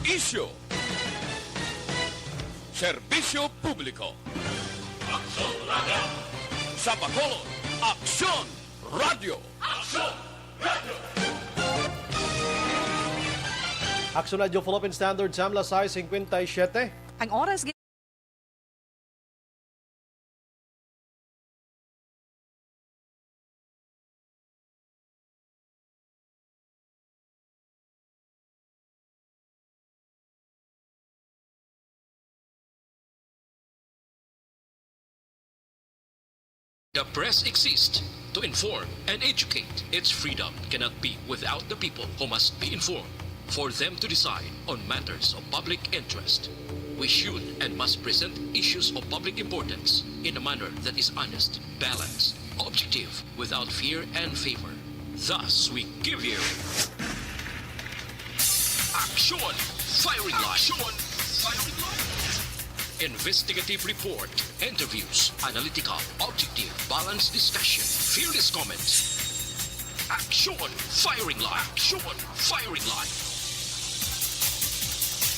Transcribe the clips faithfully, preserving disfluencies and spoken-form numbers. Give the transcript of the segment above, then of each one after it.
Isyu. Serbisyo publiko. Aksyon Radio. Sa Bacolod, Aksyon Radio. Aksyon Radio. Aksyon Radio Philippine Standard Time, alas sais cincuenta y siete. Ang oras. The press exists to inform and educate. Its freedom cannot be without the people, who must be informed for them to decide on matters of public interest. We should and must present issues of public importance in a manner that is honest, balanced, objective, without fear and favor. Thus, we give you Aksyon Firing Line. Aksyon Firing Line. Investigative report, interviews, analytical, objective, balanced discussion, fearless comments. Aksyon Firing Line. Aksyon Firing Line.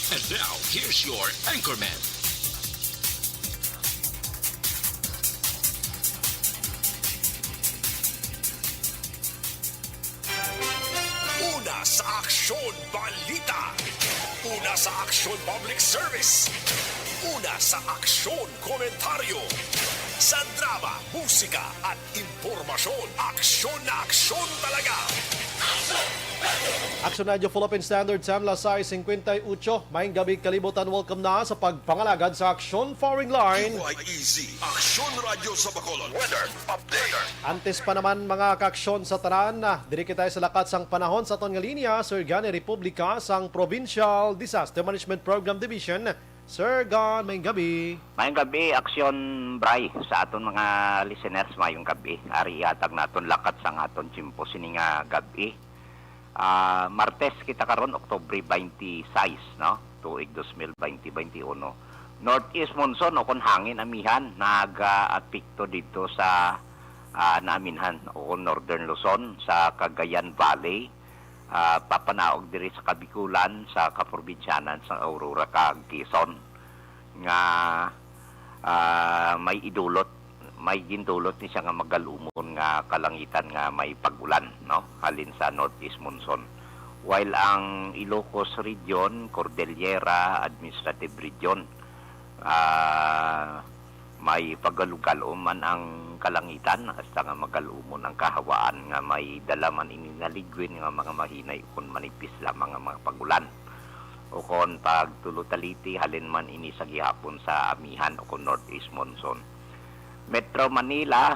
And now, here's your anchorman. Una sa Aksyon Balita. Una sa Aksyon Public Service. Una sa Aksyon Komentaryo. Sa drama, musika, at impormasyon, aksyon na aksyon talaga. Aksyon Radio Philippine Standard Time, alas sais cincuenta y ocho. Maayong gabi, kalibutan. Welcome na sa pagpangalagad sa Aksyon Firing Line. Q I E Z, Aksyon Radio sa Bacolod. Weather update. Antes pa naman, mga kaaksyon sa tanan, ah, diri kita sa lakat sang panahon sa aton nga linya, Sir Gani Republica sang Provincial Disaster Management Program Division. Sir Gan, maayong gabi. Maayong gabi, Aksyon Bray, sa aton mga listeners, maayong gabi. Ari ihatag naton lakat sang aton tiyempo sini nga gabi. Ah, Martes kita karon, Oktubre twenty-six, no? Tuig dos mil twenty, twenty-uno. Northeast monsoon o kon hangin amihan nag-apekto dito sa, ah, naaminhan o kon Northern Luzon, sa Cagayan Valley, ah, papanaog diri sa Kabikulan, sa kaprobinsyanan sa Aurora kag Quezon, nga, ah, may idulot, may gindulot ni siya nga magalumon nga kalangitan nga may pag-ulan, no? Halin sa northeast monsoon. While ang Ilocos Region, Cordillera Administrative Region, ah, may pagalugal-om man ang kalangitan, hasta nga magalumon ang kahawaan nga may dala man ini naligwin nga mga mahinay ukon manipis lamang nga mga pag-ulan. Ukon pagtulo taliti, halin man ini sa gihapon sa amihan ukon northeast monsoon. Metro Manila,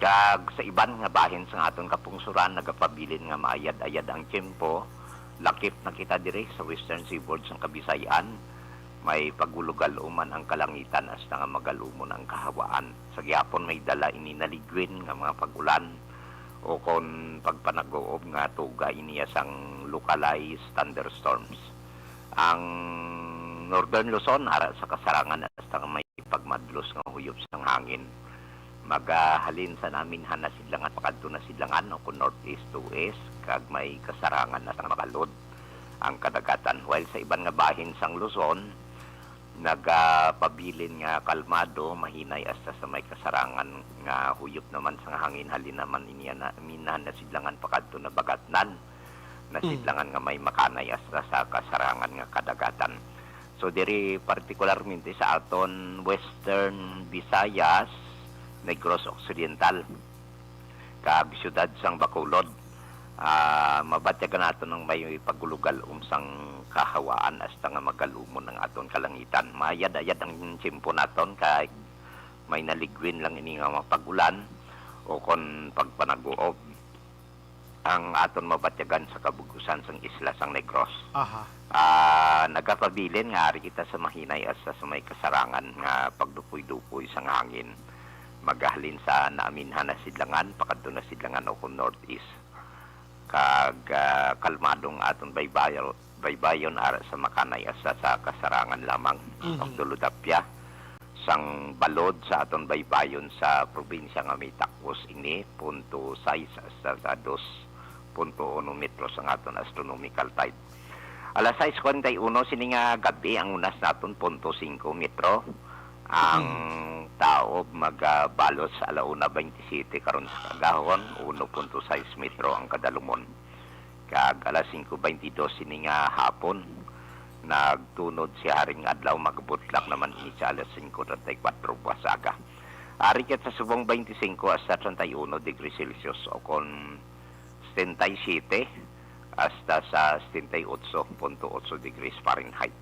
kag sa iban nga bahin sa aton kapungsuran, nagapabilin nga maayad-ayad ang tiyempo. Lakip na kita diri sa western seaboard sang Kabisayan. May pagulugal-uman ang kalangitan hasta nga magalumon ang kahawaan. Sa gihapon, may dala ini naligwin nga mga pag-ulan o kon pagpanaguob nga tuga iniya sang localized thunderstorms. Ang Northern Luzon, ara sa kasarangan hasta nga may pagmadlos nga huyop sang hangin. Magahalin sa naminhan na sidlangan pakadto na sidlangan o kon northeast to west, kag may kasarangan na sang makalod ang kadagatan. While sa iban nga bahin sang Luzon, nagapabilin nga kalmado, mahinay hasta sa may kasarangan nga huyop naman sang hangin, halin naman ini na minhan na sidlangan pakadto na bagatnan na Mm. sidlangan nga may makanay hasta sa kasarangan nga kadagatan. So, diri partikularmente sa aton Western Visayas, Negros Occidental, kag siyudad sang Bacolod, ah, mabatyagan naton ang may pagulugal-om sang kahawaan hasta nga magalumon ang aton kalangitan. Mayad-ayad ang tiyempo naton kay may naligwin lang ini nga mga pag-ulan o kon pagpanaguob ang aton mabatyagan sa kabug-usan sang isla sang Negros. Aha. Ah, nagapabilin nga ari kita sa mahinay hasta sa may kasarangan nga pagdupoy-dupoy sang hangin. Magahalin sa naaminhan na sidlangan, pakadto na sidlangan o kon northeast. Kag, ah, kalmadong aton baybayo-, baybayon ara sa makanay hasta sa kasarangan lamang. Mhm. Ang dulodapya sang balod sa aton baybayon sa probinsya nga may takos ini, punto sais hasta sa dos punto uno metros ang aton astronomical type. Alas sais kuwarenta y uno sini nga gab-i, ang unas naton punto singko metro. Ang Mm. taob magabalos sa ala una baynte siyete karon sa kaagahon, uno punto sais metro ang kadalumon. Kag alas singko baynte dos sini nga hapon, nagtunod si Haring Adlaw, magabutlak naman ini sa alas singko treinta y cuatro buwas aga. Ari kita sa subong baynte singko hasta treinta y uno degrees Celsius o kon setenta y siete hasta sa setenta y ocho punto ocho degrees Fahrenheit.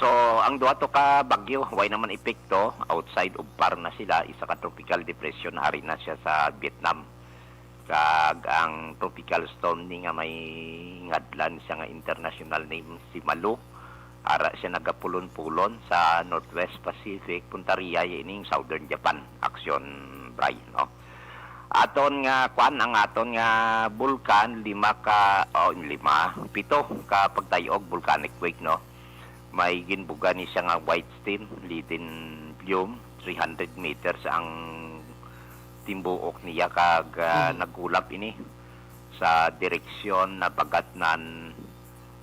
So, ang duha to ka bagyo, way naman epekto, outside of par na sila, isa ka tropical depression, ari na siya sa Vietnam. Kag ang tropical storm ni nga may ngadlan siya nga international name, si Malu, ara siya nagapulon-pulon sa Northwest Pacific, punta riya ining Southern Japan, aksyon, Bray, no? Aton nga, kwan, ang aton nga bulkan, lima ka, oh, lima, pito ka pagtayog, volcanic quake, no? May ginbuga ni siya nga white steam, leaden plume, three hundred meters ang timbuok niya, kag, ah, Mhm. nagkulap ini sa direksyon na bagatnan,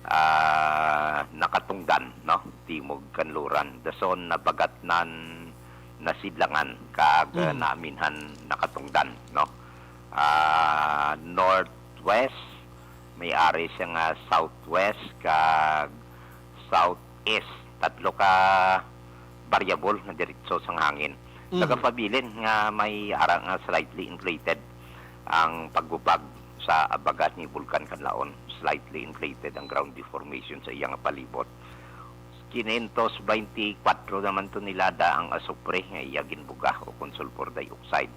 ah, nakatungdan, no? Timog kanluran. Dason nabagatnan nasidlangan kag, ah, Mm. naaminhan nakatungdan, no? Ah, northwest, may ari siya nga southwest kag southeast. Tatlo ka variable nga diretso sang hangin. Mhm. Nagapabilin nga may ara nga slightly inflated ang pagbubag sa abagat ni Bulkan Kanlaon. Slightly inflated ang ground deformation sa iya nga palibot. Quinientos veinticuatro naman tonelada ang asupre nga iya ginbuga o kon sulfur dioxide.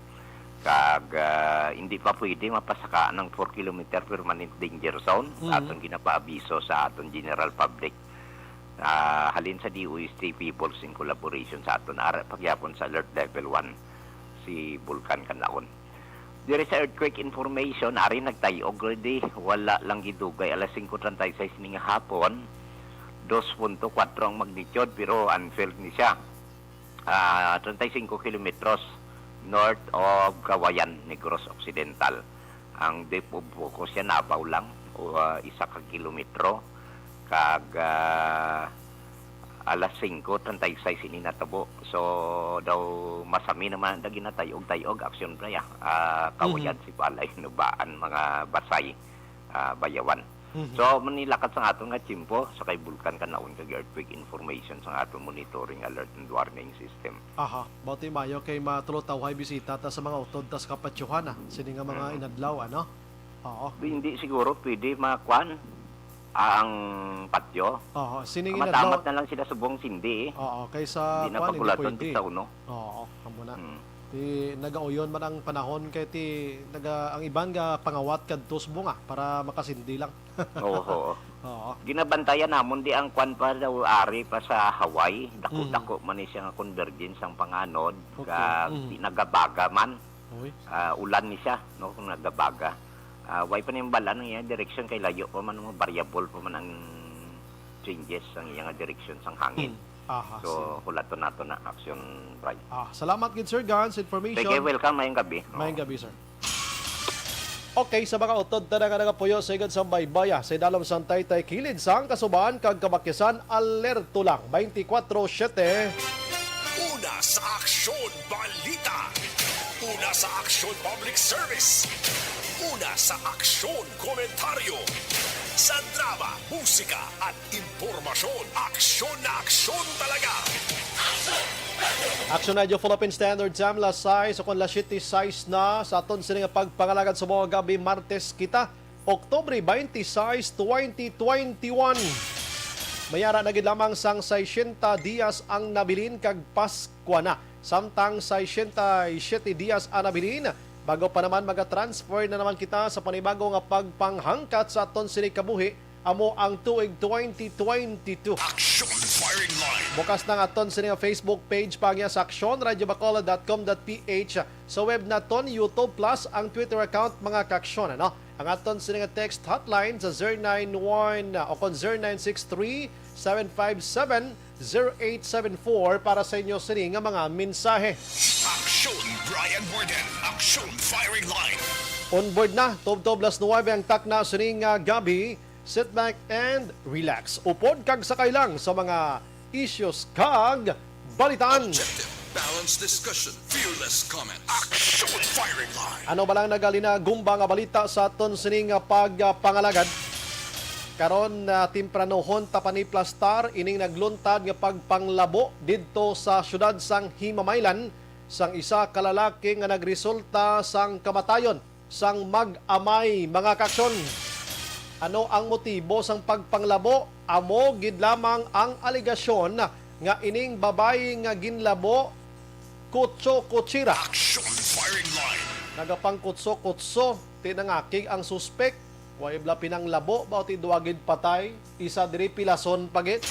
Kag, ah, hindi pa pwede mapasakaan ang four kilometer permanent danger zone sa Mhm. atong ginapaabiso sa aton general public. Ah, halin sa D O S T Peoples in collaboration sa aton ara pagyapon sa alert level one si Bulkan Kanlaon. Diri sa earthquake information, ari nagtay-og already, wala lang gidugay alas singko treinta y seis ning hapon, dos punto kuwatro ang magnitude, pero unfelt ni siya. Ah, treinta y cinco kilometros north of Cauayan, Negros Occidental. Ang depth of focus siya nabaw lang, o, ah, isa ka kilometro. Kag, ah, alas singko treinta y seis ini natabo. So, daw masami naman ang ginatayog-tayog, aksyon, Bray, ah. Ah, Cauayan, Mhm. Sipalay, Nubaan, mga Basay, ah, Bayawan. Mhm. So, manilakat sa aton nga tiyempo, sa kay Bulkan Kanlaon kag earthquake information sa aton monitoring alert and warning system. Aha, bauti mayo kay matulotawhay bisita ta sa mga utod ta sa kapatyohan, ah, sini nga mga Mhm. inadlaw, ano? Oo. Hindi siguro pwede makuan ang patyo. Oo, sining inadlaw. Matamat na lang sila subong sindi, eh. Oo, kaysa Hindi na kuan, hindi pagulaton pwede. Pista uno. Oo, amo na. Hmm. Ti nagauyon man ang panahon kay ti naga-, ang iban nga pangawat kadto subong, ah, para makasindi lang. Oo, oo. Oo. Ginabantayan namon di ang kuan pa daw ari pa sa Hawaii, dako-dako Mm. man ni siya nga convergence ang panganod, Okay. Kag Mm. di nagabaga man. Uy. Ah, ulan ni siya, no, kung nagabaga. Ah, way pa nimbal-an ang iyang direksyon kay layo pa man, mga variable pa man ang changes sang iyang direksyon sang hangin. Hmm. Aha, So, sige. Hulaton nato na action, Brian. Ah, salamat gid, Sir Gans, information. Sige, welcome. Mayong gabi. Mayong Oo. gabi, sir. Okay, sa mga utod ta nga nagapuyo sa igad sang baybaya, sa idalom sang taytay kilid sang kasubahan kag kabakisan, alerto lang, twenty-four seven. Una sa aksyon, balita. Una sa aksyon, public service. Una sa aksyon, komentaryo. Sa drama, musika, at impormasyon, aksyon na aksyon talaga. Action Radio Philippine Standard Time, las sais o kon las siyete sais na sa aton sini nga pagpangalagad sa mga gabi, Martes kita, Oktubre twenty-six, twenty twenty-one. May ara na gid lamang sang sesenta dias ang nabilin kag Paskwa na. Samtang sesenta y siete dias ang nabilin, bago pa naman magatransfer na naman kita sa panibago nga pagpanghangkat sa aton sini kabuhi, amo ang tuig twenty twenty-two. Action Firing Line. Bukas na ang aton sini nga Facebook page, paagi sa action radio bacolod dot com dot P H. Sa web naton, YouTube Plus, ang Twitter account, mga kaaksyon, ano? Ang aton sini nga text hotline sa zero nine one, o kon zero nine six three, seven five seven, zero eight seven four para sa inyo sini nga mga mensahe. Action Brian Warden, Action Firing Line. On board na, tubtob las nuwebe ang takna sini nga gabi. Sit back and relax. Upod kag sakay lang sa mga issues kag balitaan. Objective, balanced discussion, fearless comments. Action firing line. Ano ba lang nagalinagumba nga balita sa aton sining nga pagpangalagad? Karon na tempranohon ta paniplastar ining nagluntad nga pagpanglabo didto sa siyudad sang Himamaylan sang isa ka lalaki nga nagresulta sang kamatayon sang mag-amay, mga kaksyon. Ano ang motibo sang pagpanglabo? Amo gid lamang ang alegasyon nga ining babayi nga ginlabo kutso-kutsira. Action firing line. Nagapangkutso-kutso, ti nangakig ang suspek. Wa ibla pinanglabo ba o ti duwa gid patay? Isa diri pilason pa gid.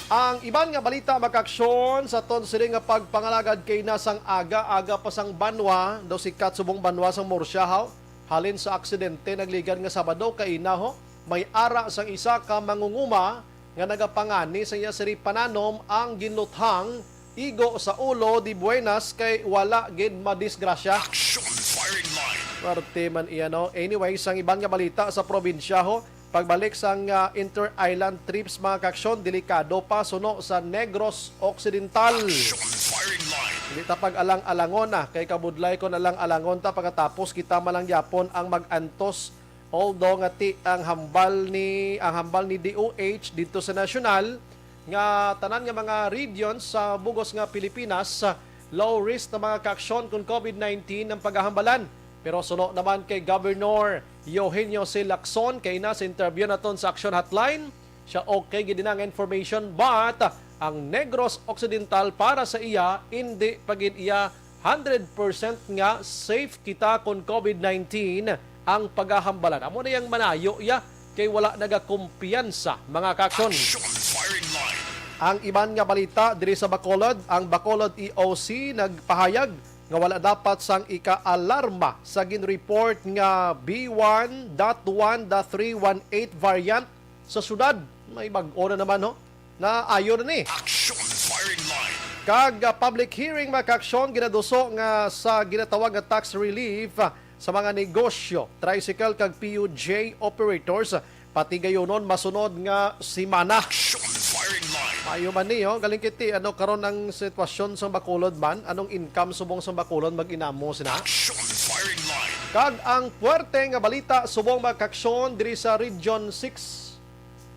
Ang iban nga balita, mga kaksyon, sa aton sini nga pagpangalagad kay nasang aga-aga pa sang banwa, daw sikat subong banwa sang Murcia, haw. Halin sa aksidente nagligad nga Sabado kay inaho, may ara sang isa ka mangunguma nga nagapangani sa iya siri pananom ang ginluthang igo sa ulo di buenas kay wala gid madisgrasya. Action firing line. Swerte man iya, no? Anyway, sang iban nga balita sa probinsya, ho, pagbalik sang ah, inter-island trips, mga kaksyon, delikado pa suno sa Negros Occidental. Action firing line. Hindi ta pag-alang-alangon na, kay kabudlay kon alang-alangon ta, pagkatapos kita man lang gyapon ang mag-antos. Although nga ti ang hambal ni ang hambal ni D O H dito sa nasyonal nga tanan nga mga regions sa bugos nga Pilipinas, low risk na mga kaaksyon kung COVID nineteen ang pagahambalan. Pero suno naman kay Governor Eugenio C. Lacson, kay na sa interview naton sa Action Hotline, siya okay gid na nga information, but ang Negros Occidental para sa iya, hindi pa gid iya hundred percent nga safe kita kon COVID nineteen ang pagahambalan. Amo na yang manayo iya kay wala nagakumpiyansa, mga kaaksyon. Action firing line. Ang iban nga balita diri sa Bacolod, ang Bacolod E O C nagpahayag nga wala dapat sang ika-alarma sa gin-report nga B one dot one dot three one eight variant sa syudad. May bag-o na naman, ho, na ayo na ni. Action firing line. Kag ah, public hearing, mga kaaksyon, ginaduso nga sa ginatawag nga tax relief ah, sa mga negosyo, tricycle kag P U J operators, pati gayunon masunod nga semana. Action firing line. Maayo man ni, ho. Galing kiti, ano karon ang sitwasyon sa Bacolod man? Anong income subong sa Bacolod mag-inamo sina? Action firing line. Kag ang puwerte nga balita subong, mga kaaksyon, diri sa Region six,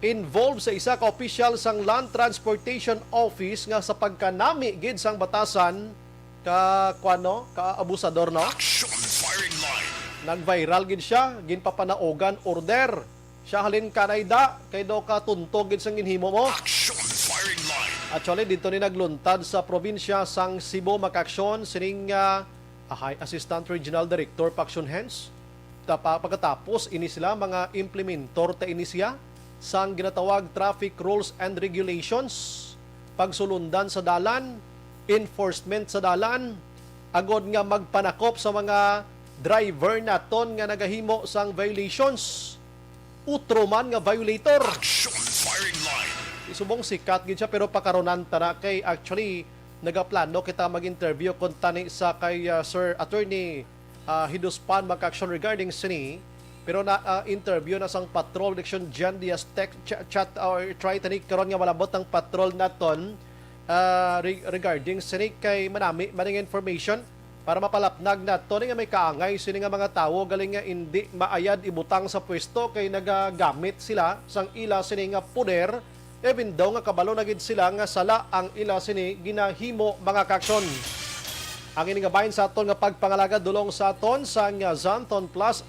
involved sa isa ka opisyal sang Land Transportation Office nga sa pagkanami gid sang batasan ka, kuano, ka abusador, no? Action firing line. Nag-viral gid siya, ginpapanaogan order. Siya halin kanay da, kay daw ka tunto gid sang ginhimo mo. Action firing line. Actually, dito ni nagluntad sa probinsya sang Cebu, mga kaaksyon, sining ah, ah, High Assistant Regional Director Paction Hens. Tapa, pagkatapos ini sila mga implementor ta ini siya sang ginatawag traffic rules and regulations, pagsulundan sa dalan, enforcement sa dalan, agod nga magpanakop sa mga driver naton nga nagahimo sang violations. Utro man nga violator. Action firing line. Subong sikat gid siya, pero pakarunan ta na kay actually nagaplano kita mag-interview kon tani sa kay ah, Sir Attorney ah, Hiduspan, mga kaaksyon, regarding sini. Pero na ah, interview na sang patrol, Direction Jan Diaz, tech ch- chat or try tani karon nga malabot ang patrol naton ah, re- regarding sini kay manami maning information para mapalapnag nato ni nga may kaangay sini nga mga tawo galing nga indi maayad ibutang sa pwesto kay nagagamit sila sang ila sini nga poder, even though nga kabalo na gid sila nga sala ang ila sini ginahimo, mga kaaksyon. Ang ini nga bahin sa aton nga pagpangalagad dulong sa aton sang Zanton Plus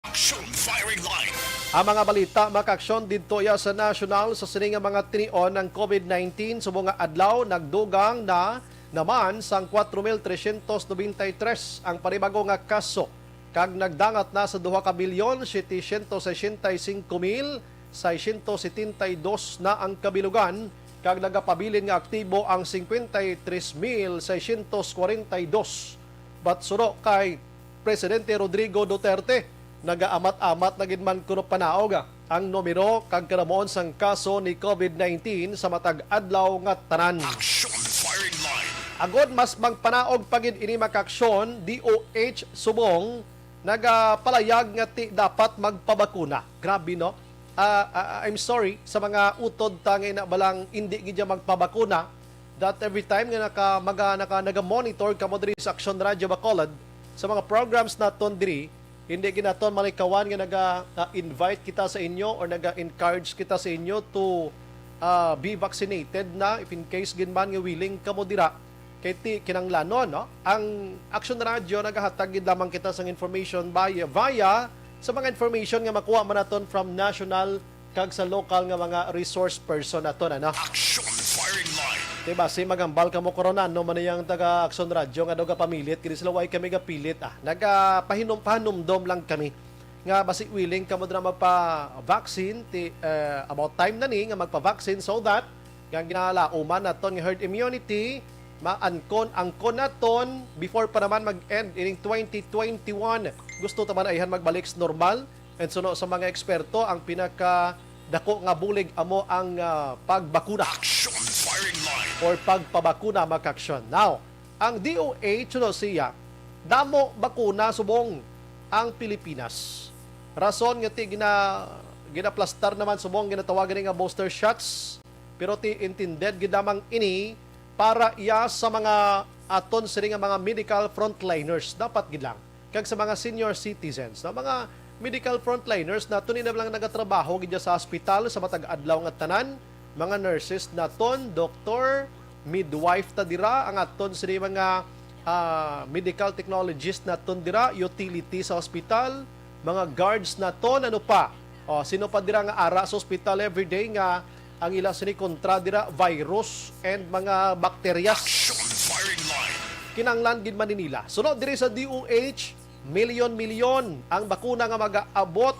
Action firing line. Ang mga balita, mga kaaksyon, didto iya sa nasyonal sa sini nga mga tinion ang COVID nineteen subong nga adlaw nagdugang na naman sang kwatro mil tresyentos nobenta y tres ang panibago nga kaso kag nagdangat na sa duha ka milyon setecientos sesenta y cinco mil seiscientos setenta y dos na ang kabilugan kag nagapabilin nga aktibo ang cincuenta y tres mil seiscientos cuarenta y dos. But suno kay Presidente Rodrigo Duterte, nagaamat-amat na gid man kuno panaog ah, ang numero kag kanamuon sang kaso ni COVID nineteen sa matag adlaw nga tanan. Action Firing Line. Agod mas magpanaog pa gid ini, mga kaaksyon, D O H subong nagapalayag nga ti dapat magpabakuna. Grabe, no? Ah, ah, I'm sorry sa mga utod ta nga ina balang hindi gid siya magpabakuna. That every time nga naka, maga, naka, naga-monitor kamo diri sa Action Radio Bacolod, sa mga programs naton diri, hindi gid naton malikawan nga naga-invite kita sa inyo or naga-encourage kita sa inyo to, ah, be vaccinated na, if in case gid man nga willing kamo dira. Kay ti kinanglanon, no? Ang Action Radio nagahatag gid lamang kita sang information via, via sa mga information nga makuha man naton from national kag sa lokal nga mga resource person naton, ano? Action Firing Line. Diba, si magambal kamo, Corona, no man yang taga Action Radio nga daw gapamilit, kini sila, way kami gapilit, ah. Nagapahinom-, pahanumdom lang kami nga basi willing kamo dira magpa-vaccine, ti, eh, about time na ni nga magpa-vaccine, so that nga ginalauman naton nga herd immunity, maangkon-angkon naton before pa naman mag-end ining twenty twenty-one. Gusto ta man ayhan magbalik sa normal. And suno sa mga eksperto, ang pinakadako nga bulig amo ang, ah, pagbakuna. Action Firing Line. Or pagpabakuna, mga kaaksyon. Now, ang D O H, suno siya, damo bakuna subong ang Pilipinas. Rason nga ti gina-, ginaplastar naman subong ginatawag gani nga booster shots, pero ti intended gid lamang ini para iya sa mga aton sini nga mga medical frontliners. Dapat gid lang kag sa mga senior citizens, no? Mga medical frontliners naton, ina lang nagatrabaho gid sa hospital sa matag adlaw nga tanan, mga nurses naton, doktor, midwife ta dira, ang aton sini mga, ah, medical technologist naton dira, utility sa hospital, mga guards naton, ano pa? O, sino pa dira nga ara sa hospital everyday nga ang ila sini kontra dira virus and mga bakteryas? Action Firing Line. Kinanglan gid man ni nila. Suno diri sa D O H, milyon-milyon ang bakuna nga magaabot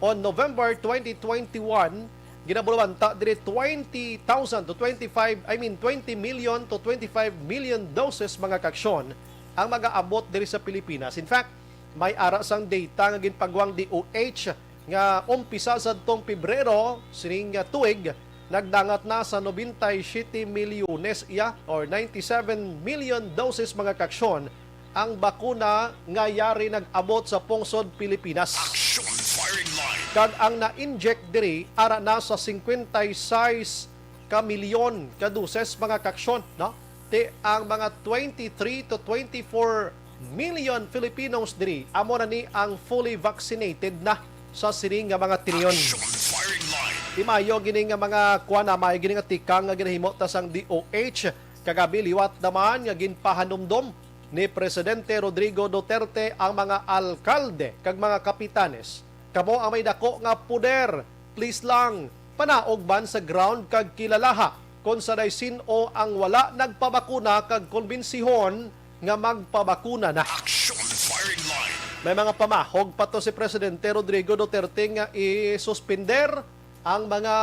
on November twenty twenty-one. Ginabulwanta diri twenty thousand to twenty-five, I mean, twenty million to twenty-five million doses, mga kaaksyon, ang magaabot diri sa Pilipinas. In fact, may ara sang data nga ginpagwang D O H nga umpisa sadtong Pebrero sining, ah, tuig, nagdangat na sa nobenta y siyete milyones iya, or ninety-seven million doses, mga kaaksyon, ang bakuna nga yari nag-abot sa pungsod Pilipinas. Action Firing Line. Kag ang na-inject diri ara na sa singkwenta y sais ka milyon ka doses, mga kaaksyon, no? Ti ang mga twenty-three to twenty-four million Filipinos diri, amo na ni ang fully vaccinated na sa sini nga mga tinion. Action Firing Line. Ti maayo gini nga mga kuan, ah, maayo gini nga tikang nga ginahimo ta sang D O H. Kagabi, liwat naman nga ginpahanumdom ni Presidente Rodrigo Duterte ang mga alkalde kag mga kapitanes. Kamo ang may dako nga poder, please lang, panaog man sa ground kag kilalaha kon sa sin-o ang wala nagpabakuna kag kombinsihon nga magpabakuna na. Action Firing Line. May mga pamahog pa to si Presidente Rodrigo Duterte nga isuspender ang mga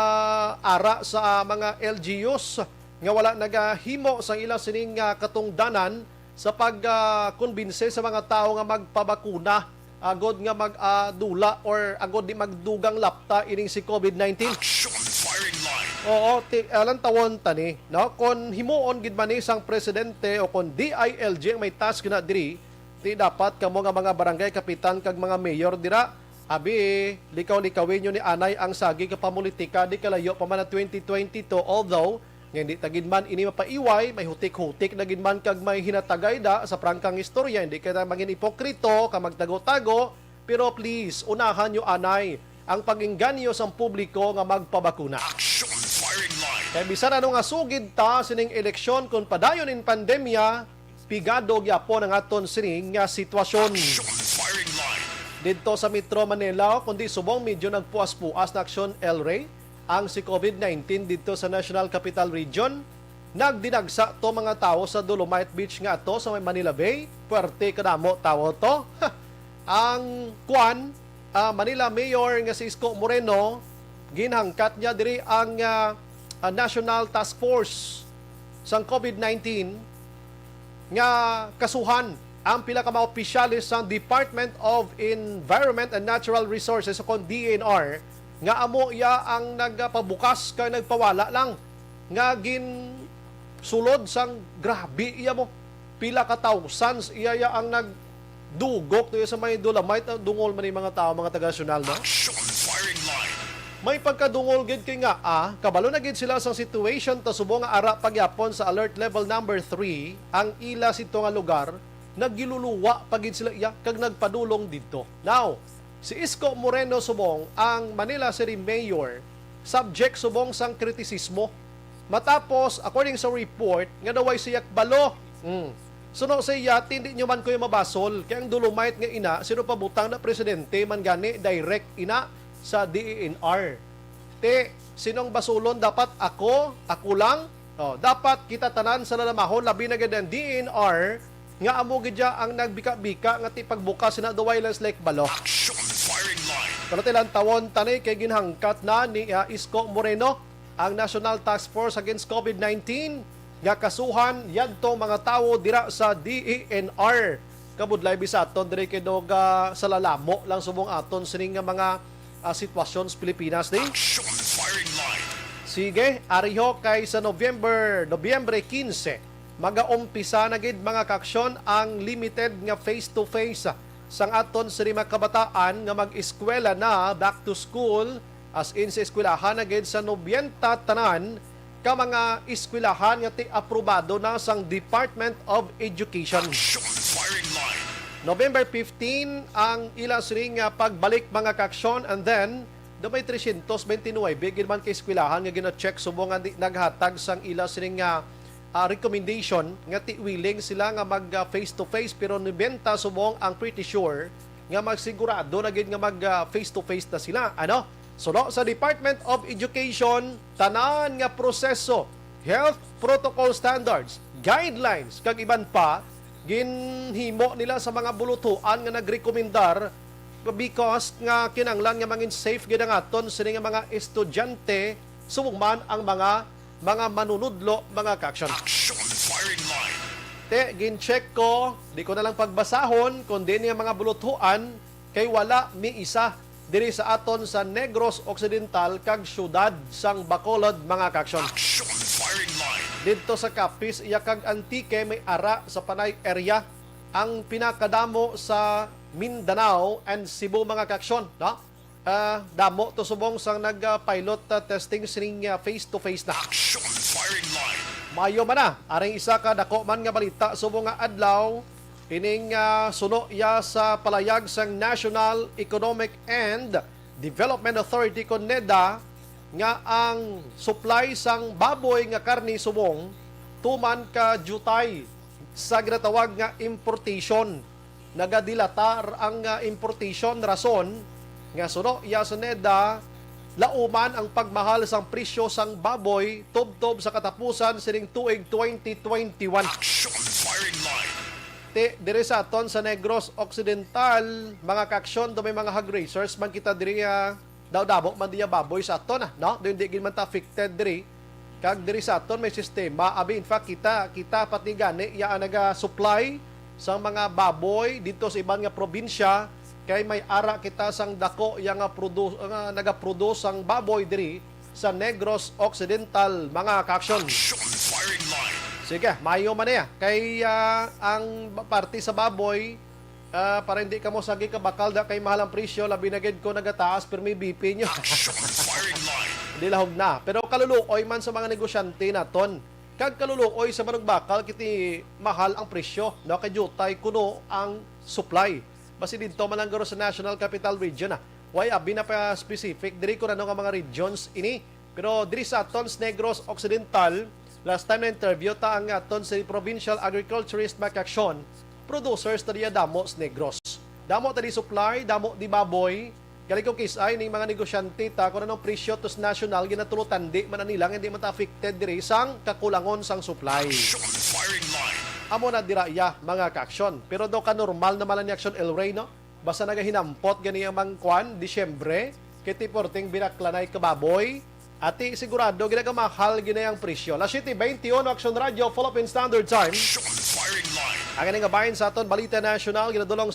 ara sa mga L G Us nga wala nagahimo sang ila sining, ah, katungdanan sa pag, ah, kumbinse sa mga tawo nga magpabakuna agod nga mag, ah, dula or agod di magdugang lapta ining si COVID nineteen. Action Firing Line. Oo, ti-, ah, lantawon ta ni, no? Kon himuon gid man ni sang presidente o kon D I L G ang may task na diri, ti dapat kamo nga mga barangay kapitan kag mga mayor dira, abi, likaw-likawin nyo ni anay ang sagi ka pamulitika, di kalayo pa man ang twenty twenty-two, although nga hindi ta gid man ini mapaiway, may hutik-hutik na gid man kag may hinatagay da sa prangkang istorya, hindi kita mangin ipokrito ka magtago-tago, pero please, unahan nyo anay ang pag-engganyo sang publiko nga magpabakuna. Action Firing Line. Kay bisan ano nga sugid ta sining eleksyon, kung padayon in pandemya, pigado gyapon ang aton sining nga sitwasyon. Action Firing Line. Didto sa Metro Manila, kundi subong medyo nagpuas-puas na aksyon, El Rey, ang si COVID nineteen didto sa National Capital Region. Nagdinagsa to mga tawo sa Dolomite Beach nga ato sa may Manila Bay. Puwerte kadamo tawo to. Ang kuan, ah, Manila Mayor nga si Isko Moreno, ginhangkat niya diri ang, ah, ah, National Task Force sang COVID nineteen nga kasuhan ang pila ka mga opisyales sang Department of Environment and Natural Resources o kon D E N R nga amo iya ang nagpabukas kag nagpawala lang, nga ginsulod sang grabe iya mo. Pila ka thousands iya, iya ang nagdugok dito sa may Dolomite. Ah, dungol man ni mga tao, mga taga-nasyonal, no? Action firing line. May pagkadungol gid kay nga, ah, kabalo na gid sila sang situation, ta subong nga ara pa gyapon sa alert level number three ang ila sito nga lugar, nagiluluwa pa gid sila iya kag nagpadulong didto. Now, si Isko Moreno subong ang Manila City Mayor, subject subong sang kritisismo. Matapos, according sa report, nga daw way siya kabalo. Hmm. Suno sa iya, hindi nyo man ko yung mabasol, kay ang Dolomite nga ina, sino pa butang na presidente man gani, direct ina sa D E N R. Te, sinong basulon? Dapat ako, ako lang? Oh, dapat kita tanan sa lalamahon, labi na gid ang D E N R, nga amo gid ya ang nagbika-bika nga ti pagbukas na daw way lang sila kabalo. Action firing line. Pero tilantawon tani kay ginhangkat na ni, ah, Isko Moreno ang National Task Force Against COVID nineteen nga kasuhan yadto mga tawo dira sa D E N R. Kabudlay bisaton diri kay dog, ah, sa lalamo lang subong aton sining nga mga, ah, sitwasyon sa Pilipinas ni. Action firing line. Sige, ariho kay sa November, Nobyembre quince, magaumpisa na gid, mga kaaksyon, ang limited nga face-to-face sang aton sini mga kabataan nga mag-eskwela na, back to school, as in sa eskwelahan na gid sa nobenta tanan ka mga eskwelahan nga ti aprobado na sang Department of Education. Action firing line. November fifteen ang ila sini nga pagbalik, mga kaaksyon, and then do may trescientos veintinuebe gid man ka eskwelahan nga gina-check subong nga di naghatag sang ila sini nga, ah, recommendation nga ti willing sila nga mag, ah, face to face, pero nobenta subong ang pretty sure nga magsigurado na gid nga mag, ah, face to face na sila, ano? Suno sa Department of Education, tanan nga proseso, health protocol standards, guidelines, kag iban pa, ginhimo nila sa mga bulutuan nga nagrekomendar because nga kinahanglan nga mangin safe gid ang aton sini nga mga estudyante, subong man ang mga, mga manunudlo, mga kaaksyon. Action firing line. Te, gin-check ko, di ko na lang pagbasahon, kundi nga mga bulutuan, kay wala mi isa diri sa aton sa Negros Occidental kag siyudad sang Bacolod, mga kaaksyon. Action firing line. Didto sa Capiz, iya kag Antique may ara sa Panay area ang pinakadamo sa Mindanao and Cebu, mga kaaksyon, no? Ah, damo to subong sang nag, ah, pilot, ah, testing sining, ah, face to face na. Action firing line. Mayo man na, aring isa ka dako man nga balita subong nga adlaw, ining, ah, suno iya sa palayag sang National Economic and Development Authority, kon NEDA, nga ang supply sang baboy nga karne subong tuman ka diutay sa ginatawag nga importation. Nagadilatar ang, ah, importation, rason nga suno iya sa NEDA, lauman ang pagmahal sang presyo sang baboy tubtob sa katapusan sining tuig twenty twenty-one. Action firing line. Ti, diri sa aton sa Negros Occidental, mga kaaksyon, do may mga hog raisers man kita diri, ah, daw damo man diya baboy sa aton, ah, no? Do hindi gid man ta affected diri. Kag diri sa aton may sistema, abi, in fact, kita, kita pati gani iya ang naga-supply sang mga baboy dito sa iban nga probinsya, kay may ara kita sang dako iya nga produ-, nga naga-produce sang baboy diri sa Negros Occidental, mga kaaksyon. Action firing line. Sige, mayo man niya. Kay, ah, ang ba-, parte sa baboy, ah, para hindi kamo sagi kabakal, da kay mahal ang presyo, labi na gid ko nagataas, pero may B P nyo. Action firing line. Hindi lahog na. Pero kaluluoy man sa mga negosyante naton. Kag kaluluoy sa manug bakal, kiti mahal ang presyo, no? Kay diutay kuno ang supply. Basi didto man lang guro sa National Capital Region, ah. Way abi na pa specific diri kung ano nga mga regions ini. Pero diri sa aton sa Negros Occidental, last time na-interview ta ang aton si Provincial Agriculturist Mac Action, producers ta diya damo sa Negros. Damo ta di supply, damo di baboy. Galing ko kisay ning mga negosyante ta kung anong presyo to sa national, ginatulutandi man nila nga hindi man ta affected diri sang kakulangon sang supply. Action firing line. Amo na dira iya, mga kaaksyon. Pero daw ka normal naman ni Action El Rey, no? Basta nagahinampot gani ang mangkwan, Disyembre, kay ti porting binaklanay kababoy, ati sigurado ginagamahal gina ang presyo. Las siete veintiuno, Action Radio, Philippine Standard Time. Action firing line. Ang ining bahin sa aton balita nasyonal, ginadulong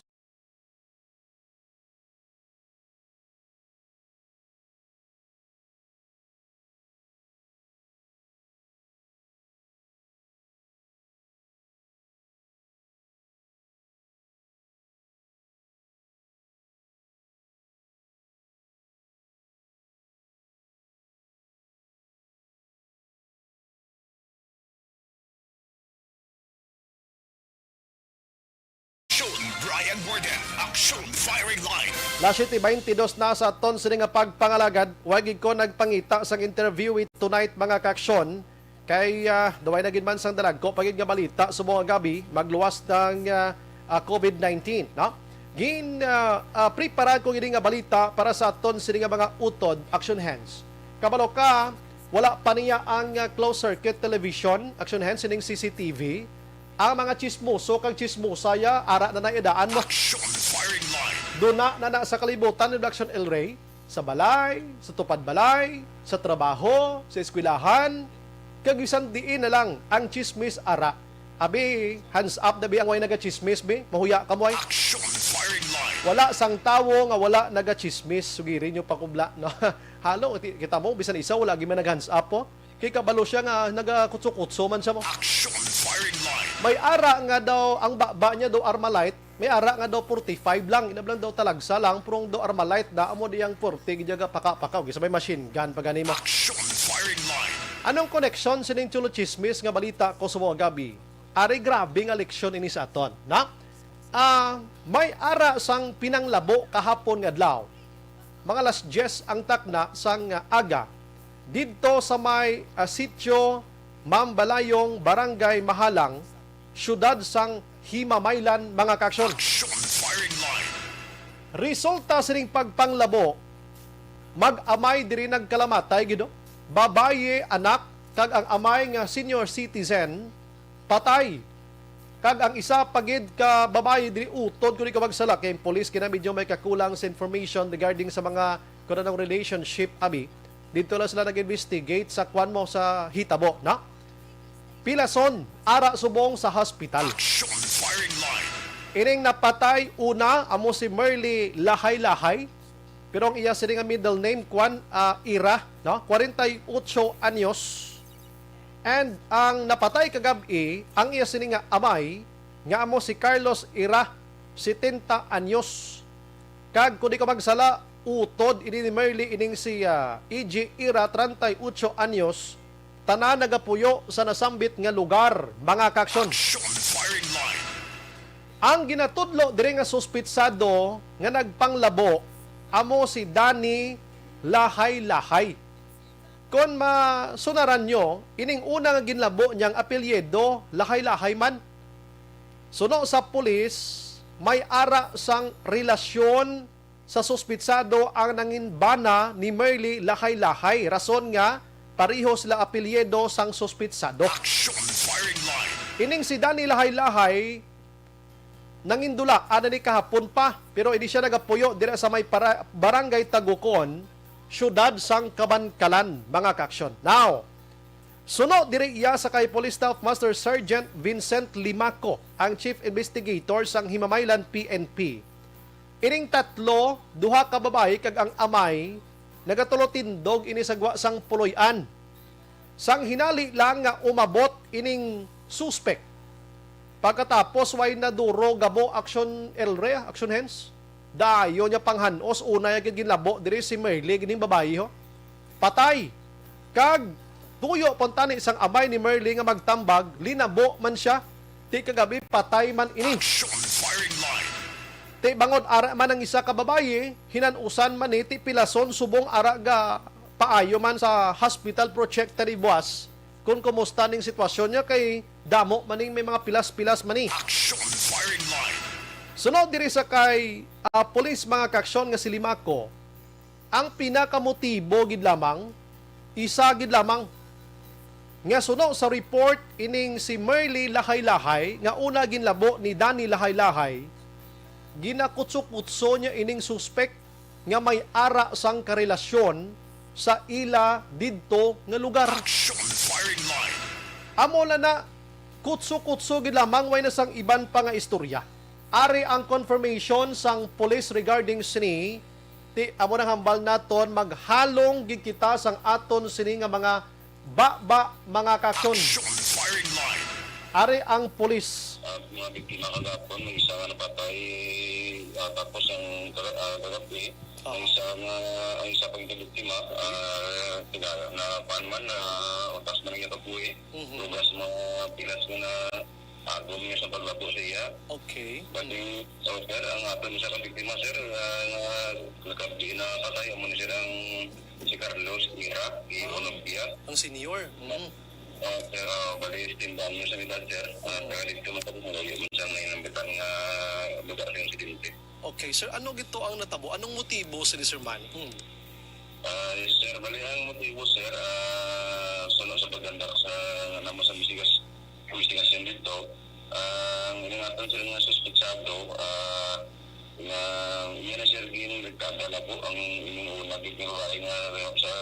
Ayan, Warden, Action Firing Line. Las siyete beintidos na sa aton sini nga pagpangalagad. Wa gid ko nagpangita sang interview with tonight, mga kaaksyon. Kay, ah, duway na gid man sang dalagko pa gid nga balita subong nga gab-i, magluwas ng, ah, ah, covid nineteen, no? Gin, ah, ah, prepara ko gid nga balita para sa aton sini nga mga utod, Action Hands. Kabalo ka, wala pa niya ang, ah, closed circuit television, Action Hands, sining C C T V. Ang mga chismoso kag chismosa ya, ara na na idaan mo. Action Firing Line. Duna na na sa kalibutan ni Action El Rey, sa balay, sa tupad balay, sa trabaho, sa eskwelahan, kag bisan diin na lang ang chismis ara. Abi, hands up na bi ang way nagachismis, bi. Mahuya ka mo ay. Action Firing Line. Wala sang tawo nga wala nagachismis, sugiri nyo pakubla, no? Halo, ti-, kita mo, bisan isa, wala gid man nag-hands up, po. Kay kabalo siya nga nagakutso-kutso man siya mo. Action Firing Line. May ara nga daw, ang baba niya daw Armalite, may ara nga daw forty-five lang, inablang daw talagsa lang, pero ang daw Armalite na, amo di ang forty, gid nga paka-paka, gid sa may machine gun, pa gani mo. Action Firing Line. Anong koneksyon sining chulo chismis nga balita ko sa mga gabi? Ari, grabe nga leksyon ini sa aton, na? Ah, may ara sang pinanglabo kahapon nga adlaw. Mga alas diyes ang takna sang aga, didto sa may, ah, sitio Mambalayong, Barangay Mahalang, siyudad sang Himamaylan, mga kaaksyon. Action Firing Line. Resulta sining pagpanglabo, mag-amay diri nagkalamatay gid, oh. Babayi, anak, kag ang amay nga senior citizen, patay. Kag ang isa pa gid ka babayi diri utod, kung di ko magsala, kay ang police kina medyo may kakulang sa information regarding sa mga, kung anong relationship, abi. Dito lang sila nag-investigate sa kwan mo sa hitabo, na? Pilason, ara subong sa hospital. Action Firing Line. Ining napatay una, amo si Merly Lahay-Lahay. Pero ang iya sini nga middle name, kwan, ah, Ira, no? Kwarenta y otso anyos. And ang napatay kagab-i, ang iya sini nga amay, nga amo si Carlos Ira, setenta anyos. Kag kung di ko magsala, utod ini ni Merly, ining si, ah, E J Ira, treinta y ocho anyos, tanan nagapuyo sa nasambit nga lugar, mga kaaksyon. Action Firing Line. Ang ginatudlo diri nga suspitsado nga nagpanglabo amo si Danny Lahay-Lahay. Kon masunaran nyo, ining una nga ginlabo niyang apelyido, Lahay-Lahay man. Suno sa pulis, may ara sang relasyon sa suspitsado ang nangin bana ni Merly Lahay-Lahay, rason nga pareho sila apelyido sang suspitsado. Action Firing Line. Ining si Danny Lahay-Lahay, nangindula, ana ni kahapon pa, pero hindi siya nagapuyo dira sa may para-, Barangay Tagukon, siyudad sang Kabankalan, mga kaaksyon. Now, suno diri iya sa kay Police Staff Master Sergeant Vincent Limaco, ang Chief Investigator sang Himamaylan P N P. Ining tatlo, duha ka babayi kag ang amay, nagatulotindog ini sa gwa sang puloy-an. Sang hinali lang nga umabot ining suspek. Pagkatapos, way na duro gamo, Action El Rey, Action Hands. Dayon niya panghanos, una niya gid ginlabo diri si Merly, gining babayi, ho. Patay. Kag tuyo pon tani sang amay ni Merly nga magtambag, linabo man siya. Ti kagabi, patay man ini. Action Firing Line. Ti bangod ara man ang isa ka babayi, hinan-usan man ni ti pilason subong ara ga paayo man sa hospital project tani buwas. Kung kumusta ning sitwasyon niya, kay damo man ning may mga pilas-pilas man ni. Action Firing Line. Sunod diri sa kay, ah, pulis, mga kaaksyon, nga si Limaco, ang pinakamotibo gid lamang, isa gid lamang, nga suno sa report ining si Merly Lahay-Lahay nga una ginlabo ni Danny Lahay-Lahay, ginakutsukutso niya ining suspek nga may ara sang karelasyon sa ila didto nga lugar. Action Firing Line. Amo na na, kutso-kutso gid lamang, way na sang iban pa nga istorya. Ari ang confirmation sang police regarding sini, ti amo nang hambal naton, maghalong gid kita sang aton sini nga mga baba, mga kaaksyon. Action Firing Line. Ari ang pulis. At mga biktima kagapon, may isa nga napatay, ah, tapos ang kaga-, ah, kagabi, ang Oo. isa nga, ang isa pang biktima, ah, tiga-, na kuan man, na utas man ang iya kabuhi. Mhm. Lugas mga pilas nga na, ah, Kung niya sa paglabo sa iya. Okay. Bali, oh, sir, ang aton sa kabiktima, sir, ah, nga nagkabdi na patay, amo ni sir ang si Carlos Ira, i Ah. Olivia. Ang senior. Mm. Ah, sir, ah, bali, sixty-one years ang edad, sir. Ah, Mm. taga dito man sa Buloy, yun sa may nambitan nga lugar sa insidente. Okay, sir, ano gito ang natabo? Anong motibo sini, Sir Man? Mm. Ah, yes, sir, bali, ang motibo, sir, ah, suno sa pagkandak sa, naman sa investigas-, investigasyon dito, ang ining aton, sir, nga suspetsado, ah, nga iya na, sir, ginrektada na po ang ining una gid nga babae nga sa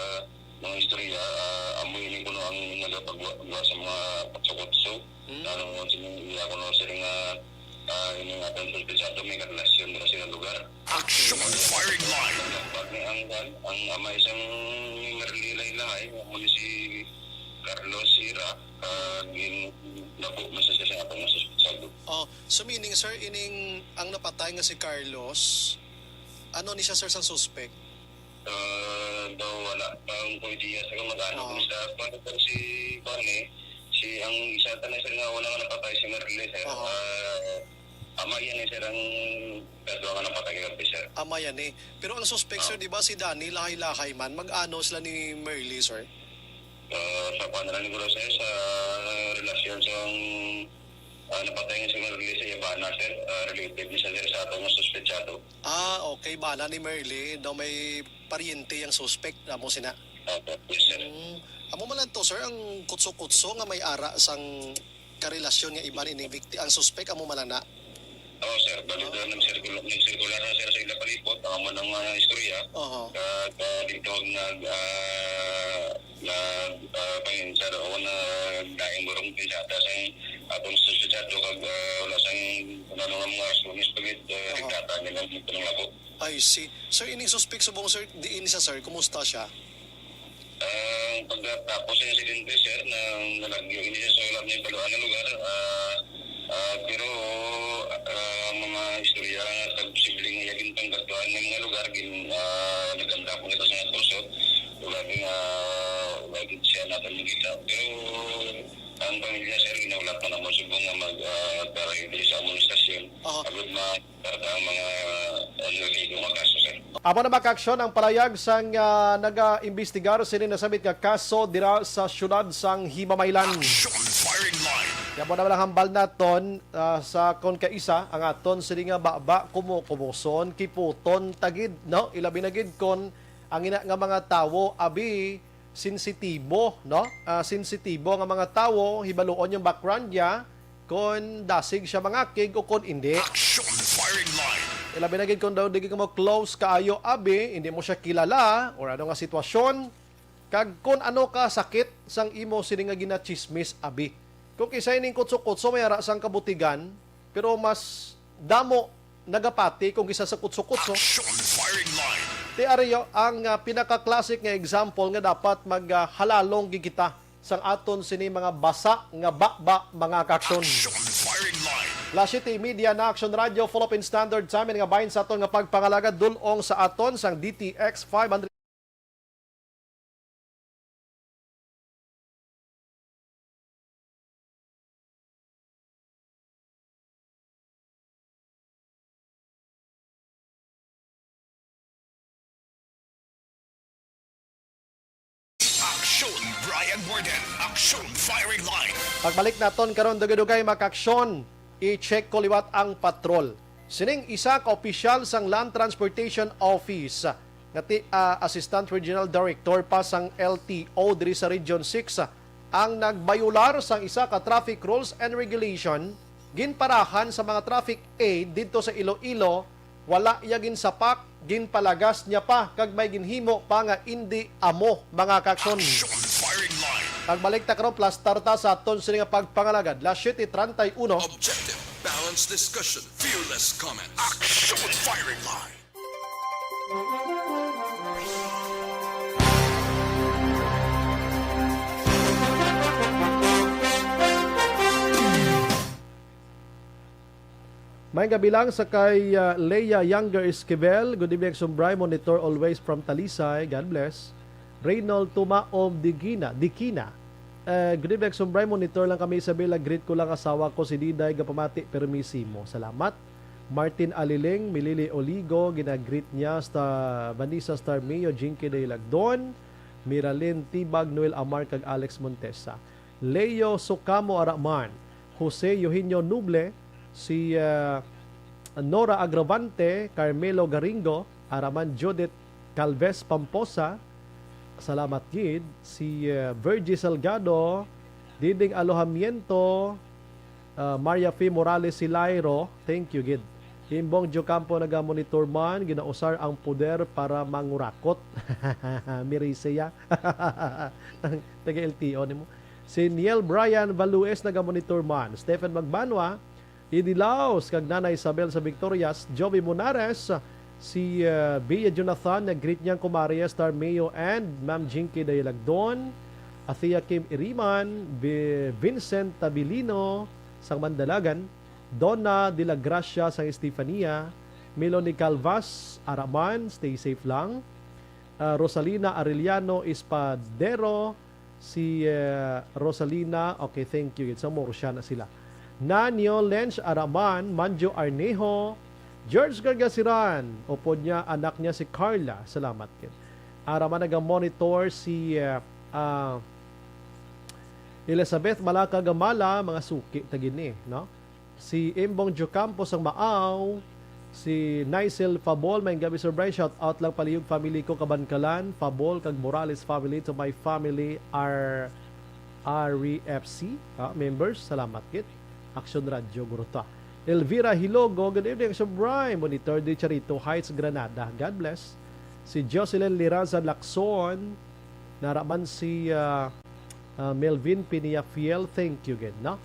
mga istorya, ah, amo ini kuno ang nagapagwa sa mga kutso-kutso. Hmm. Lalo mo sini iya kuno, sir, nga, ah, ining aton suspetsado may karelasyon dira sila lugar. Action firing line. Ang, ang, ang ama isang Merly Laylay, amo ni si Carlos Sira, ah, gin-, nabo man siya sa atong suspetsado. Oh, so meaning, sir, ining ang napatay nga si Carlos, ano ni siya, sir, sang suspect? Ah, daw wala pa ang idea sa kamag-anak Oo. ni sa kuwan, pero si kuwan, eh, si, ang isa ta na, sir, nga wala nga napatay, si Merly, sir. Oo. Ah, ama yan, eh, sir, ang kadwa nga napatay kay sir. Ama yan, eh. Pero ang suspect, sir, Oo. di ba si Danny, lahay-lahay man? Mag-ano sila ni Merly, sir? Ah, sa kuwan na lang siguro, sir, sa relasyon sa, ah, napatay nga si Merly sa iya bana, sir. Ah, related ni siya, sir, sa atong suspetsado. Ah, okay. Bana ni Merly, daw may paryente ang suspect, amo sina. Opo, yes, sir. Mm. Amo man lang to, sir, ang kutso-kutso nga may ara sang karelasyon nga iban ini bikti-, ang suspect, amo man lang na. Oo, sir. Bali, Ah. doon nagsirkula-, nagsirkular na, sir, sa ila palibot, ang amo ng mga istorya. Oho. Ka, ka, dito nag, ah, nag, ah, pangin, sir, o nagdaing burong pinsata sa atong suspetsado kag, ah, wala sang ano nga mga rasones pagit, ah, Oho. nagkata nila dito ng labo. I see. Sir, ining suspek subong, sir, diin siya, sir? Kumusta siya? Ang pagkatapos sa insidente, sir, na nalagyo ini siya sa wala niya baluan nga lugar, ah, ah, pero, ah, mga istorya nga posibleng iya ginpanggadtuan nga mga lugar, gin-, ah, nagandam kita sa mga kurso. Wala gid, ah, wala gid siya natin makita. Pero ang pamilya, sir, ginahulat na namo subong nga mag, ah, taray diri sa among istasyon. Aha. Agud ma-, Para ang mga, ano, illegal nga kaso, sir. Amo na, mga kaaksyon, ang palayag sang, ah, nagaimbestigar sini nasabit nga kaso dira sa siyudad sang Himamaylan. Action firing line. Kaya mo na lang hambal naton, ah, sa kon kaisa ang aton sini nga baba, kumo-, kumuson, kiputon, tagid, no? Ilabi na gid kon ang ina nga mga tawo, abi, sensitibo, no? Ah, sensitibo nga mga tawo, hibaluon yung background niya, kon dasig siya mangakig o kon indi. Action firing line. Ilabi na gid kon daw di ka mo close kaayo, abi, hindi mo siya kilala, or ano nga sitwasyon, kag kon ano ka sakit sang imo sini nga ginachismis, abi. Kung kisay ning kutso-kutso may ara sang kabutigan, pero mas damo nagapati kung kisa sa kutso-kutso. Action firing line. Ti ari ang, ah, pinaka-classic nga example nga dapat maghalalong gid kita sang aton sini mga basa nga baba, mga kaaksyon. Action firing line. Las siyete y media na, Action Radio, Philippine Standard Time, nga bahin sa aton nga pagpangalagad dul-ong sa aton sang D T X five hundred. Action, Brian Warden. Action, firing line. Pagbalik naton karon, dugay-dugay, mga kaaksyon, i-check ko liwat ang patrol. Sining isa ka opisyal sang Land Transportation Office, nga ti, ah, Assistant Regional Director pa sang L T O diri sa Region six, ang nagbayular sang isa ka traffic rules and regulation, ginparahan sa mga traffic aid didto sa Iloilo, wala iya ginsapak, ginpalagas niya pa, kag may ginhimo pa nga indi amo, mga kaaksyon. Action firing line. Pagbalik ta karon, plastar ta sa aton sini nga pagpangalagad. Las siyete treinta y uno. Objective, balanced discussion, fearless comment. Action firing line. May gabi lang sa kay, ah, Leia Younger Esquivel. Good evening, Sumbray. Monitor always from Talisay. God bless. Reynold Tumaom Digina, Dikina. Eh, good evening, Sumbray. Monitor lang kami, Isabela. Greet ko lang asawa ko, si Diday, gapamati, permisi mo. Salamat. Martin Aliling, Milili Oligo, ginagreet niya sa Vanessa Starmio, Jinky Day Lagdon, Miralyn Tibag, Noel Amar, kag Alex Montesa. Leo Socamo Araman, Jose Eugenio Noble, si, ah, Nora Agravante, Carmelo Garingo, Araman Judith Calves Pamposa, salamat gid, si, ah, Virgie Salgado, Diding Alojamiento, ah, Maria Fe Morales Silairo, thank you gid. Imbong Diocampo nagamonitor man, ginausar ang poder para mangurakot. Mirisea. Taga L T O nimo. Si Niel Brian Values nagamonitor man. Stephen Magbanwa, Idi Laos, kag Nanay Isabel sa Victorias, Joey Monares, si, uh, Bia Jonathan, nag-greet niyang kumari Star Mayo and Ma'am Jinky Dayalagdon, Athea Kim Iriman, Bi-, Vincent Tabilino sang Mandalagan, Donna de la Gracia sang Estefania, Melanie Calvas, Araman, stay safe lang. Ah, Rosalina Arellano Espadero, si, eh, Rosalina, okay, thank you. Sa Morsha na sila. Nanyo Lench Araman, Manjo Arnejo, George Gargasiran, upod niya, anak niya si Carla. Salamat gid. Araman naga-monitor si, eh, ah, Elizabeth Malaka Gamala, mga suki ta gini, no? Si Imbong Jocampo sang Maaw, si Nicel Fabol, may gabi, Sir Bryce, shout out lang palihog family ko, Kabankalan, Fabol, kag Morales family, to my family, R R E F C, ah, members, salamat gid. Action Radio, guro ta. Elvira Hilogo, good evening, Sir Bry, monitor di Charito Heights, Granada. God bless. Si Jocelyn Liranza Lacson, naraman si, ah, Ah, Melvin Piniafiel, thank you gid, no?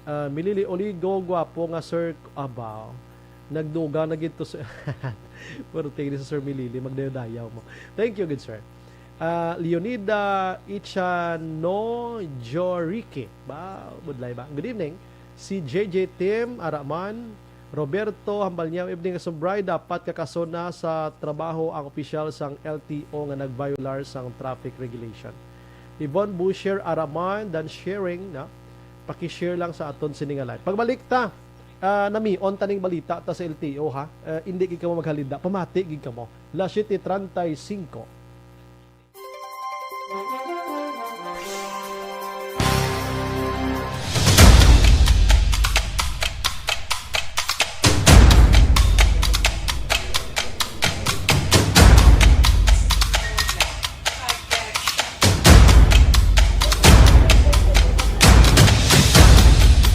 Ah, Milili Oligo, gwapo nga sir, abaw. Nagdugang na gid to, sir. Pero tingin sa Sir Milili, magdayaw-dayaw mo. Thank you gid, sir. Ah, Leonida Ichano Jorike. Ba, budlay ba? Good evening. Si J J Tim Araman, Roberto Hambalniao, evening, Sir Bry, dapat kakaso na sa trabaho ang opisyal sang L T O nga nag-violar sang traffic regulation. Yvonne Busher Araman, Dan Sharing, na, paki-share lang sa aton sini nga live. Pagbalik ta, ah, namion ta ning balita ta sa L T O, ha. Ah, hindi gid kamo maghalida, pamati gid kamo. Las siete treinta y cinco.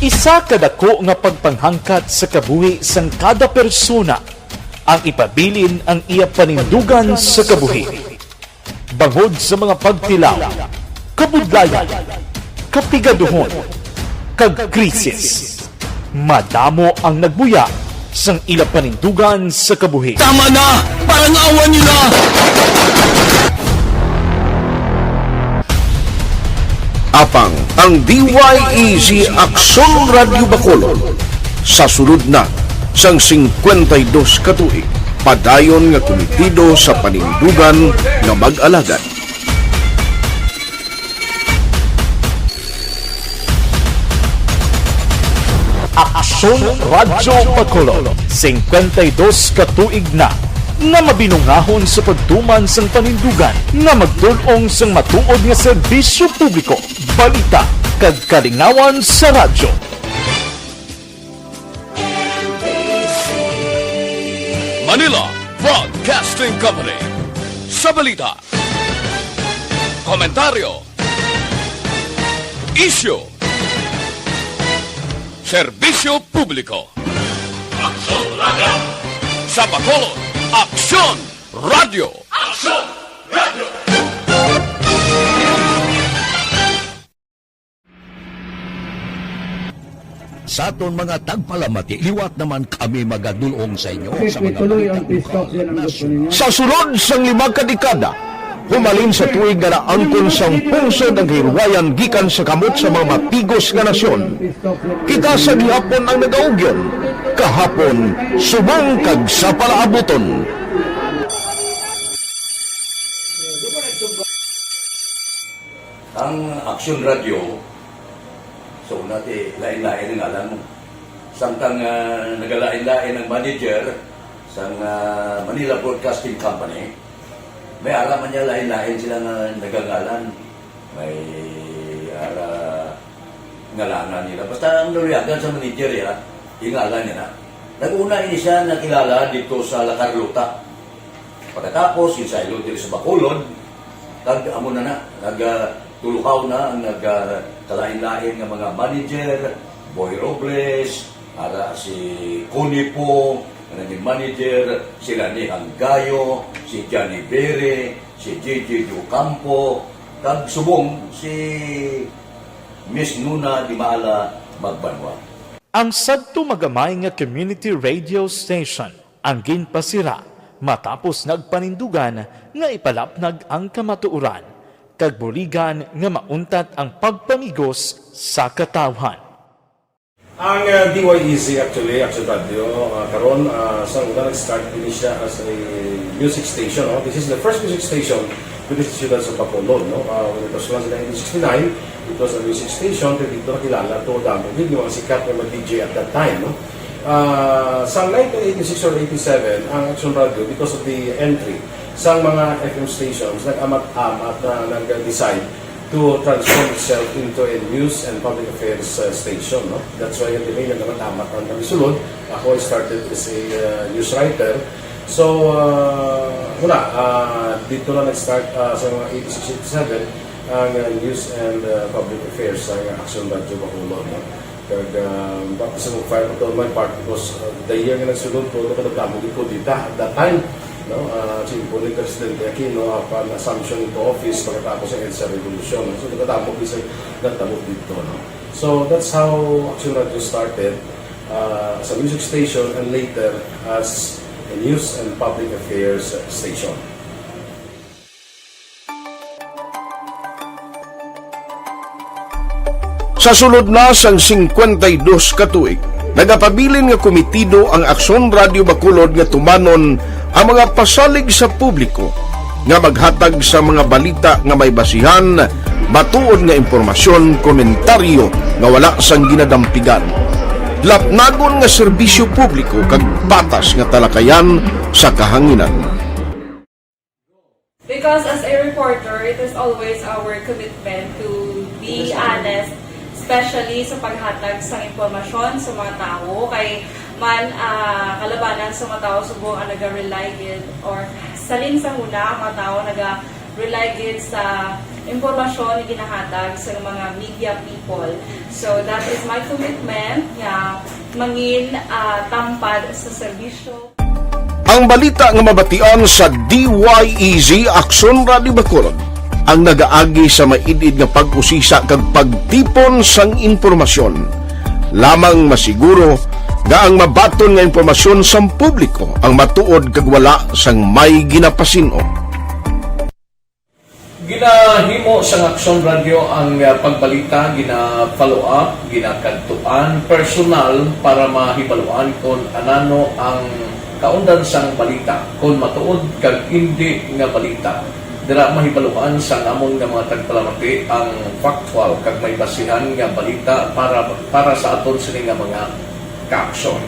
Isa ka dako nga pagpanghangkat sa kabuhi sang kada persona ang ipabilin ang iya panindugan sa kabuhi. Bangod sa mga pagtilaw, kabudlayan, kapigaduhon, kag krisis, madamo ang nagbuya sang ila panindugan sa kabuhi. Tama na! Parangawan niyo na! Apang ang D Y E G Aksyon Radyo Bacolod sa sulod na sang singkwenta y dos ka tuig, padayon nga kumitido sa panindugan nga mag-alagad. Aksyon Radyo Bacolod, singkwenta y dos ka tuig na nga mabinungahon sa pagtuman sang panindugan nga magtul-ong sang matuod nga serbisyo publiko, balita, kag kalingawan sa radyo. Manila Broadcasting Company. Sa balita, komentaryo, isyu, serbisyo publiko. Aksyon Radyo. Sa Bacolod, Aksyon Radyo. Aksyon Radyo. Sa aton mga tagpalamati, liwat naman kami magadul-ong sa inyo sa mga balita lokal, nasyonal. Sa sulod sang lima ka dekada, humalin sa tuig nga naangkon sang pungsod ang kahilwayan gikan sa kamot sa mga mapigos nga nasyon, kita sa gihapon ang nagaugyon, kahapon subong kag sa palaabuton. Ang Action Radio, so, nati, lain-lain ang ngalan mo. Samtang, ah, nagalain-lain ang manager sang, ah, Manila Broadcasting Company, may ara man niya lain-lain sila nga nagangalan. May ara ngalanan nila. Basta ang naluyagan sa manager, ya, ingalan niya na. Nag-una ini siya nakilala dito sa La Carlota. Pagkatapos, ginsaylo diri sa Bacolod, kag amo na na, nag, ah, tuluhaw na ang nag, ah, kalain-lain nga mga manager, Boy Robles, ara si Connie Po, nga naging manager, sila ni Hanggayo, si Johnny Bere, si J J Ocampo, kag subong si Miss Nuna Dimala Magbanwa. Ang sadto magamay nga community radio station ang ginpasira matapos nagpanindugan nga ipalapnag ang kamatuoran kag buligan nga mauntat ang pagpamigos sa katawhan. Ang, uh, D Y E Z actually, Action Radio, uh, karon, uh, sa una nag-start ini siya as a music station, no? This is the first music station dito sa siyudad sa Bacolod, no? Uh, when it was launched in nineteen sixty-nine, it was a music station, kaya dito nakilala to, damo gid yung mga sikat nga mga D J at that time, no? Ah, sa nineteen eighty-six or eighty-seven, ang Action Radio, because of the entry sa mga F M stations, nag-amat-amat na nag-decide to transform itself into a news and public affairs, uh, station, no? That's why, yung nag-amat-amat ang kami sulod. Ako, I started as a, uh, news writer. So, uh, wala, uh, dito na nag-start, uh, sa mga eighty-six, eighty-seven, ang, uh, news and, uh, public affairs sa Action Radio Bacolod, no? Kag, um, baptism of fire on my part because, uh, the year nga nagsunod ko, ano, kadagdamo gid ko dita at that time, no? Uh, si Impo ni Presidente Aquino, apan assumption into office pagkatapos sa EDSA Revolution, no? So, kadagdamo gid sa nagtabo dito, no? So, that's how Action Radio started, uh, as a music station and later as a news and public affairs station. Sa sulod na sang singkwenta y dos ka tuig, nagapabilin nga komitido ang Aksyon Radio Bacolod nga tumanon ang mga pasalig sa publiko nga maghatag sa mga balita nga may basihan, matuod nga impormasyon, komentaryo nga wala sang ginadampigan, lapnagon nga serbisyo publiko kag patas nga talakayan sa kahanginan. Because as a reporter, it is always our commitment to be honest, especially sa paghatag sang impormasyon sa mga tawo. Kay man, ah, kalabanan sa mga tawo subong ang naga-rely gid, or salin sa huna ang mga tawo naga-rely gid sa impormasyon nga ginahatag sa mga media people. So that is my commitment nga mangin, ah, tampad sa serbisyo. Ang balita nga mabatian sa D Y E Z Aksyon Radio Bacolod ang nagaagi sa maid-id nga pag-usisa kag pagtipon sang impormasyon. Lamang masiguro nga ang mabaton nga impormasyon sang publiko ang matuod kag wala sang may ginapasin-o. Ginahimo sang Aksyon Radio ang, ah, pagbalita, gina-follow up, ginakadtuan personal para mahibaluan kon anano ang kaundan sang balita, kon matuod kag indi nga balita. Dira mahibaluan sang amon nga mga tagpalamati ang factual kag may basihan nga balita para, para sa aton sini nga mga kaaksyon.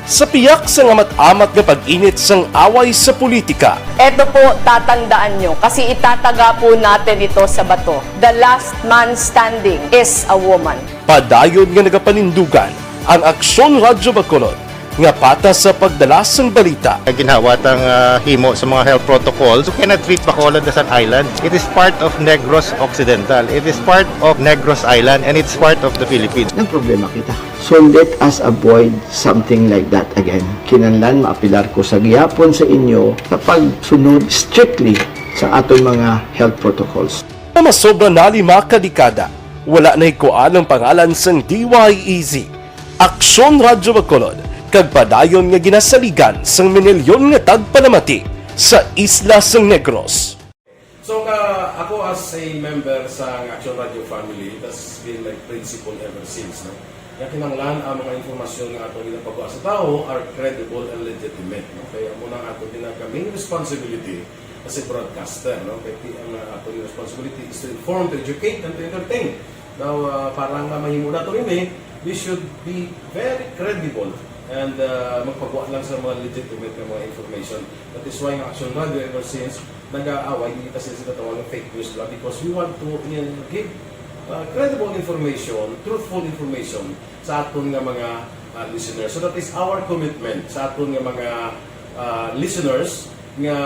Sa pihak sang amat-amat nga pag-init sang away sa politika, Eto po, tatandaan nyo, kasi itataga po natin ito sa bato. The last man standing is a woman. Padayon nga nagapanindugan ang Aksyon Radyo Bacolod nga patas sa pagdala sang balita. Ginhawa tang, ah, himo sa mga health protocols. You cannot treat Bacolod as an island. It is part of Negros Occidental. It is part of Negros Island, and it's part of the Philippines. Nagproblema kita. So let us avoid something like that again. Kinahanglan maapelar ko sa gihapon sa inyo sa pagsunod strictly sa aton mga health protocols. Nga masobra na lima ka dekada, wala nahikuan ang pangalan sang D Y E Z, Aksyon Radyo Bacolod, kag padayon nga ginasaligan sang minilyon nga tagpalamati sa isla sang Negros. So, ka, ako as a member sa Action Radio family, it has been my principle ever since, no? Nga kinahanglan ang mga impormasyon nga ato ginapagawa sa tawo are credible and legitimate, no? Kaya amo na ang ato ginag-, main responsibility As a broadcaster, no? Kay ti-, ang, uh, ato responsibility is to inform, to educate, and to entertain. Now, uh, para nga mahimo nato ini, we should be very credible and, uh, magpagwa lang sa mga legitimate nga mga information. That is why ang Action Radio ever since nag-aaway, hindi kasi sila tawag fake news lang because we want to, uh, give, uh, credible information, truthful information sa aton nga mga, uh, listeners. So that is our commitment sa aton nga mga, uh, listeners nga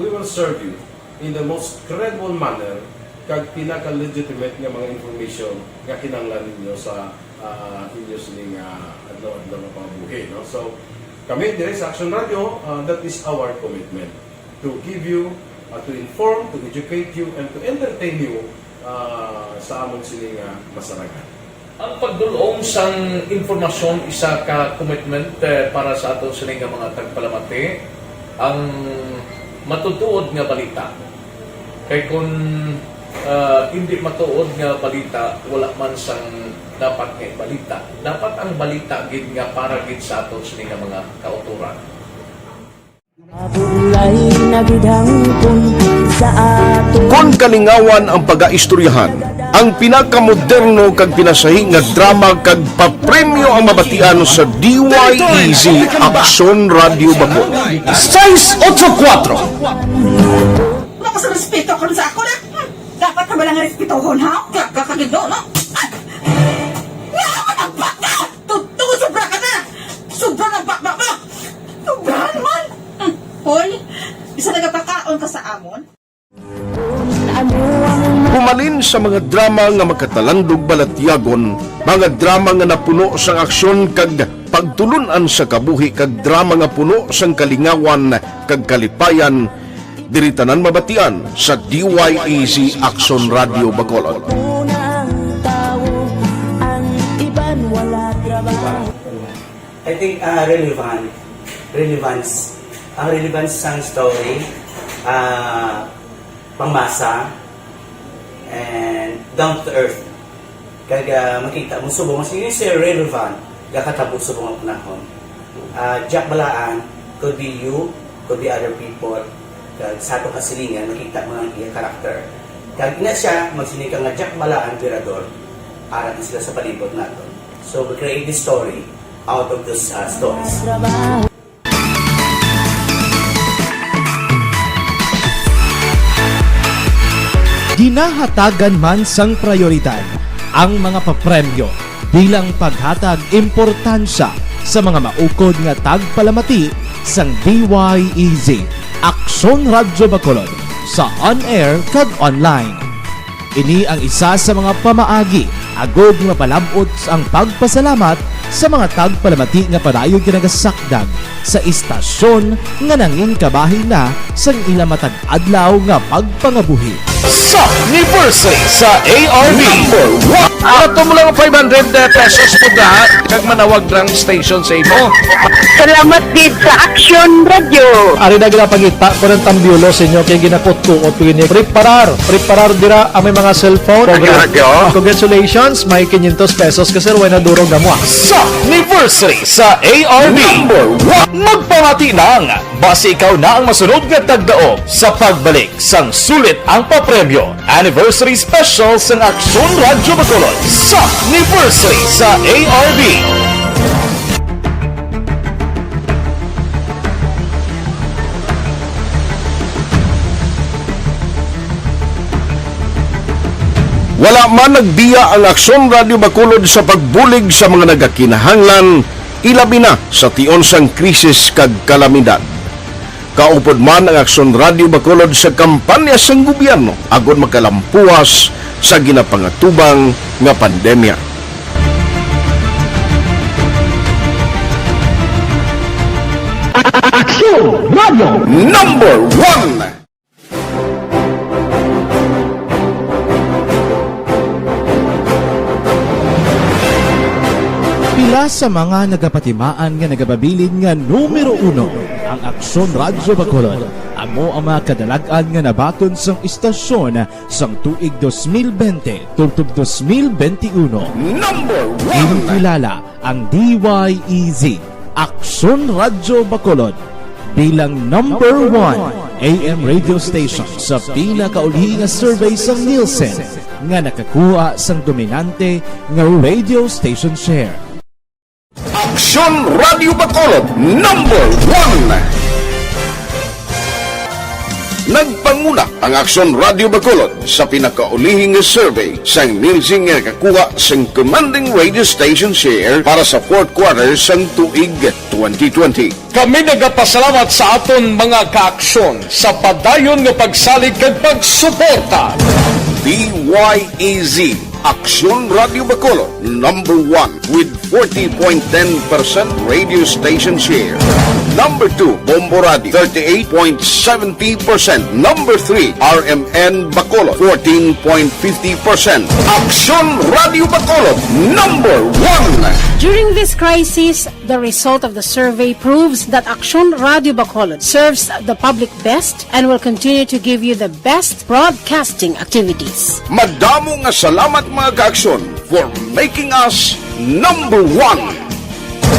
we will serve you in the most credible manner kag pinaka-legitimate nga mga information nga kinahanglan ninyo sa, ah, inyo sining, ah, adlaw-adlaw nga pangabuhi, no? So, kami dire sa Action Radio, ah, that is our commitment to give you, ah, to inform, to educate you, and to entertain you, ah, sa amon sining, ah, masarangan. Ang pagdul-ong sang impormasyon isa ka commitment, eh, para sa aton sini nga mga tagpalamati, ang matutuod nga balita. Kay kun, ah, indi matuod nga balita, wala man sang dapat nga ibalita. Dapat ang balita gid nga para gid sa aton sini nga mga kautoran. Mabulay na gid hangpon sa aton. Kon kalingawan ang pagaistoryahan, ang pinakamoderno kag pinasahi nga drama kag papremyo ang mabatian sa D Y E Z Aksyon Radyo Bacol. Seis ocho kuatro. Wala ka sa respeto karon sa ako na. Hmm, dapat ka ba lang respetohon, ha? Kaka-, kagindo, no? Ay! Nga ka nagbaka! Totoo, sobra ka na! Sobra na ba, ba, ba? Sobrahan man! Hmm, hoy, isa nagapakaon ka sa amon? Humalin sa mga drama nga makatalandog balatyagon, mga drama nga napuno sang aksyon kag pagtulun-an sa kabuhi, kag drama nga puno sang kalingawan kag kalipayan, diri tanan mabatian sa D Y E Z Aksyon Radyo Bacolod. I think, ah, relevant. Relevance. Ang relevance sang story, ah, pangmasa, and down to earth. Kag, ah, makita mo subong, sige, sir, relevant, gakatabo subong ang panahon. Ah, Jack Balaan, could be you, could be other people. Kag sa ato kasilingan, makita mo ang iya karakter. Kag ina siya, magsiling ka nga Jack Balaan, Virador, ara na sila sa palibot naton. So, we create this story out of those, ah, stories. Ginahatagan man sang prayoridad ang mga papremyo bilang paghatag importansya sa mga maukod nga tagpalamati sang D Y E Z, Aksyon Radyo Bacolod, sa on-air kag online. Ini ang isa sa mga pamaagi agod nga mapalab-ot ang pagpasalamat sa mga tagpalamati nga padayon nga nagasakdag sa istasyon nga nangin kabahin na sang ila matag adlaw nga pagpangabuhi. Sa anniversary sa A R B. Number one. Ato mo lang five hundred pesos mo da, kag manawag lang station sa imo. Salamat gid sa Action Radio. Ari na gid ang pangita ko ng tambiolo sa inyo kay ginakutkuot ko ini. Preparar, preparar dira ang may mga cellphone. Action Radio. Congratulations, may quinientos pesos ka, sir, way na durog na mo, ah. Sa anniversary sa A R B. Number one. Magpamati lang, basi ikaw na ang masunod nga tagdaog sa pagbalik sang sulit ang papremyo. Anniversary Special sang Aksyon Radyo Bacolod sa anniversary sa A R B. Wala man nagbiya ang Aksyon Radyo Bacolod sa pagbulig sa mga nagakinahanglan, ilabi na sa tion sang krisis kag kalamidad. Kaupod man ang Aksyon Radyo Bacolod sa kampanya sang gobyerno agod makalampuas sa ginapangatubang nga pandemya. Aksyon Radyo Number One. Pila sa mga nagapatimaan nga nagapabilin nga numero uno ang Aksyon Radyo Bacolod. Amo ang mga kadalag-an nga nabaton sang istasyon sang tuig dos mil bente tubtob dos mil bente uno. Number one. Ginakilala ang D Y E Z, Aksyon Radyo Bacolod. Bilang number one A M radio station sa pinakauli nga survey sang Nielsen nga nakakuha sang dominante nga radio station share. Aksyon Radio Bacolod, number one. Nagpanguna ang Aksyon Radio Bacolod sa pinakaulihing survey sang Nielsen nga nakakuha sang commanding radio station share para sa fourth quarter sang tuig twenty twenty. Kami nagapasalamat sa aton mga kaaksyon sa padayon nga pagsalig kag pagsuporta. D Y A Z, Aksyon Radio Bacolod, number one with forty point ten percent radio station share. Number two, Bombo Radio, thirty-eight point seventy percent. Number three, R M N Bacolod, fourteen point fifty percent. Aksyon Radio Bacolod, number one. During this crisis, the result of the survey proves that Aksyon Radio Bacolod serves the public best and will continue to give you the best broadcasting activities. Madamo nga salamat, mga kaaksyon, for making us number one.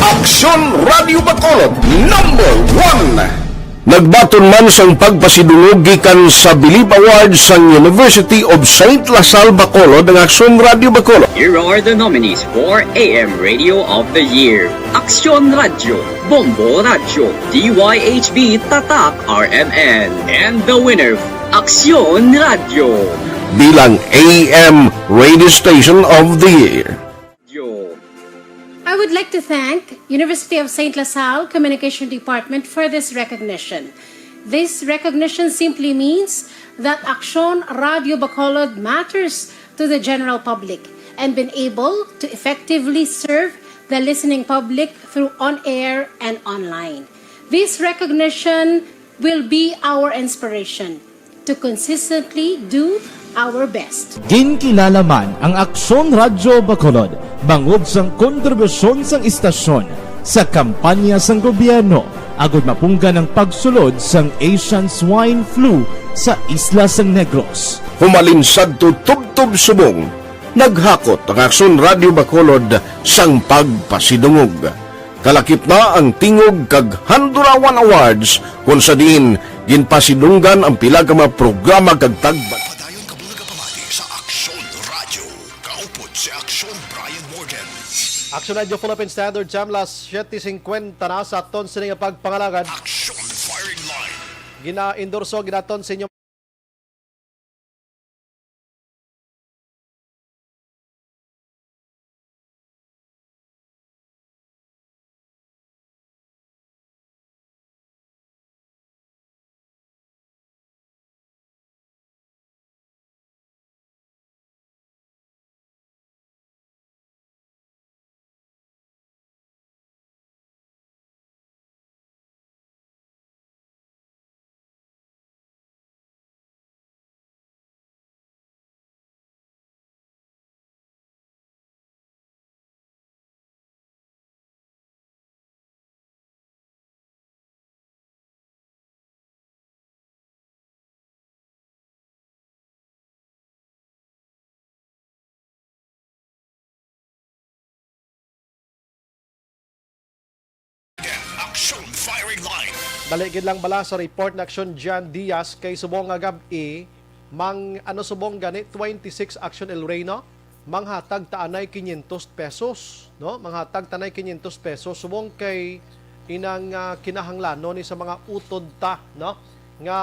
Aksyon Radio Bacolod, number one. Nagbaton man sang pagpasidungog gikan sa Bilib Awards sang University of Saint La Salle Bacolod ang Aksyon Radio Bacolod. Here are the nominees for A M Radio of the Year: Aksyon Radio, Bombo Radio, D Y H B Tatak R M N, and the winner, Aksyon Radio. Bilang A M Radio Station of the Year. I would like to thank University of Saint La Salle Communication Department for this recognition. This recognition simply means that Aksyon Radio Bacolod matters to the general public and been able to effectively serve the listening public through on-air and online. This recognition will be our inspiration to consistently do our best. Ginkilala man ang Aksyon Radyo Bacolod bangod sang kontribusyon sang istasyon sa kampanya sang gobyerno agud mapunggan ang pagsulod sang Asian Swine Flu sa isla sang Negros. Humalin sadto tubtob subong, naghakot ang Aksyon Radyo Bacolod sang pagpasidungog. Kalakip na ang Tingog kag Handurawan Awards, kung sa diin ginpasidunggan ang pila ka mga programa kag tagba. Padayon kamo nagapamati sa Aksyon Radyo. Kaupod si Aksyon Brian Morgan. Aksyon Radyo Philippine Standard Time, las siete cincuenta na sa aton sini nga pagpangalagad. Aksyon Firing Line. Gina-endorso ginaton sa inyo. Action Firing Line. Dali gid lang bala sa report na Action Jan Diaz kay subong nga gab-i, mang, ano, subong gani, twenty-six Action El Rey, no? Manghatag ta anay quinientos pesos, no? Manghatag ta anay quinientos pesos subong kay inang, ah, kinahanglanon ni sa mga utod ta, no? Nga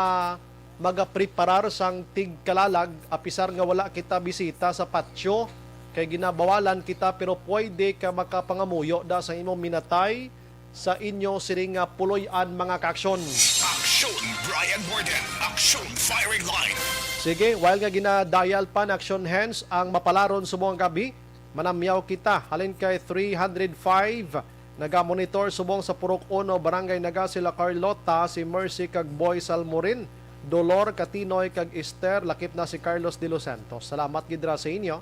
magapreparar sang tigkalalag, apisar nga wala kita bisita sa patio, kay ginabawalan kita, pero pwede ka makapangamuyo da sa imong minatay sa inyo sining nga puloy-an, mga kaaksyon. Action Brian Morgan, Action Firing Line. Sige, while nga ginadial pa na Action Hands ang mapalaron subong nga gab-i, manamyaw kita halin kay three hundred five. Nagamonitor subong sa Purok Uno, Barangay Naga, sila Carlota, si Mercy kag Boy Salmorin, Dolor, Katinoy, kag Esther. Lakip na si Carlos De Los Santos. Salamat gid ra sa inyo.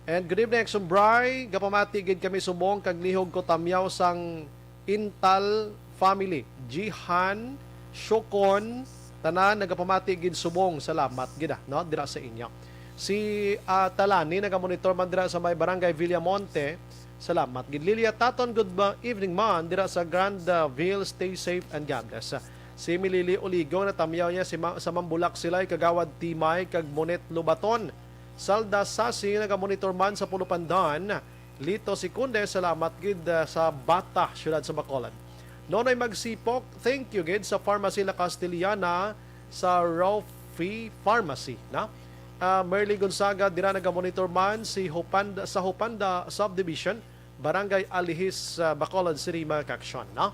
And good evening, Action Bri. Gapamati gid kami subong kag lihog ko tamyaw sang Intal family. Jihan, Shokon, tanan nagapamati gid subong. Salamat gid, ah, no, dira sa inyo. Si, ah, Talani nagamonitor man dira sa may Barangay Villamonte. Salamat gid. Lilia Taton, good ba-, evening man dira sa Grandville. Stay safe and God bless. Si Milili Uligong, natamyaw niya si ma-, sa Mambulak Silay, Kagawad Timay, kag Monet Lubaton. Salda Sasi, nagamonitor man sa Pulupandan. Lito Sikunde, salamat gid, ah, sa Bata, siyudad sa Bacolod. Nonoy Magsipok, thank you gid sa Pharmacy La Castellana sa Rofi Pharmacy, na? Ah, Merly Gonzaga, dira nagamonitor man si Hopanda, sa Hopanda Subdivision, Barangay Alihis, ah, Bacolod City, mga kaaksyon, no?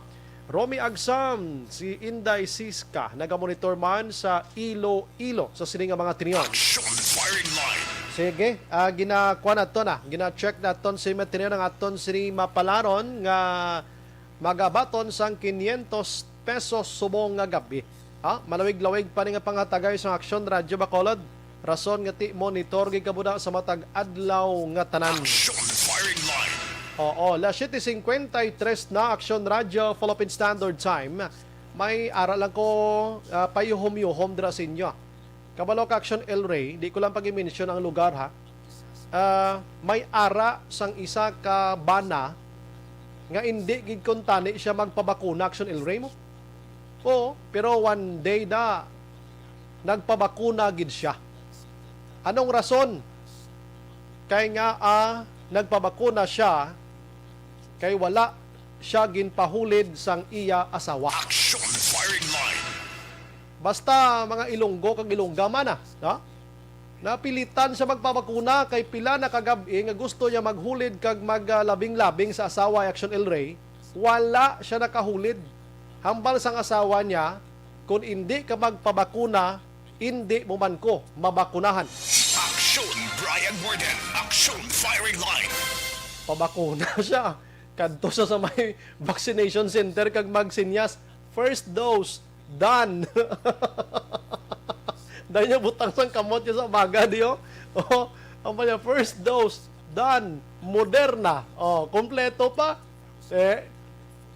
Romy Agsam, si Inday Siska, nagamonitor man sa Iloilo sa sini nga mga tinion. Action firing line. Sige, ah, ginakuha naton, ah, gina-check naton si mga tinion ang aton sini mapalaron nga magabaton sang quinientos pesos subong nga gab-i. Ha? Malawig-lawig pa ni nga panghatagay sang Aksyon Radyo Bacolod. Rason nga ti monitor gid kamo na sa matag adlaw nga tanan. Action firing line. Oo, las siete cincuenta y tres na, Aksyon Radyo, Philippine Standard Time. May ara lang ko, ah, payuhom-yuhom dira sa inyo. Kabalo ka, Action El Rey, di ko lang pag-mention ang lugar, ha. Ah, may ara sang isa ka bana nga indi gid kuntani siya magpabakuna, Action El Rey mo. Oo, pero one day da, nagpabakuna gid siya. Anong rason? Kay nga, ah, nagpabakuna siya, kay wala siya ginpahulid sang iya asawa. Action firing line. Basta mga Ilonggo kag Ilongga man, ah, no? Napilitan siya magpabakuna kay pila na ka gab-i nga gusto niya maghulid kag maglabing-labing sa asawa, Action El Rey. Wala siya nakahulid. Hambal sang asawa niya, "Kung indi ka magpabakuna, indi mo man ko mabakunahan." Action Brian Warden, Action Firing Line. Pabakuna siya. Kadto sa, sa may vaccination center kag magsinyas, "First dose, done." Dahil niya butang sang kamot niya sa baga, di, oh. Oh, ang pa niya, "First dose, done. Moderna." Oh, kompleto pa. Eh,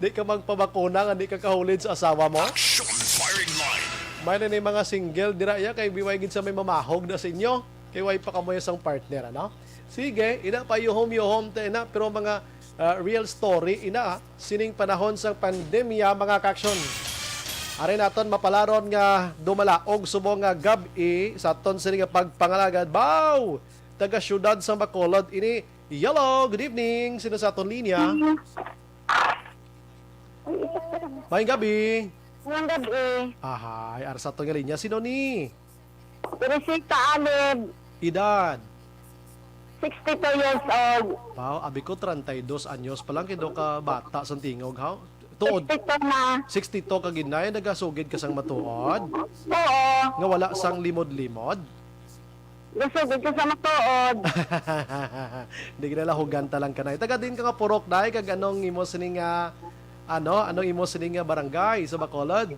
di ka magpabakuna nga di ka kahulid sa asawa mo? Action firing line. May na ni mga single dira, ya, kay biway gid sa may mamahog na sa inyo. Kay way pa kamoy sang partner, ano? Sige, ina, payuhom-yuhom ta, ina, pero mga, ah, real story, ina, ah, sining panahon sang pandemya, mga kaaksyon. Ari naton mapalaron nga dumalaog subong nga gab-i sa aton sini nga pagpangalagad. Baw! Taga siyudad sang Bacolod ini. Hello, good evening. Sino sa aton linya? Maayong gabi. Maayong gabi. Ahay, ara sa aton nga linya. Sino ni? Teresita Alib. Edad? Sixty-two years old. Wow, abi ko treinta y dos anyos pa lang, kay daw ka bata sa tingog, ha? Tuod. Sixty-two na. Sixty-two ka gid na, nagasugid ka sang matuod? Oo. Nga wala sang limod-limod? Gasugid ka sa matuod. Di gid na lahugan ta lang ka, Nay. Taga din ka nga purok, Nay, kag anong imo sini nga, ano, anong imo sini nga barangay sa Bacolod?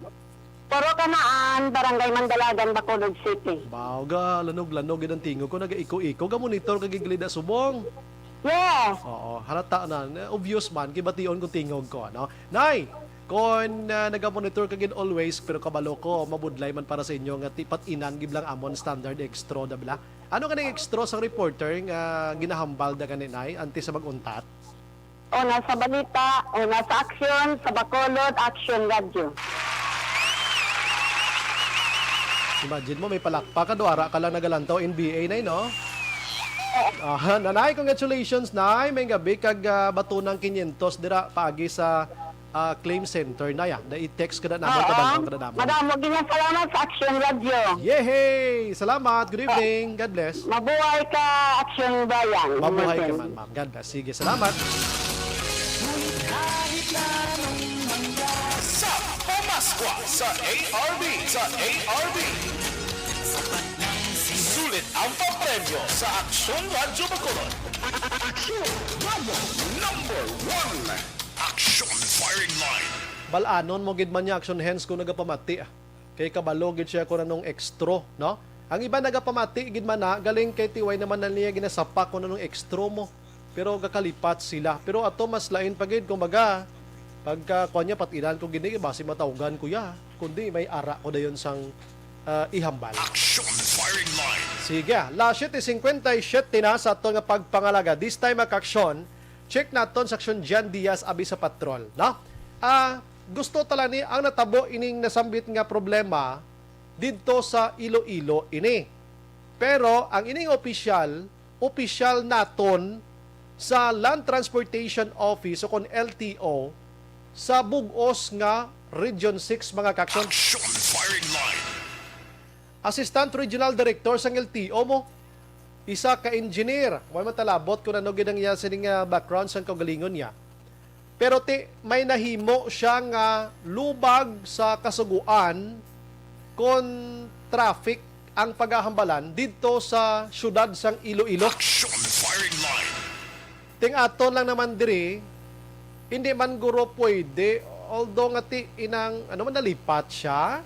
Purok Kanaan, Barangay Mandalagan, Bacolod City. Baw, ga, lanog-lanog gid ang tingog ko, naga-iko-iko, ga monitor ka gid gali da subong. Yes. Oo, halata na. Obvious man, kay bation ko tingog ko, ano? Nay, kon, ah, naga-monitor ka gid always, pero kabalo ko, mabudlay man para sa inyo nga ti-, pat-inan gid lang amon standard extra, da bala? Ano gani extra sang reporter nga ginahambal da gani, Nay, antes sa mag-untat? Una sa balita, una sa aksyon, sa Bacolod, Action Radyo. Imagine mo, may palakpak ka, do ara ka lang nagalantaw N B A, Nay, no? Aha, Nanay, congratulations, Nay. May gabi kag, ah, batunang quinientos dira paagi sa, ah, claim center, Nay, ah. Da i-text ka na namon, Oo. Tabangon ka na namon. Madamo gid nga salamat sa Action Radyo. Yehey! Salamat. Good evening. God bless. Mabuhay ka, Action Brian. Mabuhay ka Mabuhay. man, ma'am. God bless. Sige, salamat. Sa Pamaskwa sa A R B, sa A R B. Sulit ang papremyo sa Aksyon Radyo Bacolod. Aksyon Radyo number one. Aksyon Firing Line. Bal-anon mo gid man niya, Aksyon Hens, kung nagapamati, ah. Kay kabalo gid siya kung anong extra, no? Ang iba nagapamati gid man na, galing kay ti way naman na niya ginasapa kung anong extra mo. Pero gakalipat sila. Pero ato mas lain pa gid, kumbaga, pagka kuwan niya, pat-inan ko gid ni, basi matawgan ko ya. Kundi may ara ko dayon sang, ah, ihambal. Action Firing Line. Sige, las siete cincuenta y siete na sa aton nga pagpangalaga. This time, mga kaaksyon, check naton sa Aksyon Jan Diaz abi sa patrol, no? Ah, gusto tala ni ang natabo ining nasambit nga problema didto sa Iloilo ini. Pero ang ining opisyal, opisyal naton sa Land Transportation Office o kon L T O sa bug-os nga Region six, mga kaaksyon. Action Firing Line. Assistant Regional Director sang L T O mo. Isa ka engineer. Wa man ta labot kung ano gid ang iya sining, ah, background sang kaugalingon niya. Pero ti, may nahimo siya nga lubag sa kasugoan kon traffic ang pagahambalan didto sa siyudad sang Iloilo. Action Firing Line. Ting aton lang naman diri, hindi man guro pwede, although nga ti inang, ano man, nalipat siya,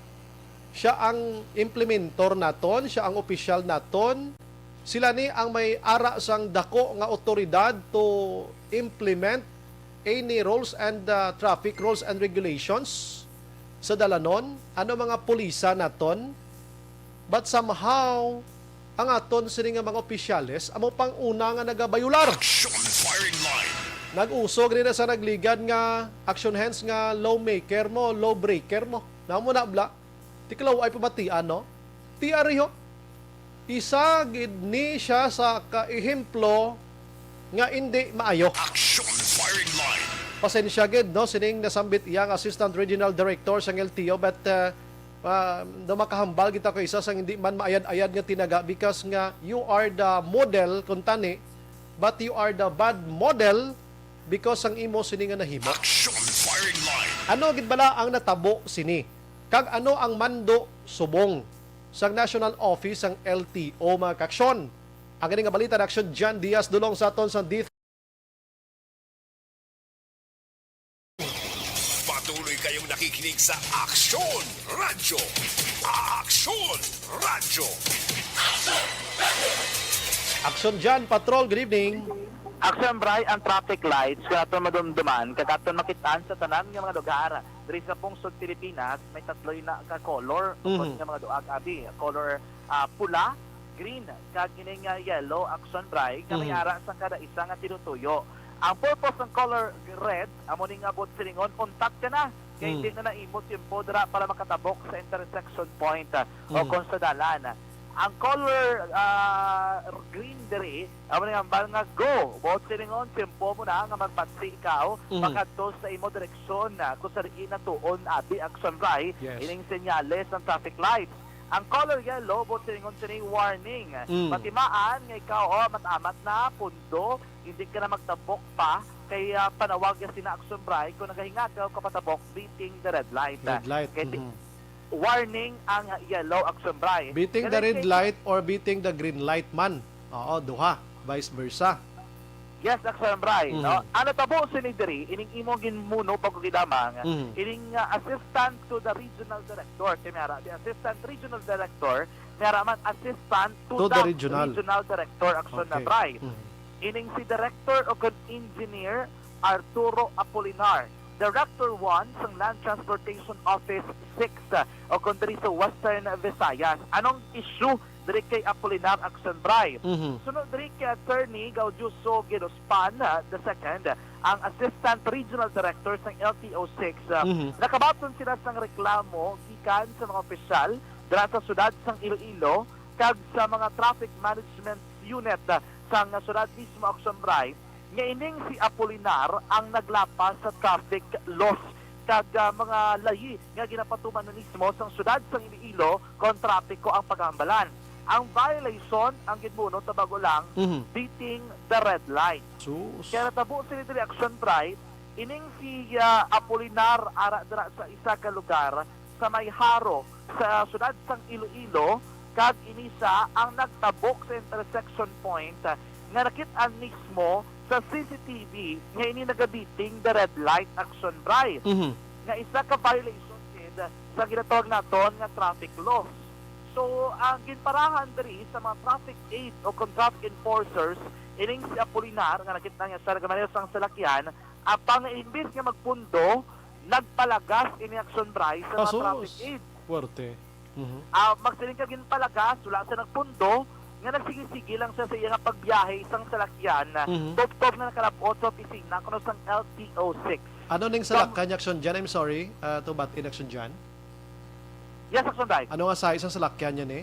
siya ang implementor naton, siya ang opisyal naton. Sila ni ang may ara sang dako nga awtoridad to implement any rules and, uh, traffic rules and regulations sa dalanon. Ano, mga pulisa naton? But somehow, ang aton sini nga mga opisyales amo pang una nga nagabayular. Action Firing Line. Nag-uso gani na sa nagligad nga action hands nga lawmaker mo, lawbreaker mo. Namo na bla. Tiklaw ay pamatian, no? Ti ari ho. Isa gid ni siya sa ka-ehemplo nga indi maayo. Action Firing Line. Pasensya gid, no, sining nasambit iya nga Assistant Regional Director sang L T O, but, uh, uh, daw makahambal kita ko isa sang hindi man maayad-ayad nga tinaga because nga you are the model, kung tani, but you are the bad model because sang imo sini nga nahimo. Action Firing Line. Ano gid bala ang natabo sini? Kag ano ang mando subong sang National Office sang L T O, mga kaaksyon? Ang ini nga balita, Action John Diaz, dulong sa aton sa D Patuloy kayong nakikinig sa Aksyon Radyo. Aksyon Radyo. Action John Patrol, good evening. Action Bri, ang traffic lights kung aton madumduman, kag aton makitaan sa tanan nga mga lugar diri sa pungsod Pilipinas, may tatlo na ka color, Mhm. nga mga duag abi, color, ah, pula, green, kag ining, ah, yellow, Action Bri, nga may Mhm. ara sa kada isa nga tinutuyo. Ang purpose ng color red, amo ni nga buot silingon, untat ka na. Kay Mm. hindi na naimot yung podra para makatabok sa intersection point, ah, o Mm. kung sa dalan. Ang color, ah, green diri, amo ni nga hambal nga go. Buot silingon, tiyempo mo na nga magbatsi ikaw, Mm. makadto sa imo direksyon, ah, kung sa diin na tuon, abi, Action Bri, Yes. ining senyales ng traffic lights. Ang color yellow, buot silingon sini warning. Mm. Matimaan nga ikaw, oh, mat-amat na, pundo, hindi ka na magtabok pa, kay, ah, panawag ya sina Action Bri kung nagahingagaw ka patabok, beating the red light. Red light, Kay ti-, mhm. warning ang yellow, Action Bri. Beating the Kaya red kay light or beating the green light man. Oo, duha. Vice versa. Yes, Action Bri, Mhm. no? Ang natabo sini diri, ining imong ginmuno, bago gidamang, Mhm. ining, ah, assistant to the regional director, kay may ara, the assistant regional director, may ara man assistant to To the the regional. regional director, Action Okay. Bri. Mhm. Ining si Director o kon Engineer Arturo Apolinar, Director one sang Land Transportation Office six, ah, o kon diri sa Western Visayas. Anong issue diri kay Apolinar, Action Bri? Mhm. Suno diri kay Attorney Gaudioso Gidospan, ah, the second, ang Assistant Regional Director sang L T O six, ah, Mhm. nakabaton sila sang reklamo gikan sa mga opisyal dira sa siyudad sang Iloilo kag sa mga traffic management unit, ah, sang siyudad mismo, Action Bri, nga ining si Apolinar ang naglapas sa traffic laws kag, ah, mga layi nga ginapatuman na mismo sang siyudad sang Iloilo kon trapiko ang paghambalan. Ang violation, ang ginmuno ta bago lang, Mhm. beating the red light. Sus. Kaya natabo sini diri, Action Bri, ining si, ah, Apolinar ara dira sa isa ka lugar sa may Jaro, sa siyudad sang Iloilo, kag ini sia ang nagtabok sa intersection point, ah, nga nakit-an mismo sa C C T V nga ini nagabiting the red light, Action Bri. Mhm. Nga isa ka violation gid sa ginatawag naton nga traffic laws. So, ang ginparahan diri sa mga traffic aid o kon traffic enforcers, ining si Apolinar, nga nakit-an niya siya nagamaneho sang salakyan, apang imbis nga magpundo, nagpalagas ini, Action Bri, sa mga Asus. traffic aid. Puwerte. Mhm. Ah, magsiling ka ginpalagas, wala siya nagpundo, nga nagsigi-sige lang siya sa iya nga pagbiyahe sang salakyan, Mhm. tubtob na nakalab-ot sa opisina kuno sang L T O six. Ano ning Sam- salakyan niya, Action Jan? I'm sorry, ah, to butt in, Action Jan. Yes, Action Rai. Ano nga size ang salakyan niya ni?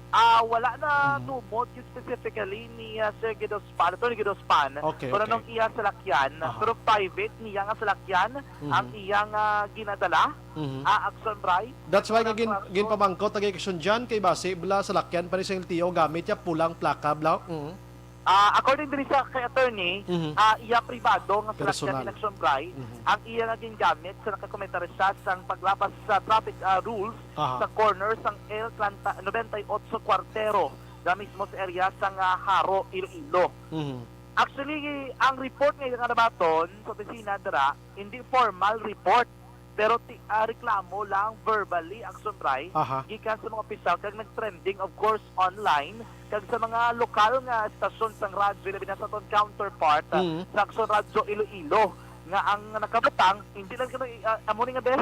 Ah, wala na Mhm. tumod yung specifically ni, ah, Sir Guido Span, Attorney Guido Span, Okay, kung okay. anong iya salakyan, Aha. pero private niya nga salakyan, Mhm. ang iyang, ah, ginadala, Mhm. ah, Action Rai. That's why Ang nga gin-, rason gin-, pamangkot ang Action Jan kay basi bala salakyan pa ni sa L T O gamit niya pulang plaka bala. Mhm. Ah, according diri sa kay attorney, Mhm. ah, iya pribado nga salakyan Personal. Election Bray, Mhm. ang iya nga gingamit sa nakakomentar siya sang paglabas sa traffic, ah, rules Aha. sa corner sang L treinta, noventa y ocho Cuartero, nga mismo sa area sang, ah, Jaro, Iloilo. Mhm. Actually, ang report nga iya nga nabaton sa opisina dira, hindi formal report, pero ti-, ah, reklamo lang verbally, Action Bray, Aha. gikan sa mga opisyal kag nag-trending, of course, online kag sa mga lokal nga estasyon sang radyo, labi na sa aton counterpart, ah, Mm. sa Action Radyo Iloilo, nga ang nakabutang, hindi lang kuno, ah, amo ni nga bes,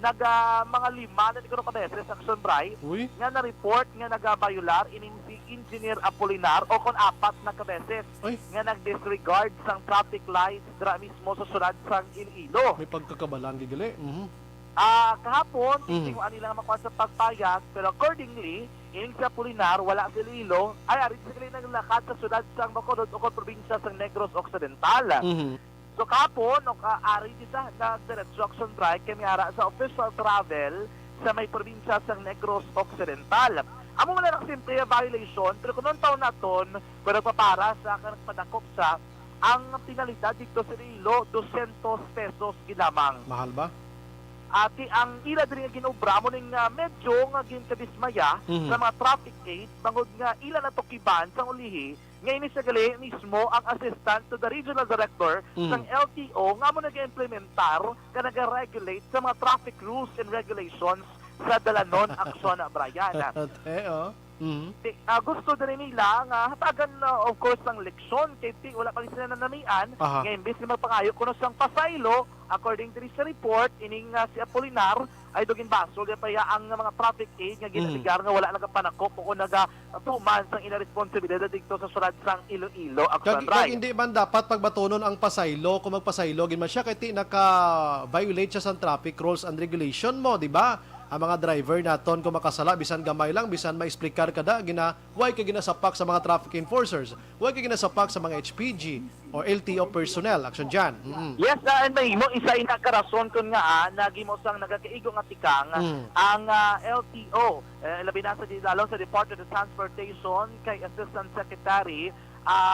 nag, ah, mga lima na siguro ka beses, Action Bray, Uy. nga na-report nga nagabayular ining si Engineer Apolinar o kon apat na ka beses Ay. nga nag-disregard sang traffic lights dira mismo sa syudad sang Iloilo. May pagkakabalaan gid gali. Mhm. Ah, kahapon, Mhm. tinguhaan nila nga makuha sa pagpayag, pero accordingly, ining si Apolinar wala sa Iloilo, ay ari sa gali naglakad sa syudad sang Bacolod o kon probinsya sang Negros Occidental. Mhm. So, kahapon, no, ka-, ari di sa nagdiretso Action Bray kay may ara sa official travel sa may probinsya sang Negros Occidental. Amo man lang simple nga violation, pero kung ang taon naton, kung nagpapara sa kang nagpadakop sa, ang penalidad dito sa Iloilo, dosyentos pesos gid lamang. Mahal ba? Ati ang ila diri nga ginobra mo ning, ah, medyo nga ginkadismaya Mhm. sa mga traffic aid, bangod nga ila natukiban sang ulihi nga ini sa gali mismo ang assistant to the regional director Mm. sang L T O nga amo nag-implementar ka nag-regulate sa mga traffic rules and regulations sa Dalanon Action, Brian. Te, oh. Mhm. Ti-, ah, gusto diri nila nga hatagan, ah, of course, ang leksyon kay ti wala pa gid sila nanamian Aha. nga imbis nga magpangayo kuno sang pasaylo, according diri sa report, ining, ah, si Apolinar ay daw ginbasol niya pa iya ang mga traffic aid nga Mm. ginaligar nga wala nagapanakop o nagatuman sang ila responsibilidad didto sa syudad sang Iloilo, Kag, Action kag Bray. hindi man dapat pagbatunon ang pasaylo kung magpasaylo gid man siya kay ti naka-violate siya sang traffic rules and regulation mo, di ba? Ang mga driver naton kung makasala bisan gamay lang, bisan maexplikar ka da, gina, why ka ginasapak sa mga traffic enforcers? Why ka ginasapak sa mga H P G or L T O personnel? Action Jan. Mm-mm. Yes, ah, and mahimo isa ina ka rason kun nga, ah, nagimo sang nagakaigo nga tikang Mm. ang, ah, L T O, eh, labi na sa di-, lalong sa Department of Transportation kay Assistant Secretary,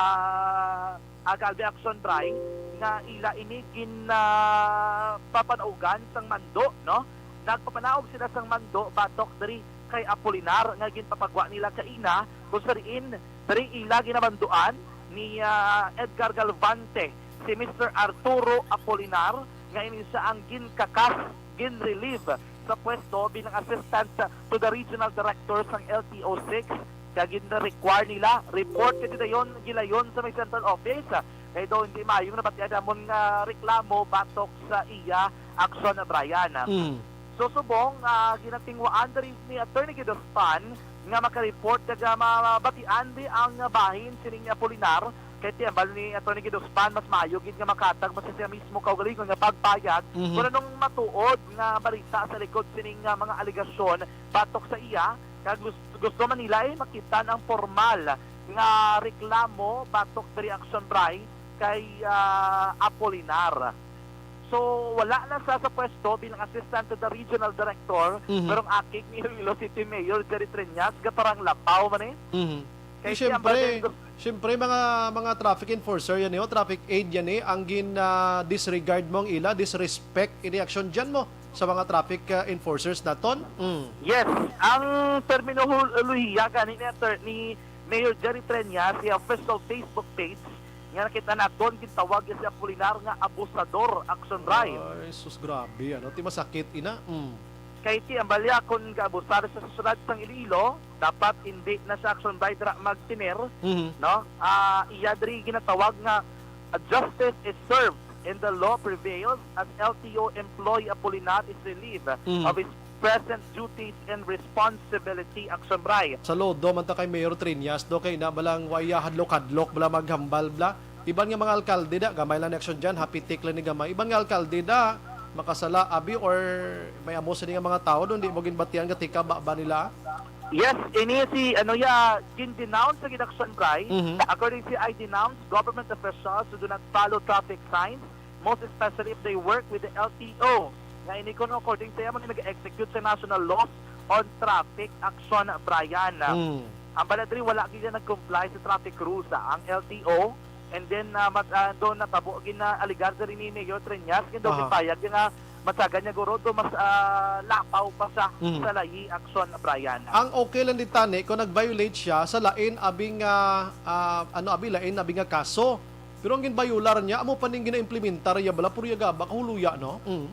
ah, ah, Calvi Action Bray, nga ila ini gin, ah, papanaugan sang mando, no? Nagpapanaog sila sang mando batok diri kay Apolinar nga ginpapagwa nila kaina, kung sa diin diri ila ginabanduan ni, ah, Edgar Galvante si Mister Arturo Apolinar, nga ini siya ang ginkakas, ginrelieve sa pwesto bilang assistant to the regional director sang L T O six, kag gin-require nila report kay dayon gilayon sa may central office. Kay daw hindi maayong nabatian namon nga reklamo batok sa iya aksyon, Brian. Mm. So, subong, ah, ginatingwaan diri ni Attorney Guido Span nga makareport kag, ah, mabatian di ang bahin sining Apolinar, kay ti ambal ni Attorney Guido Span, mas maayo gid nga makatag mas siya mismo kaugalingon nga pagpayag Mhm. kung anong matuod nga balita sa likod sining, ah, mga alegasyon batok sa iya, kag gus-, gusto man nila, eh, makita ang formal nga reklamo batok diri, Action Bray, kay, ah, Apolinar. So, wala na sa, sa pwesto bilang assistant to the regional director, Mhm. pero ang akig ni Iloilo City Mayor Jerry Treñas, gaparang lapaw man eh. Mhm. Kay Eh, siyempre, siyempre, siyempre, mga, mga traffic enforcer yan eh, oh, traffic aid yan eh, ang gin, ah, disregard mo ang ila, disrespect ini action dyan mo sa mga traffic, ah, enforcers naton. Mm. Yes, ang terminolohiya gani ni Attorney Mayor Jerry Treñas, si official Facebook page, nga nakita naton, gintawag niya si Apolinar nga abusador, Action Bray. Ay, sus, grabe, ano? Ti masakit, ina. Mm. Kay ti ang balya, kung gaabusar sa susunod sang Iloilo, dapat hindi na sa Action Bray dira magtener, Mhm. no? Ah, iya diri ginatawag nga, "A justice is served and the law prevails as L T O employee Apolinar is relieved Mhm. of his present duties and responsibility," Action Bray. Saludo man ta kay Mayor Treñas, do, kay na balang waya hadlok-hadlok, bala maghambal, bala. Iban nga mga alkalde da, gamay lang ni aksyon dyan, hapitik lang ni gamay. Iban nga alkalde da, makasala, abi, or may amo sini nga mga tao doon, di mo ginbatian nga tika ba, ba nila? Yes, ini si, ano ya, gin-denounce sa gid aksyon, Bri. Mhm. According si I denounce government officials who do not follow traffic signs, most especially if they work with the L T O. Nga ini kuno, according sa iya, man nag-execute sa national laws on traffic action, Brian. Mm. Ang bala diri, wala gid nag-comply sa traffic rules, ah, ang L T O. And then, ah, mat, ah, doon natabo gid na alegar diri ni Mayor Treñas, gid daw Aha. gipayag nga matsagan niya guro do mas, ah, lapaw pa siya Mhm. sa layi action, Brian. Ang okay lang di tani kung nag-violate siya sa lain abing nga, ah, ano, abi, lain abing nga kaso. Pero ang ginbayular niya, amo pa ning gina-implementar ya bala, puro ya gaba, kahuluya, no? Mm.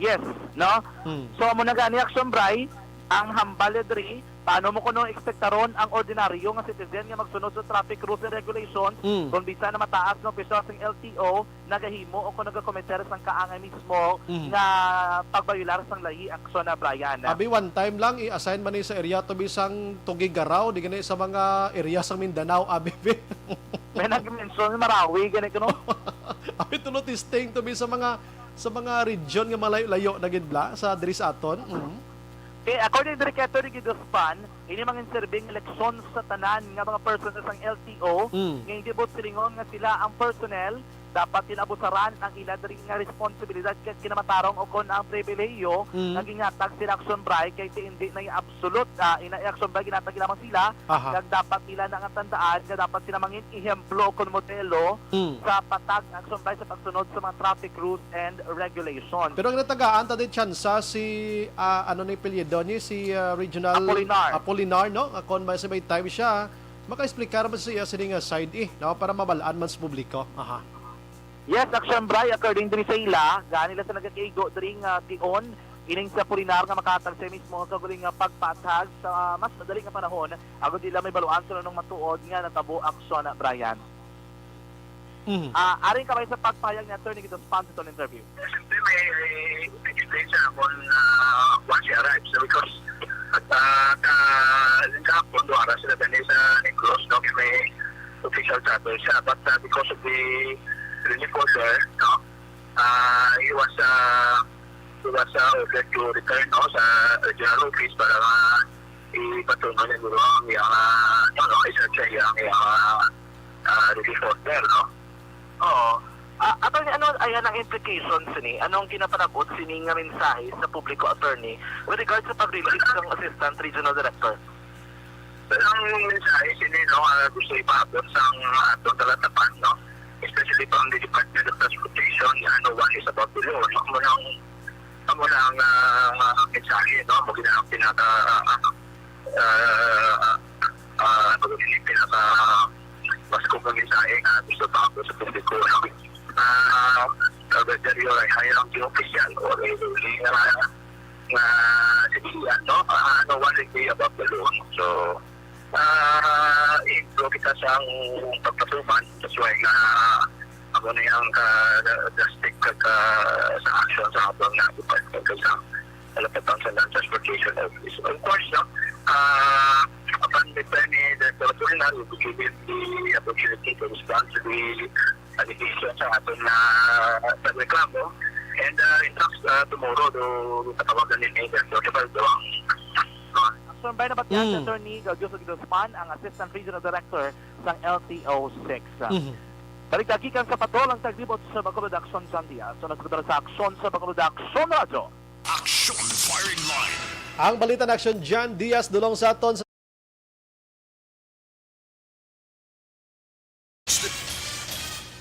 Yes, no? Mm. So, amo na gani action, Bri, ang hambal diri, paano mo kuno ekspektaron ang ordinaryo nga citizen nga magsunod sa traffic rules and regulations Mm. kung bisan na mataas nga opisyal sang L T O nagahimo o kung nagakometer sang kaangay mismo Mm. nga pagbayular sang layi aksyon na, Brian? Abi, one time lang, i-assign man ni sa area to bisang Tuguegarao, di gani sa mga area sa Mindanao, abi, be. May nag-mention, Marawi, gani kuno. Abi, tulo testing to be sa mga, sa mga region nga malayo-layo na gid bala sa diri sa aton. Mm. Okay, according diri kay Attorney Gidospan, ini mangin serbing leksyon sa tanan nga mga personnel sang L T O Mm. nga hindi buot silingon nga sila ang personnel, dapat ginabusaran ang ila diri nga responsibilidad kag kinamatarong o kon ang pribilehiyo Mm. nga ginhatag sila action, Bri, kay ti hindi na i-absolute, ah, ina action, Bri, ginhatag lamang sila, Aha. kag dapat nila na nga tandaan nga dapat sila mangin ehemplo kon modelo Mm. sa patag action, Bri, sa pagsunod sa mga traffic rules and regulations. Pero ang natagaan ta di tsansa si, ah, ano ni apelyido ni, si, ah, Regional Apolinar. Apolinar, no? Nga kon may, may time siya, maka-explicar man siya sini nga side, eh, no? Para mabalaan man sa publiko. Aha. Yes, action, Bri, according diri sa ila, gani la sa nagakaigo diri nga tion ining sa Apolinar nga makahatag sa mismo nga kaugaling nga pagpatag sa mas madali nga panahon, agod dili may baluan sa nunong matuod nga natabo action, Brian. Mhm. Ah, aring kamay sa pagpahayag ni Attorney Gidospan sa tong interview. Siyempre, may explain sa amon, ah, once he arrives. So, because, at, ah, ka, kahapon, duha ra sila gani sa Negros, no? Kay may official travel siya. But, ah, because of the relief order, no? Ah, he was, ah, he was, ah, ordered to return, no, sa regional office para ma-, ipatuman niya guro ang iyang, ah, ano, no, isa siya iyang, iyang, ah, ah, relief order, no? Oo. Ah, attorney, ano ay ang implications sini? Anong ginapanabot sini nga mensahe sa publiko, attorney, with regards sa pag-release ng Assistant Regional Director? Ang mensahe sini, no, ah, gusto ipaabot sa ang, ah, atong talatapan, no? Especially from the Department of Transportation, ah, no one is above the law. No? Amo na ang, amo na ang, ah, mensahe, no? Mo gina-, pinaka, ah, ah, ah, ano ba yun, pinaka mas kung mensahe nga gusto pa ako sa publiko, no? Ah, whether you're a high-ranking official or a lowly nga, nga civilian, no? Ah, no one will be above the law. So, ah, i-improve kita sa ang pagpatuman. That's why nga, amo na yung ka-, drastic ka, ka, sa action sa habang na department sa Kalapatan sa Land Transportation Office. Of course, no, ah, upon return ni Director Apolinar, we will give him the opportunity to respond to the allegation sa aton na pagreklamo. And, ah, in fact, ah, tomorrow, do, tatawagan ni Director Tebaldo ang, ah, Action, Brian, nabatian si Mm. Attorney Gaudios Gidospan, ang Assistant Regional Director sang L T O six. Mhm. Balik na gikan sa Patrol ang Taglibot sa Bacolod, Action John Diaz. So, nagsulat sa Action sa Bacolod, Action Radyo. Action Firing Line. Ang balita na Action John Diaz dulong sa aton sa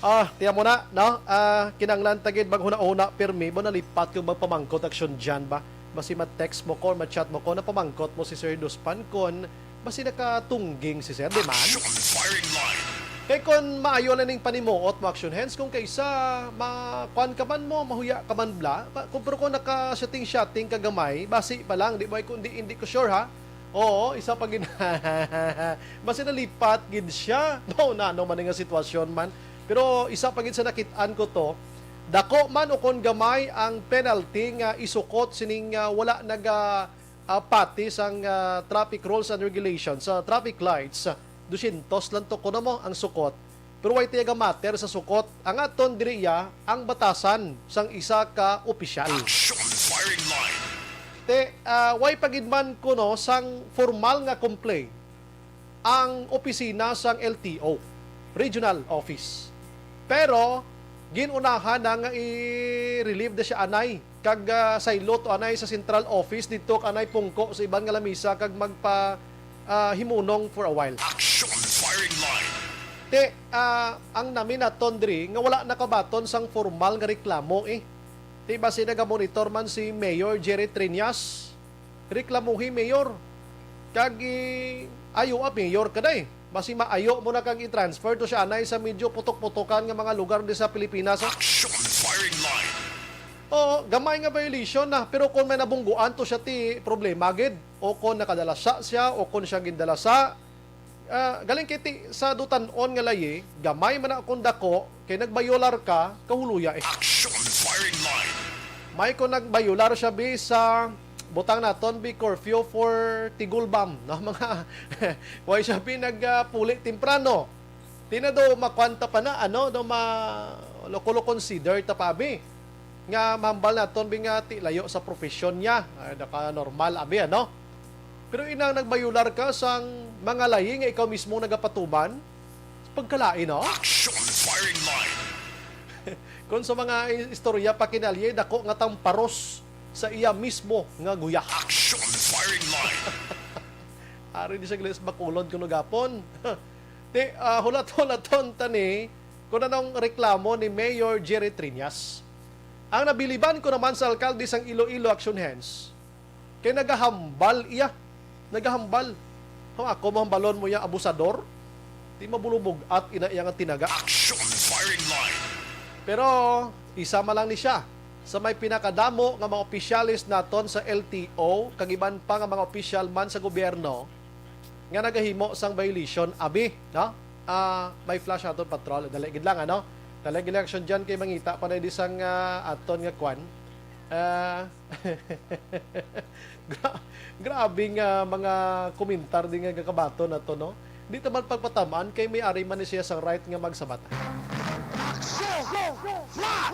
Ah, tiyan mo na, no? Ah, kinanglan ta gid maghuna-huna pirmi, mo nalipat kung magpamangkot Action John ba? Basi ma-text mo ko, ma-chat mo ko, napamangkot mo si Sir Duspan kon basi nakatungging si Sir, di man? Action Firing Line. Kay kon maayo lang ning panimuot mo, Action Hands, kung kaysa ma-, kuan ka man mo, mahuya ka man bla, pa-, kung, pero kung naka-shooting-shooting ka gamay, basi pa lang, di mo, kung di, hindi ko sure, ha? Oo, isa pa gid. Basi nalipat gid siya. No, na, ano man nga sitwasyon man. Pero isa pa gid sa nakit-an ko to, dako man o kon gamay ang penalty nga isukot sining, ah, wala naga, ah, pati sang, ah, traffic rules and regulations sa traffic lights. Dusyentos lang to kuno mo ang sukot. Pero way tiyaga matter sa sukot. Ang aton diri iya ang batasan sang isa ka opisyal. Action firing line. Te, ah, way pa gid man kuno sang formal nga complaint ang opisina sang L T O, regional office. Pero gin-unahan na nga i-relieve na siya anay kag, ah, saylo to anay sa central office didto kag anay pungko sa iban nga lamisa kag magpa, ah, himunong for a while. Action firing line. Te, ah, ang nami naton diri nga wala nakabaton sang formal nga reklamo, eh. Te, basi nagamonitor man si Mayor Jerry Treñas, reklamuhi, Mayor. Kag i-, ayo, ah, Mayor ka, day. Basi maayo mo na kag i-transfer to siya anay sa medyo putok-putokan nga mga lugar di sa Pilipinas, ah. Action firing line. Oo, gamay nga violation na, pero kung may nabungguan to siya, ti problema gid, o kung nakadalasa siya, o kung siya gindalasa, ah, galing kay ti sa dutan-on nga layi, gamay man na kung dako, kay nagbayolar ka, kahuluya, eh. Action firing line. May kung nagbayolar siya, bi, sa butang naton, bi, curfew for Tigulbam, no? Mga, way siya, bi, nagpuli temprano. Ti na daw makwanta pa na, ano, daw ma-, lo-, kulo consider ta pa, abi. Nga mahambal naton, bi, nga ti layo sa profesyon niya. Ay, naka-normal, abi, ano? Pero inang nagbayular ka sang mga layi nga ikaw mismo nagapatuman, pagkalain, no? Action firing line. Kung sa mga i-, istorya pa kinalye, dako nga tamparos sa iya mismo nga guya. Action firing line. Ari di siya gali sa bakulod kuno gapon. Ti, ah, hulat-hulaton ta ni kung anong reklamo ni Mayor Jerry Treñas. Ang nabiliban ko naman sa alkalde sang Iloilo Action Hands, kay nagahambal iya. Nagahambal. Kung ako, mahambalon mo iya, abusador. Ti mabulubog-at ina iya nga tinaga. Action firing line. Pero isa man lang ni siya sa may pinakadamo nga mga opisyales naton sa L T O kag iban pa nga mga opisyal man sa gobyerno nga nagahimo sang violation, abi, no? Ah, may flash aton patrol. Dali gid lang, ano? Dali gid lang, action dyan kay mangita pa na di sang, ah, aton nga kwan. Ah, gra-, grabe nga mga komentar din nga gakabaton nato, no? Di ta man pagpatamaan kay may ari man ni siya sang right nga magsabat. Action! Flash!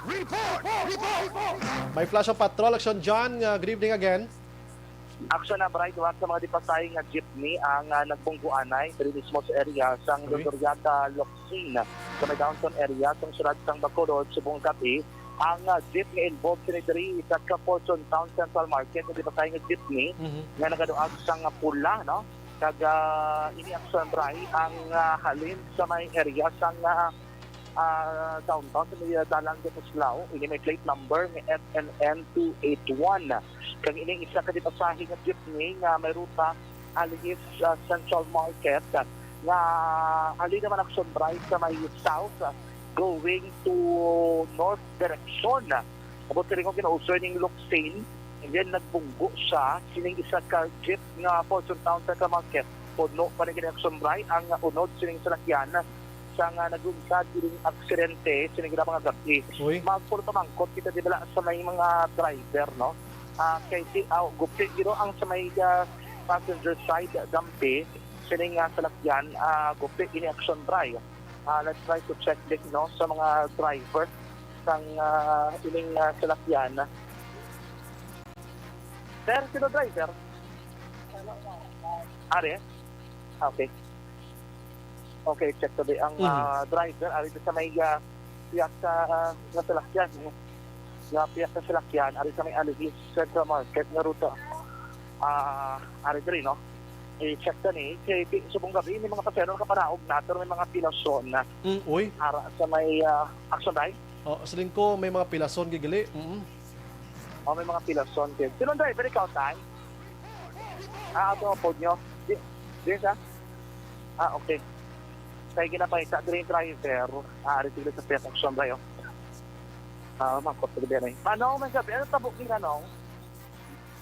Report! Report! May flash ang patrol. Action John, nga good evening again. Action na, Bright. Duha sa mga di pasahi nga jeepney ang, ah, nagbungguanay diri mismo sa area sang Uy. Glorieta Locsin, sa may downtown area sang siyudad sang Bacolod, subong gab-i. Ang, ah, jeep nga involved sini diri, isa ka Fortune Town Central Market nga di pasahi nga jeepney Mhm. nga nagaduag sang pula, no? Kag, ah, ini ang sundry ang, ah, halin sa may area sang, ah, ah, downtown sa may, ah, Dalan de Puslao. Ini may plate number nga F N N two eight one. Kag ining isa ka di pasahi nga jeepney nga may ruta alihis, ah, Central Market, nga halin naman ang sundry sa may south, ah, going to north direction. Abot siling ko, kinausoy ning Locsin, and then nagbunggo siya sining isa ka jeep nga Fortune Town Central Market. Puno pa ni kini ang sundry ang unod sining salakyan sa nga naglunsad ining aksidente sining mga gab-i. Uy. Magpulot pamangkot kita di bala sa may mga driver, no? Ah, kay si, ah, gupit gid ang sa may, ah, passenger side, gampi sining, ah, salakyan, ah, gupit ini ang sundry. Ah, let's try to check this, no, sa mga driver sang, ah, ining, ah, salakyan. Sir, sino driver? Ari? Ah, okay. Okay, check today ang, Mhm. ah, driver. Ari sa may, ah, piyak sa, ah, nga salakyan, eh. Nga piyak sa salakyan, ari sa may Alibis Central Market nga ruta. Ah, ari diri, no? I-check ta ni. Kay pi-, subong gab-i, may mga pasahero kapanaog nato, may mga pilason na Mm, uy. ara sa may, ah, action day. Oh, siling ko, may mga pilason gigali. Mm. Oh, may mga pilason, kid. Sino ang driver? Ikaw, Tay? Ah, ato ang pod nyo. Di, di sa? Ah, okay. Kay ginapakita diri yung driver. Ah, ari sila sa piyak action day, oh. Ah, mangkot sa gabi, ano eh. Ano, may gabi? Ano tabo nila, no?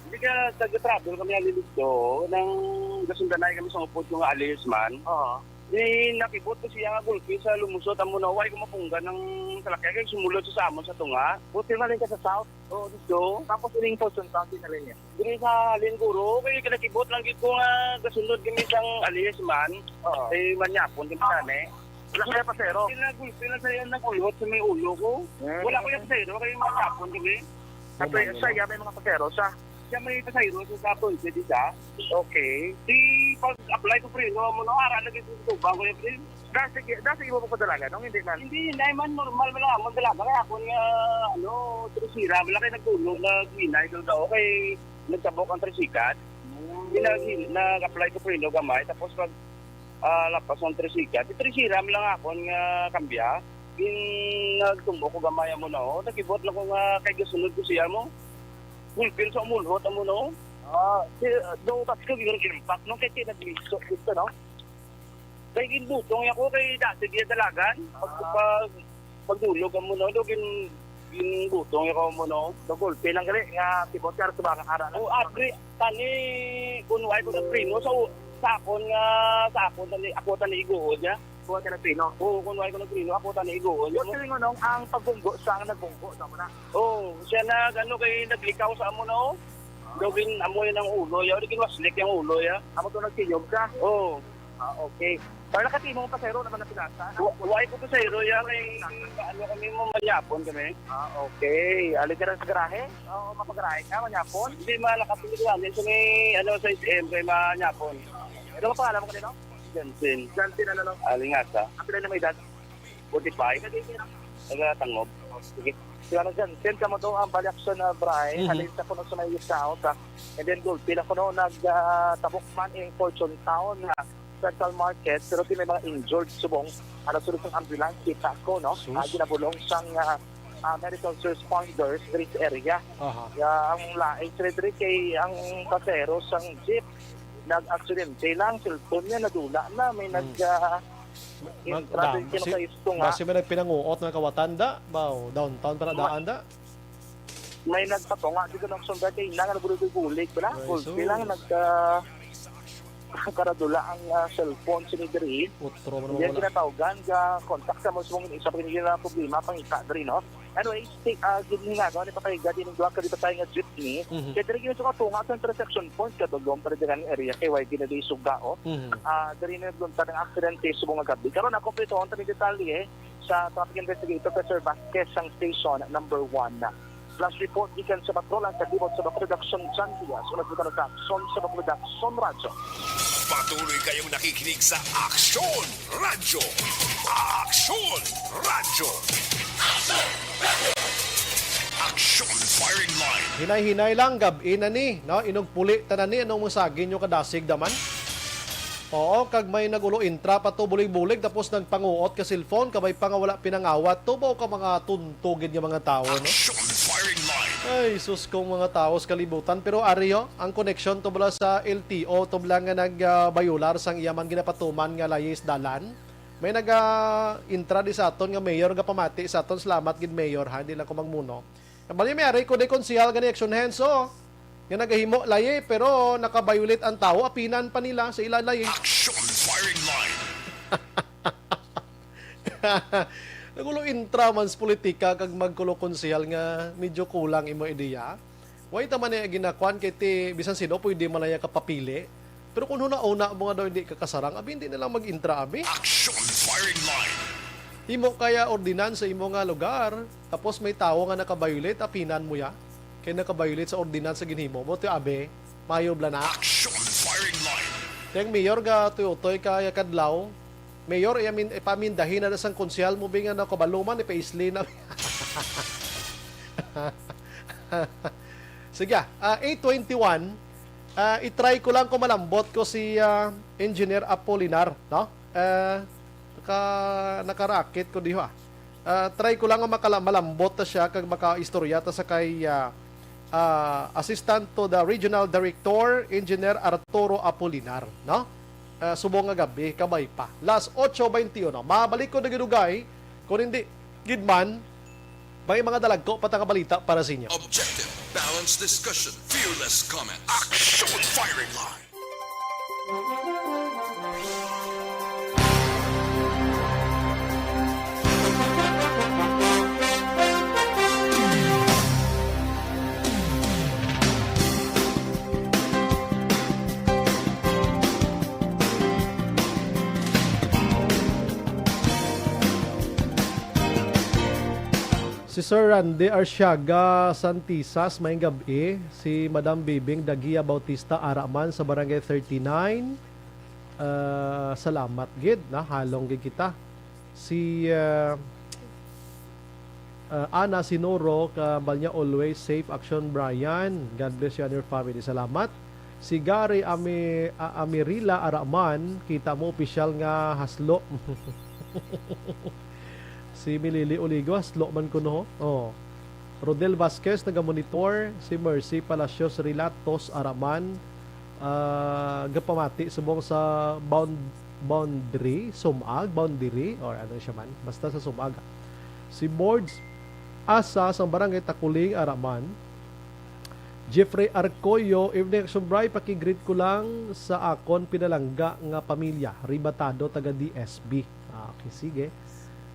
Hindi ka, taga-travel kami, alilito. Nang gasundanay kami sa upod ko nga alis man. Oo. Ni nakibot ko siya nga gulpi sa lumusot, amo na, way ko mapunggan ng salakyan, kay sumulod sa amon sa tunga. Buti man ka sa south. Oo, dito. Tapos ining Fortune County na rin niya. Diri sa Linguro, kay kinakibot lang gid ko nga gasunod kami sang alis man. Oo. Kay manyapon kami sa ane. Wala kaya pasero? Sila gulpi lang sa iya nag-ulot sa may ulo ko. Hmm. Wala ko yung pasero, kaya mga tapon kami. At Oh, may, siya, may mga pasero siya. Siya may pasahero sa, sa Ponce, di siya? Okay. Di pag-apply ko, pre, no, mo na ara lagi sa tubang ko yung pre. Dasi, dasi imo pa padalagan, no? Hindi man. Hindi, hindi man, normal man lang. Magdalaga kaya ako nga, ano, trisira, wala kayo nagtulog na ginay, daw daw, kay nagtabok ang trisikat. Hmm. Di nag-, nag-apply ko, pre, no, gamay. Tapos pag, ah, lapas ang trisira. Di trisira man lang ako nga kambya. Gin nagtumbo ko gamay amo na, oh. Nagibot lang ko nga kay gasunod ko siya mo. Gulpil sa umulhot amo na, oh. Ah, si, do, tas ko yung impact, no? Kaya naglisok dito, no? Kay ginbutong ako kay dati di dalagan. Pag, Ah. pag, pagdulog amo na, do, gin, ginbutong ako mo, no? Do, gulpi lang gali, nga kibot ka, sa mga ara na. Oh, agri, tani, kunway ko ng primo, sa, u-, sa akon nga, sa akon, tani, ako, tani, iguod niya. Kuha ka ng pino? Oo, kung wala ko nagpino, ako ta naigo. Yung silingon, nong ang pagbunggo, siya ang nagbunggo sa amo na. Oo, siya nag, ano, kay naglikaw sa amo na, oh. Daw gin-, amo yun ang ulo, yaw, di ginwaslik yung ulo, ya. Amo to nagkiyog ka? Oo. Ah, okay. Para nakatimong pasahero naman na pinasa? Wa-, wala ko pasahero, ya, kay, ano kami mo, manyapon kami. Ah, okay. Ali ka rin sa garahe? Oo, mapagarahe ka, manyapon? Hindi, malakapin ko lang. Sa may, ano, sa S M, kay manyapon. Ano ang pangalan mo kanino? Jansen. Jansen, ano, no? Alingasa. Ang pila na may edad? Forty-five. Taga Tangub. Sige. Sila na Jansen, kamo to ang Bali Action, ah, Bray. Mhm. Halin sa kuno sa may South, ah. And then, Gulpi na kuno, nag, ah, tabok man in Fortune Town, ah, Central Market. Pero di may mga injured subong. Ano, sulod sang ambulance, kita ko, no? Sus. Ah, ginabulong sang, ah, ah, medical responders diri sa area. Aha. Ya, ang lain sila diri kay ang pasahero sang jeep nag-aksidente lang, cellphone niya nadula na, may Hmm. nag, ah, Mag-, intra dam-, din sila si, sa istunga. Basi may nagpinanguot nga kawatan da, ba, o downtown para Ma-, daan da? May nagpatunga dito ng sundar kay ina nga nagbulig-bulig pala. Ay, Gulpi sus. Lang nag, ah, karadula ang, ah, cellphone sini diri. Utro man Hindi ang wala. Kinatawgan, ga contact sa mo sa mga isa pa nila problema, pangita diri, no? Anyway, sti-, ah, ginhingago ni Patay Gadi ng duha ka di patay nga jeepney. Mhm. Kaya diri gyud sa katunga sa intersection point, kadulom pa rin ang area kay way ginadi suga, oh. Mhm. Ah, diri na nagluntad ang aksidente subong nga gabi. Karon ako, ito ang detalye sa traffic investigator, Professor Vasquez, sang station number one. Flash report gikan sa Patrol, ang kalibot sa Bacolod Action, John Diaz, unod sa Action sa Bacolod Action Radyo. Patuloy kayong nakikinig sa Action Radyo. Action Radyo. Action Firing Line. Hinay-hinay lang, gab-i na ni, no? Inugpuli tanan ni, anong masagi nyo kadasig daman? Oo, kag may nag-ulo intra pa to, bulig-bulig, tapos nagpanguot ka cellphone, kabay pa nga wala pinangawat. Tubo ka mga tunto gid nga mga tawo, no? Action Firing Line. Ay, sus kong mga tawo sa kalibutan. Pero ari, oh, ang koneksyon to bala sa L T O, to bala nga nag, ah, bayular sang iya man ginapatuman nga layis dalan. May naga-intra di sa aton nga mayor, gapamati sa aton. Salamat gid, mayor, ha? Hindi lang ko magmuno. Bali, may ari ko di konsehal gani, Action Hands, oh. Nga nagahimo layi, pero naka-violate ang tawo, apinan pa nila sa ila layi. Action Firing Line. Nagulo intra man sa politika kag magkulo konsehal nga medyo kulang imo ideya. Way ta man niya ginakuan kay ti bisan sino pwede man lang iya kapapili. Pero kung huna-una mo nga daw hindi ka kasarang, abi, hindi na lang mag-intra, abi. Action Firing Line. Himo kaya ordinance sa imo nga lugar, tapos may tawo nga naka-violate, apinan mo ya. Kay naka-violate sa ordinance sa ginhimo mo, ti abi, mayo bala na. Action Firing Line. Kay ang mayor ga tuyotoy kaya kadlaw, mayor, iya min-, ipamindahin na sang konsehal mo, bi, nga nakabaluman, ipaisli na. Sige, ah, eight twenty-one, ah, i-try ko lang kung malambot ko si, ah, Engineer Apolinar, no? Ah, naka-, nakarakit ko diho, ah. Ah, try ko lang nga makala-, malambot ta siya kag makaistorya ta sa kay, ah, ah, Assistant to the Regional Director, Engineer Arturo Apolinar, no? Ah, subong nga gabi, kabay pa. Las ocho veintiuno. Mabalik ko na gidugay, kung hindi gid man, may mga dalagko pa ta nga balita para sa inyo. Objective, balanced discussion, fearless comment. Action Firing Line. Si Sir Randy Arsiaga Santisas, maayong gab-i. Si Madam Bibing Dagia Bautista, ara man sa Barangay thirty-nine. Ah, salamat gid, nahalong gid kita. Si, ah, ah, Ana Sinoro, ka Balnya, always safe action, Brian. God bless you and your family. Salamat. Si Gary Ami-, A-, Amirila, ara man, kita mo, opisyal nga haslo. Si Milili Oligo, haslo man kuno, ho. Oh. Rodel Vasquez, nagamonitor. Si Mercy Palacios Rilatos, ara man, ah, gapamati subong sa bound-, boundary, sumag, boundary, or ano siya man, basta sa sumag. Si Bords Asa sang Barangay Takuling, ara man. Jeffrey Arcoyo, evening, Action Bri, paki-greet ko lang sa akon pinalangga nga pamilya, Ribatado, taga D S B. Ah, okay, sige.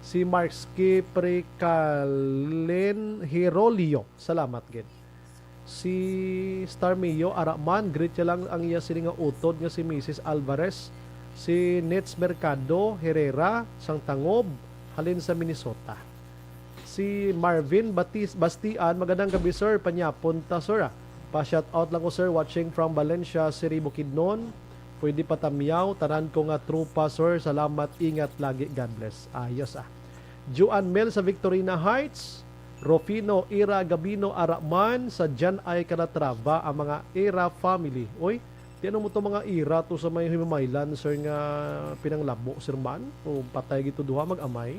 Si Mark Skipper Kalin Hirolio, salamat gid. Si Star Mio, ara man, greet niya lang ang iya sini nga utod nga si Missus Alvarez, si Nets Mercado Herrera, sang Tangob, halin sa Minnesota. Si Marvin Batis-, Bastian, magandang gabi, sir. Panyapon ta, sir, ah. Pa-shout out lang ko, sir, watching from Valencia City, Bukidnon. Pwede patamyaw, tanan ko nga tropa, sir. Salamat, ingat lagi, God bless. Ayos, ah. Joan Mel sa Victorina Heights. Rufino Ira Gabino, ara man sa Jan Ay Calatrava, ang mga Ira family. Oy, ti ano mo to mga Ira to sa may Himamaylan, sir, nga pinanglabo, sir man? O patay gid to duha, mag-amay?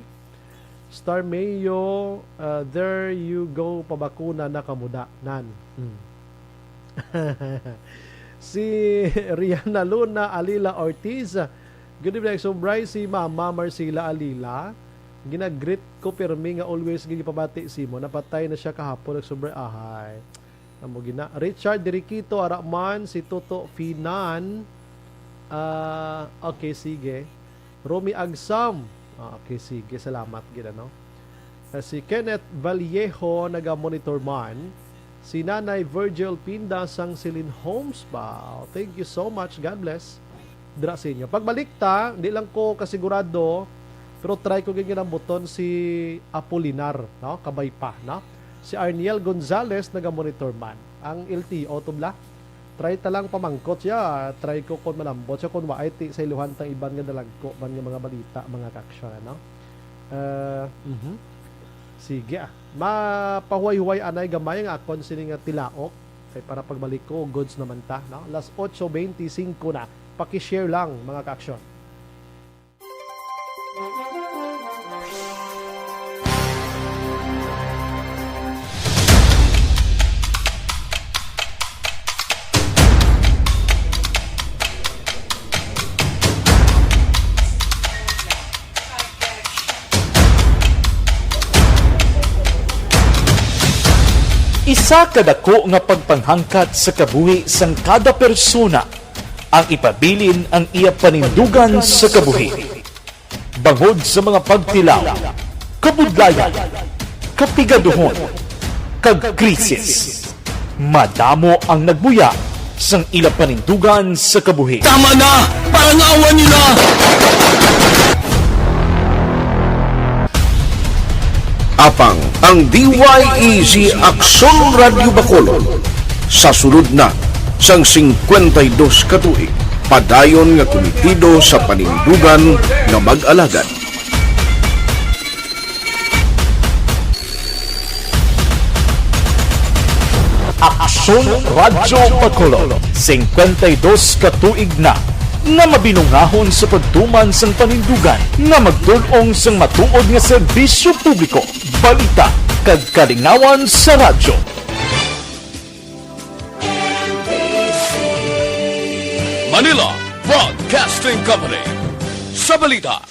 Star Mayo, uh, there you go, pabakuna na kamo da, nan. Hmm. Si Rihanna Luna Alila Ortiz, good evening, Action Bri, si Mama Marcela Alila. Ginagreet ko pirmi nga always gigipamati simo. Napatay na siya kahapon, Action Bri. Ahay. Amo gina. Richard Diriquito, ara man, si Toto Finan. Ah, okay, sige. Romy Agsam. Ah, okay, sige. Salamat gid, ano. Ah, si Kenneth Vallejo, naga-monitor man. Si Nanay Virgil Pinda sang Silin Homes ba. Thank you so much. God bless. Dira sa inyo. Pagbalik ta, di lang ko kasigurado, pero try ko gid nga nambuton si Apolinar, no? Kabay pa, no? Si Arniel Gonzalez, naga-monitor man. Ang L T O to bla. Try ta lang pamangkot siya. Try ko kung malambot siya, kung waay ti sa iluhan tang iban nga dalagko man nga mga balita, mga kaaksyon, ano? Eh, mhm. Sige, ah. Mapahuway-huway anay gamay nga akon sini nga tilaok. Kay para pagbalik ko, goods naman ta, no? Alas otso beintisinko na. Paki-share lang, mga kaaksyon. Isa ka dako nga pagpanghangkat sa kabuhi sang kada persona ang ipabilin ang iya panindugan sa kabuhi. Bangod sa mga pagtilaw, kabudlayan, kapigaduhon, kag krisis, madamo ang nagbuya sang ila panindugan sa kabuhi. Tama na! Parangawan nila! Apang ang D Y E Z Aksyon Radyo Bacolod sa sulod na sang singkwenta y dos ka tuig, padayon nga kumitido sa panindugan nga mag-alagad. Aksyon Radyo Bacolod, singkwenta y dos ka tuig na nga mabinungahon sa pagtuman sang panindugan nga magtul-ong sang matuod nga serbisyo publiko, balita, kag kalingawan sa radyo. Manila Broadcasting Company. Sa balita,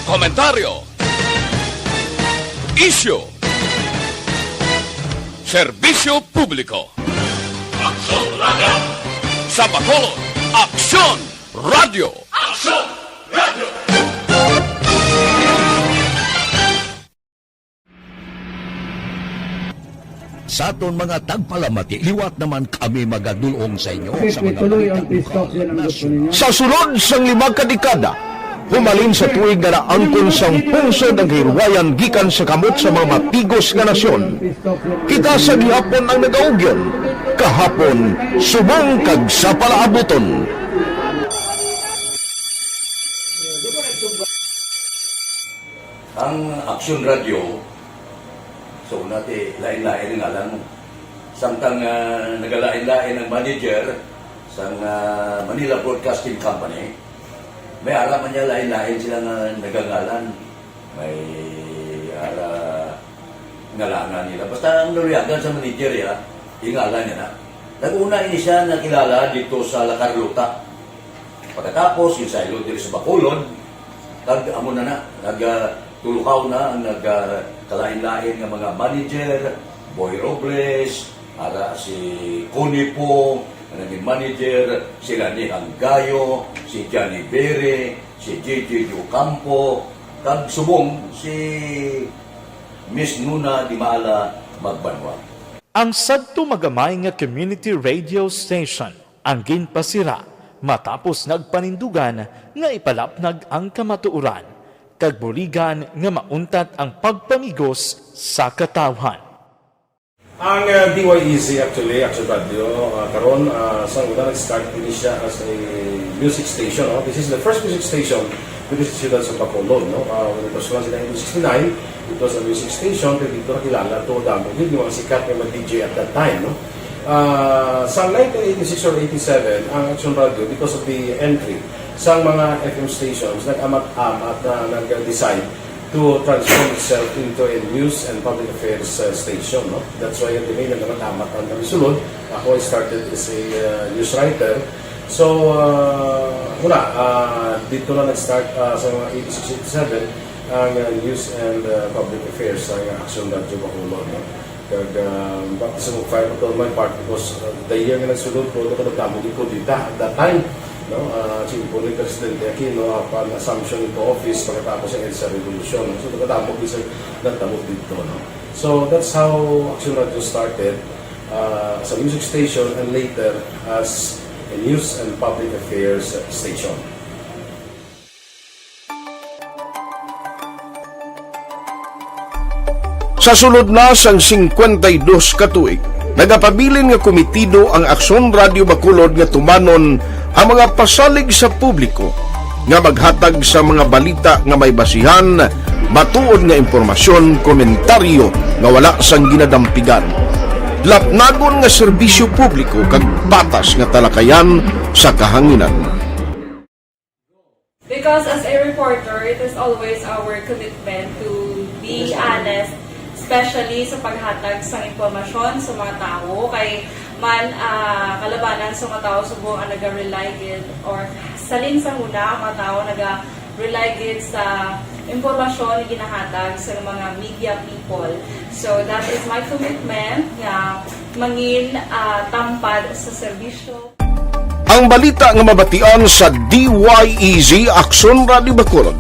komentaryo, isyu, serbisyo publiko. Aksyon Radyo. Sa Bacolod, Aksyon Radyo. Aksyon Radyo. Sa aton mga tagpalamati, liwat naman kami magadul-ong sa inyo sa mga balita. Sa sulod sang lima ka dekada, Humalin sa tuig nga naangkon sang pungsod ang kahilwayan gikan sa kamot sa mga matigos nga nasyon. Kita sa gihapon ang nagaugyon, kahapon subong kag sa palaabuton. Ang Aksyon Radyo, so nati, lain-lain ang ngalan mo. Samtang ah, nagalain-lain ang manager sang ah, Manila Broadcasting Company, may ara man niya lain-lain sila nga nagangalan. May ara ngalangan nila. Basta ang naluyagan sa manager ya, ingalan niya na. Nag-una ini siya nakilala dito sa La Carlota. Pagkatapos, yung saylo diri sa Bacolod, kag amo na na, nagtulukaw na ang nagkalain-lain nga mga manager, Boy Robles, ara si Connie Pong, nga naging manager, si Rani Hanggayo, si Johnny Bere, si J J Ocampo, kag subong si Miss Nuna Dimala Magbanwa. Ang sadto magamay nga community radio station ang ginpasira matapos nagpanindugan nga ipalapnag ang kamatuoran kag buligan nga mauntat ang pagpamigos sa katawhan. Ang uh, D Y E Z actually, Action Radio, uh, karon uh, sa una nag-start ini siya as a music station. No? This is the first music station dito sa siyudad sa Bacolod. No? Uh, when it was launched in nineteen sixty-nine, it was a music station, pero dito nakilala to damo yun yung mga sikat nga mga D J at that time. No? Uh, sa nineteen eighty-six or eighty-seven, ang Action Radio, because of the entry sa mga F M stations, nag-amat-amat na nag-decide to transform itself into a news and public affairs uh, station. No? That's why kami nagkakatamat ang kami sulod. Ako, I started as a uh, news writer. So, uh, wala. Uh, dito na nag-start uh, sa mga eighty-six, eighty-seven ang uh, news and uh, public affairs sa Action Radio Bacolod. No? Kag uh, baptism of fire pa to my part because uh, the year nga nagsulod ko, ito kadamo di ko dita at that time. No? Uh, Siyempre ni Presidente Aquino, uh, pan assumption into office pagkatapos ng EDSA Revolution. No? So, kadamo di sa nagtabo dito. No? So, that's how Action Radio started uh, as a music station and later as a news and public affairs station. Sa sulod na sang singkwenta y dos ka tuig, nagapabilin nga komitido ang Aksyon Radio Bacolod nga tumanon ang mga pasalig sa publiko nga maghatag sa mga balita nga may basihan, matuod nga impormasyon, komentaryo nga wala sang ginadampigan, lapnagon nga serbisyo publiko kag patas nga talakayan sa kahanginan. Because as a reporter, it is always our commitment to be honest, especially sa paghatag sang impormasyon sa mga tawo. Kay man ah, kalabanan sa mga tawo subong ang naga-rely gid or salin sa huna ang mga tawo naga-rely gid sa impormasyon nga ginahatag sa mga media people. So that is my commitment nga mangin ah, tampad sa serbisyo. Ang balita nga mabatian sa D Y E Z Aksyon Radio Bacolod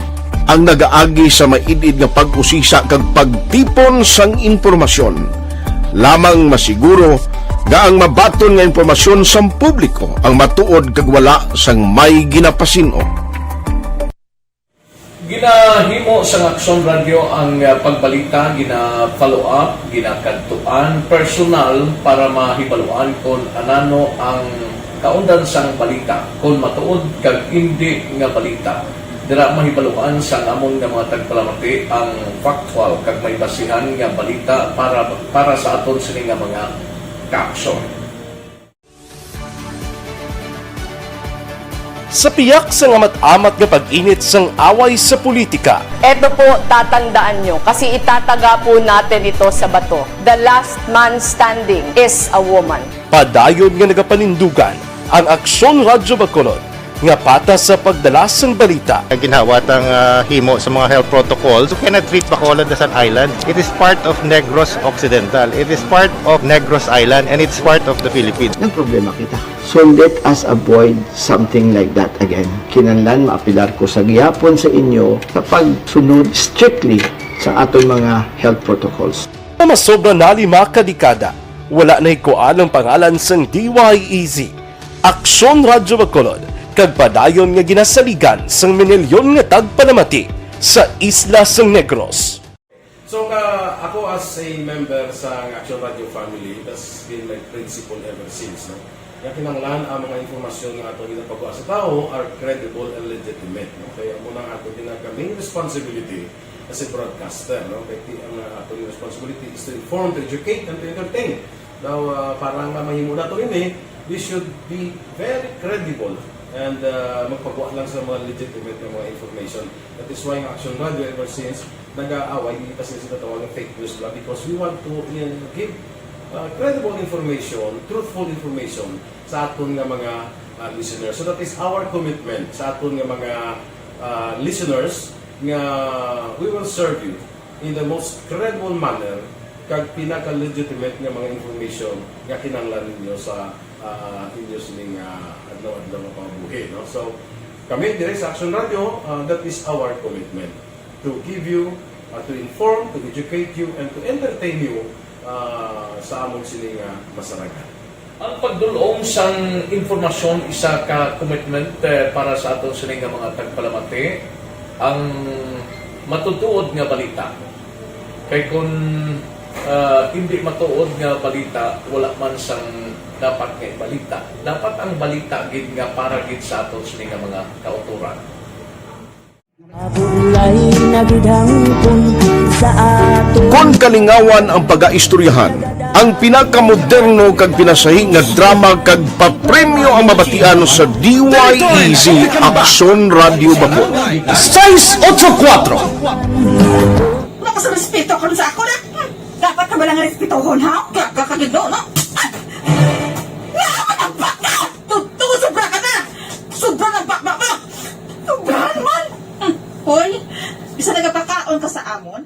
ang nagaagi sa maid-id nga pag-usisa kag pagtipon sang impormasyon. Lamang masiguro nga ang mabaton nga impormasyon sang publiko ang matuod kag wala sang may ginapasin-o. Ginahimo sang Aksyon Radio ang ah, pagbalita, gina-follow up, ginakadtuan personal para mahibaluan kon anano ang kaundan sang balita, kon matuod kag indi nga balita. Dira mahibaluan sang amon nga mga tagpalamati ang factual kag may basihan nga balita para para sa aton sini nga mga kaaksyon. Sa piyak sang amat-amat nga pag-init sang away sa politika, Eto po, tatandaan nyo, kasi itataga po natin ito sa bato. The last man standing is a woman. Padayon nga nagapanindugan ang Aksyon Radyo Bacolod nga patas sa pagdala sang balita. Ginhawa tang ah, himo sa mga health protocols. You cannot treat Bacolod as an island. It is part of Negros Occidental. It is part of Negros Island and it's part of the Philippines. Nagproblema kita. So let us avoid something like that again. Kinahanglan maapilar ko sa gihapon sa inyo sa pagsunod strictly sa aton mga health protocols. Nga masobra na lima ka dekada, wala nahikuan ang pangalan sang D Y E Z, Aksyon Radyo Bacolod, kag padayon nga ginasaligan sang minilyon nga tagpalamati sa isla sang Negros. So, nga ako as a member sa Action Radio family, that's been my principle ever since, no? Nga kinahanglan ang mga impormasyon nga ato ginapagwa sa tawo are credible and legitimate, no? Kaya amo na ang ato ginaka-, main responsibility as a broadcaster, no? Kay ti-, ang, uh, ato responsibility is to inform, to educate, and to entertain. Now, uh, para nga mahimo nato ini, this should be very credible and, uh, magpagwa lang sa mga legitimate nga mga information. That is why ang Action Radio ever since nag-aaway, hindi kasi sila tawag ng fake news lang because we want to, uh, give, uh, credible information, truthful information sa aton nga mga, uh, listeners. So that is our commitment sa aton nga mga, uh, listeners nga we will serve you in the most credible manner kag pinaka-legitimate nga mga information nga kinahanglan ninyo sa, ah, inyo sining, ah, adlaw-adlaw nga pangabuhi, no? So, kami dire sa Action Radio, ah, that is our commitment to give you, ah, to inform, to educate you, and to entertain you, ah, sa amon sini nga masarangan. Ang pagdul-ong sang impormasyon isa ka commitment, eh, para sa aton sini nga mga tagpalamati. Ang matutuod nga balita. Kay kun, ah, hindi matuod nga balita, wala man sang dapat nga ibalita. Dapat ang balita gid nga para gid sa aton sini nga mga kautoran. Mabulay na gid hangpon sa aton. Kon kalingawan ang pagaistoryahan, ang pinakamoderno kag pinasahi nga drama kag papremyo ang mabatian sa D Y E Z Aksyon Radyo Bacol. Sais otso kuwatro. Wala ka sa respeto karon sa ako na. Hmm, dapat ka ba lang respetohon, ha? Kaya ka kagido, no? Ay! Nga ka man ang baka! Totoo, sobra ka na! Sobra na ang baka mo! Sobrahan man! Hmm, hoy, bisa nagapakaon ka sa amon?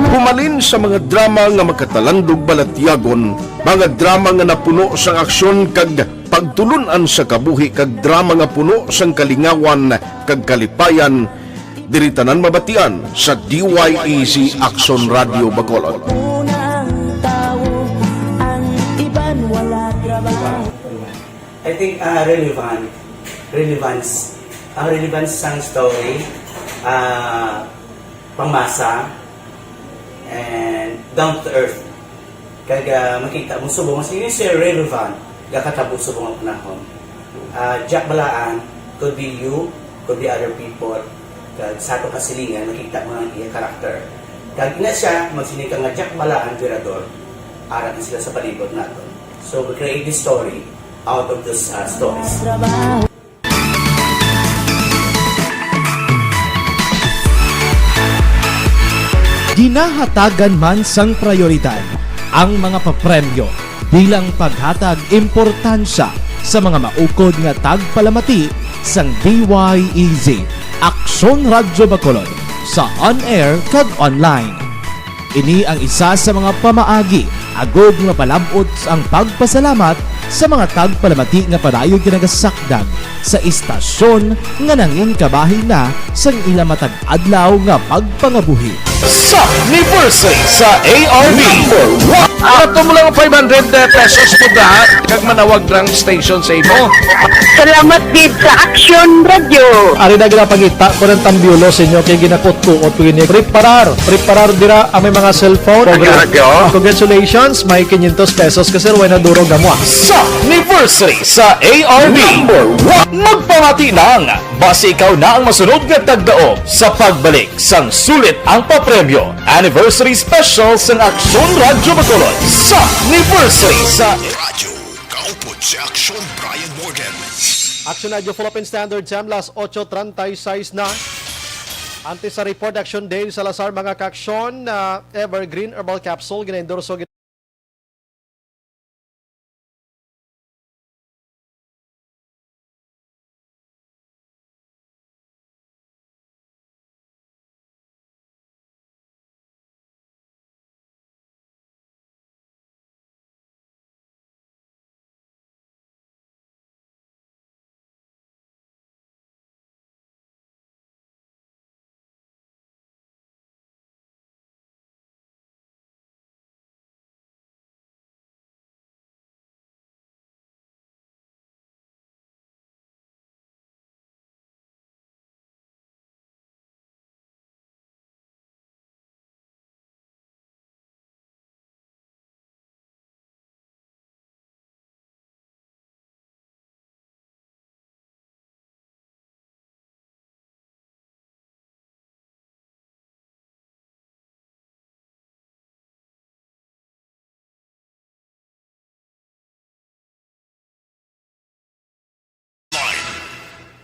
Humalin sa mga drama nga makatalandog balatyagon, mga drama nga napuno sang aksyon kag pagtulun-an sa kabuhi, kag drama nga puno sang kalingawan kag kalipayan, diri tanan mabatian sa D Y E Z Aksyon Radyo Bacolod. I think, ah, relevant. Relevance. Ang relevance sang story, ah, pangmasa, and down to earth. Kag, ah, makita mo subong, mas yun, sir, relevant, gakatabo subong ang panahon. Ah, Jack Balaan, could be you, could be other people, kag sa ato kasilingan, makita mo ang iya character. Kag ina siya, magsiling ka nga Jack Balaan, Virador, ara na sila sa palibot naton. So, we create this story out of those, ah, stories. Ginahatagan man sang prayoridad ang mga papremyo bilang paghatag importansya sa mga maukod nga tagpalamati sang D Y E Z, Aksyon Radyo Bacolod, sa on-air kag online. Ini ang isa sa mga pamaagi agud nga mapalab-ot ang pagpasalamat sa mga tagpalamati nga padayon nga nagasakdag sa istasyon nga nangin kabahin na sang ila matag adlaw nga pagpangabuhi. Sa anniversary sa A R B. Number one. Ato mo lang five hundred pesos mo da, kag manawag lang station sa imo. Salamat gid sa Action Radio. Ari na gid ang pangita ko ng tambiulo sa inyo kay ginakutkuot ko ini. Preparar, preparar dira ang may mga cellphone. Action Radio. Congratulations, may quinientos pesos ka, sir, way na durog amo, ah. Sa anniversary sa A R B. Number one. Magpamati lang. Basi ikaw na ang masunod nga tagdaog sa pagbalik sang sulit ang papremyo. Anniversary Special sang Aksyon Radyo Bacolod sa anniversary sa Radyo Kaupod si Aksyon Brian Morgan. Aksyon Radyo Philippine Standard Time, las ocho treinta y seis na. Antes sa report, Aksyon Dave Salazar, mga kaaksyon, na Evergreen Herbal Capsule, ginaendorso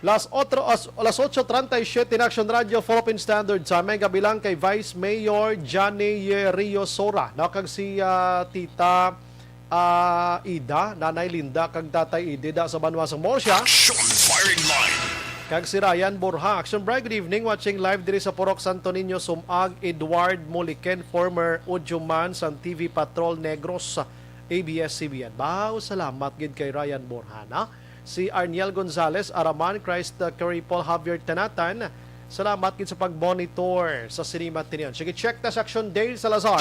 Las otro, as, las ocho treinta y siete na, Action Radio, Philippine Standard Time. May gabi lang kay Vice Mayor Johnny Rio Sora, no? Kag si, ah, Tita, ah, Ida, Nanay Linda, kag Tatay Ida sa banwa sang Murcia. Action Firing Line. Kag si Ryan Borja. Action Bri, good evening. Watching live diri sa Purok Santo Niño, Sumag, Edward Muliken, former udyoman sang T V Patrol Negros, A B S C B N. Baw, salamat gid kay Ryan Borja, na? Si Arniel Gonzalez, Araman, Christ, uh, Curry, Paul Javier Tanatan, salamat gid sa pag-monitor sa Cinema Tinion. Sige, check ta sa Action Dale Salazar.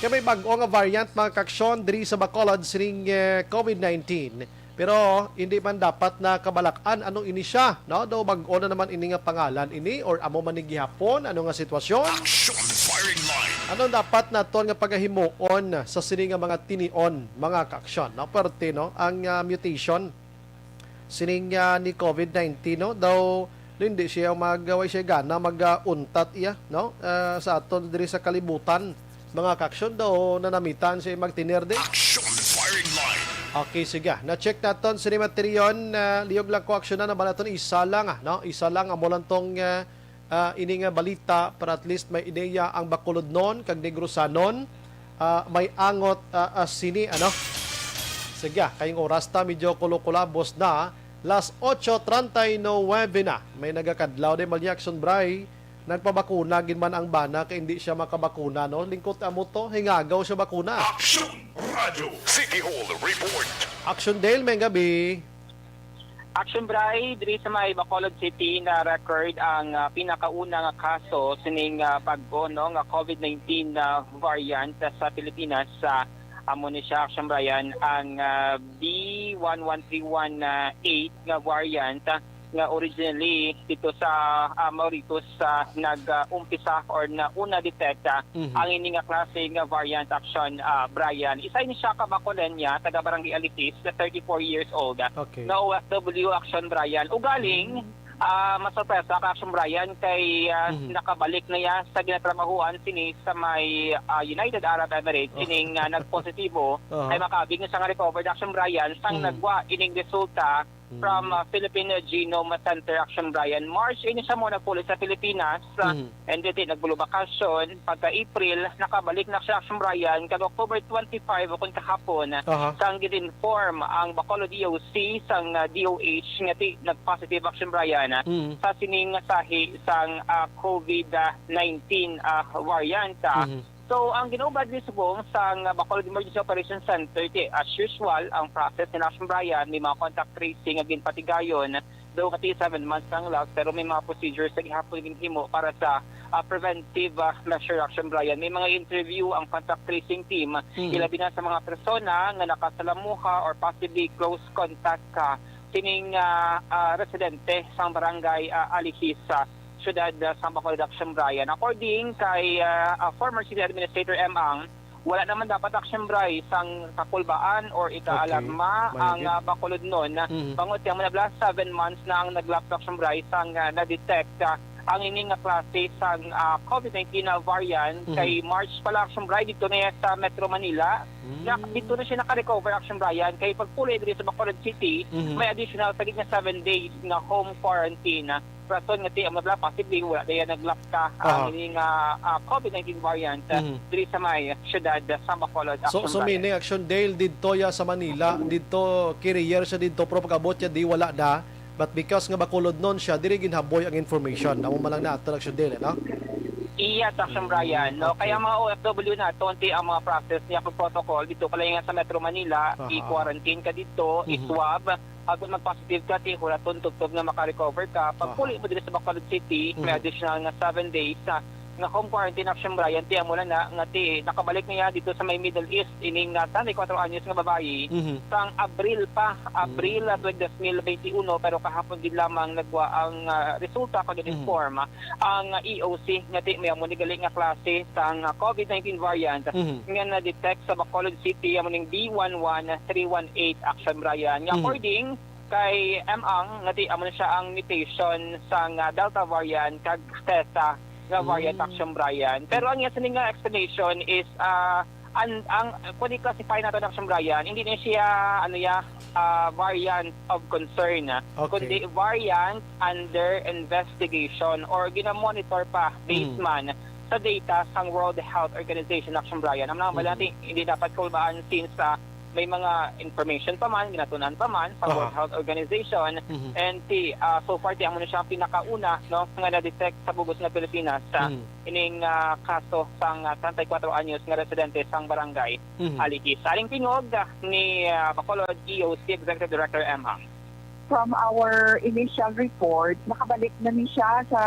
Kay may bag-o nga variant, mga kaaksyon, diri sa Bacolod sining, eh, COVID nineteen. Pero hindi man dapat na kabalak-an ano ini siya, no? Daw bag-o na naman ini nga pangalan ini, or amo man ni gihapon, ano nga sitwasyon? Action Firing Line. Ano dapat naton nga pagahimuon sa sini nga mga tinion, mga kaaksyon, no? Perte, no? Ang, ah, mutation sining, ah, ni COVID nineteen, no? Daw hindi siya mag, way siya gana mag, ah, untat iya, no? Ah, sa aton diri sa kalibutan, mga kaaksyon, daw nanamitan siya magtinir di. Action Firing Line. Okay, sige. Na-check naton sini materion, ah, liyog lang ko aksyonan na ba naton isa lang, ah, no? Isa lang amo lang tong, ah, ah, ini nga balita para at least may ideya ang Bacolodnon kag Negrosanon, ah, may angot, ah, ah, sini, ano? Sige, kayong oras ta, medyo kulo-kulabos na. Las ocho treinta y nueve na. May nagakadlaw din, Mali Action Bri. Nagpabakuna gid man ang bana kay hindi siya makabakuna, no? Lingkot amo to, hingagaw siya bakuna. Action Radio City Hall Report. Action Dale, may gabi. Action Bri, diri sa may Bacolod City na record ang, ah, pinakauna nga kaso sining, ah, bag-o, no, nga COVID nineteen na variant sa Pilipinas. Ah, amo ni siya, Action Brian, ang, ah, B one one three one eight nga variant, ah, nga originally dito sa, ah, Mauritius, ah, nag, ah, umpisa or na una detect, ah, Mhm. ang ini nga klase nga variant, Action, ah, Brian. Isa ini siya ka Bacolenia, taga Barangay Alitis, na thirty-four years old, ah, Okay. na O F W, Action Brian. Ugaling, Mm. ah, masorpresa ka, Action Brian, kay, ah, Mhm. nakabalik na iya sa ginatrabahuan sini sa may, ah, United Arab Emirates, Oh. sining, ah, nagpositibo, Aha. ay makabig na siya nga recovered, Action Brian, sang Mhm. nagwa ining resulta Mm. from, uh, Philippine Genome Center, Action Brian. March, ini siya mo nagpuli sa Pilipinas, uh, Mm. and then, di, nagbulubakasyon. Pagka April, nakabalik na siya, Action Brian. Kag October twenty-five, o kung kahapon, Aha. sang gin-inform ang Bacolod E O C sang, uh, D O H nga ti nag-positive, Action Brian, uh, Mm. sa sining sahi sang, uh, COVID, uh, nineteen, uh, variant, uh, Mm. So, ang ginaubad ni subong sang Bacolod Emergency Operations Center, ti, as usual, ang process ni Action Brian, may mga contact tracing nga ginpatigayon, daw kati seven months lang last, pero may mga procedures sa gihapon ginhimo para sa, ah, preventive, ah, measure, Action Brian. May mga interview ang contact tracing team, Mm. ilabi na sa mga persona nga nakasalamuha or possibly close contact ka sining, ah, ah, residente sang barangay, ah, Alihis, ah, siyudad, ah, sang Bacolod, Action Brian. According kay, ah, ah, former city administrator M. Ang, wala naman dapat, Action Brian, sang kakulbaan or ikaalarma Okay. May ang, higit. ah, Bacolodnon. Mhm. Bangod kay amo na bala, seven months na ang naglapso, Action Brian, sang, ah, na-detect, ah, ang ini nga klase sang, ah, COVID nineteen na variant. Mhm. Kay March pa lang, Action Brian, dito na yan sa Metro Manila. Mm. Na, dito na siya naka-recover, Action Brian. Kay pagpuli diri sa Bacolod City, Mhm. may additional sa gid nga seven days nga home quarantine. Rason nga ti, ang mga positive, wala na yan naglapta Aha. ang ini nga, ah, COVID nineteen variant, ah, Mhm. diri sa may siyudad, ah, sa Bacolod, So, Action so Brian. Meaning, Action Dale, didto ya sa Manila, didto carrier siya didto, pero pag-abot niya, di wala na. But because nga Bacolodnon siya, diri ginhaboy ang information. Amo man lang na ato, Action Dale, eh, no? Iya, Action Mm, Brian, no? okay. Kaya mga O F W naton, ti ang mga process niya pag protocol, dito pa lang yan sa Metro Manila, Aha. i-quarantine ka dito, Mhm. i-swab, Agod mag-positive ka, ti hulaton tubtob nga maka-recover ka. Pag Aha. puli mo diri sa Bacolod City, may Mhm. additional nga seven days sa nga home quarantine, Action Brian, ti amo na na nga ti nakabalik niya dito sa may Middle East, ining, ah, treinta y cuatro anyos nga babayi, Mhm. sang Abril pa, Abril, Mm. ah, tuig dos mil benti uno, pero kahapon gid lamang nagwa ang, ah, resulta pag Mhm. inform ang E O C nga ti may amo ni gali nga klase sang, ah, COVID nineteen variant Mhm. nga na-detect sa Bacolod City, amo ning B one one three one eight, Action Brian. Nga Mhm. according kay M. Ang, nga ti amo na siya ang mutation sang, ah, Delta variant kag Theta nga variant, Mm. Action Brian. Pero ang iya sini nga explanation is, ah, ang, ang, kung i-classify nato na, Action Brian, hindi na siya, ano ya, ah, variant of concern, Okay. kundi variant under investigation or ginamonitor pa based Mm. man sa data sang World Health Organization, Action Brian. Ang mga Mm. balati, hindi dapat kulbaan since, ah, may mga information pa man, ginatunan pa man sa Aha. World Health Organization. Mhm. And ti, ah, so far, ti amo na siya ang pinakauna, no, nga na-detect sa bug-os nga Pilipinas sa Mm. ining, ah, kaso sang, ah, treinta y cuatro anyos nga residente sang barangay Mhm. Alikis. Aling tingog, ah, ni, ah, Bacolod E O C Executive Director M. Ang. From our initial report, nakabalik na ni siya sa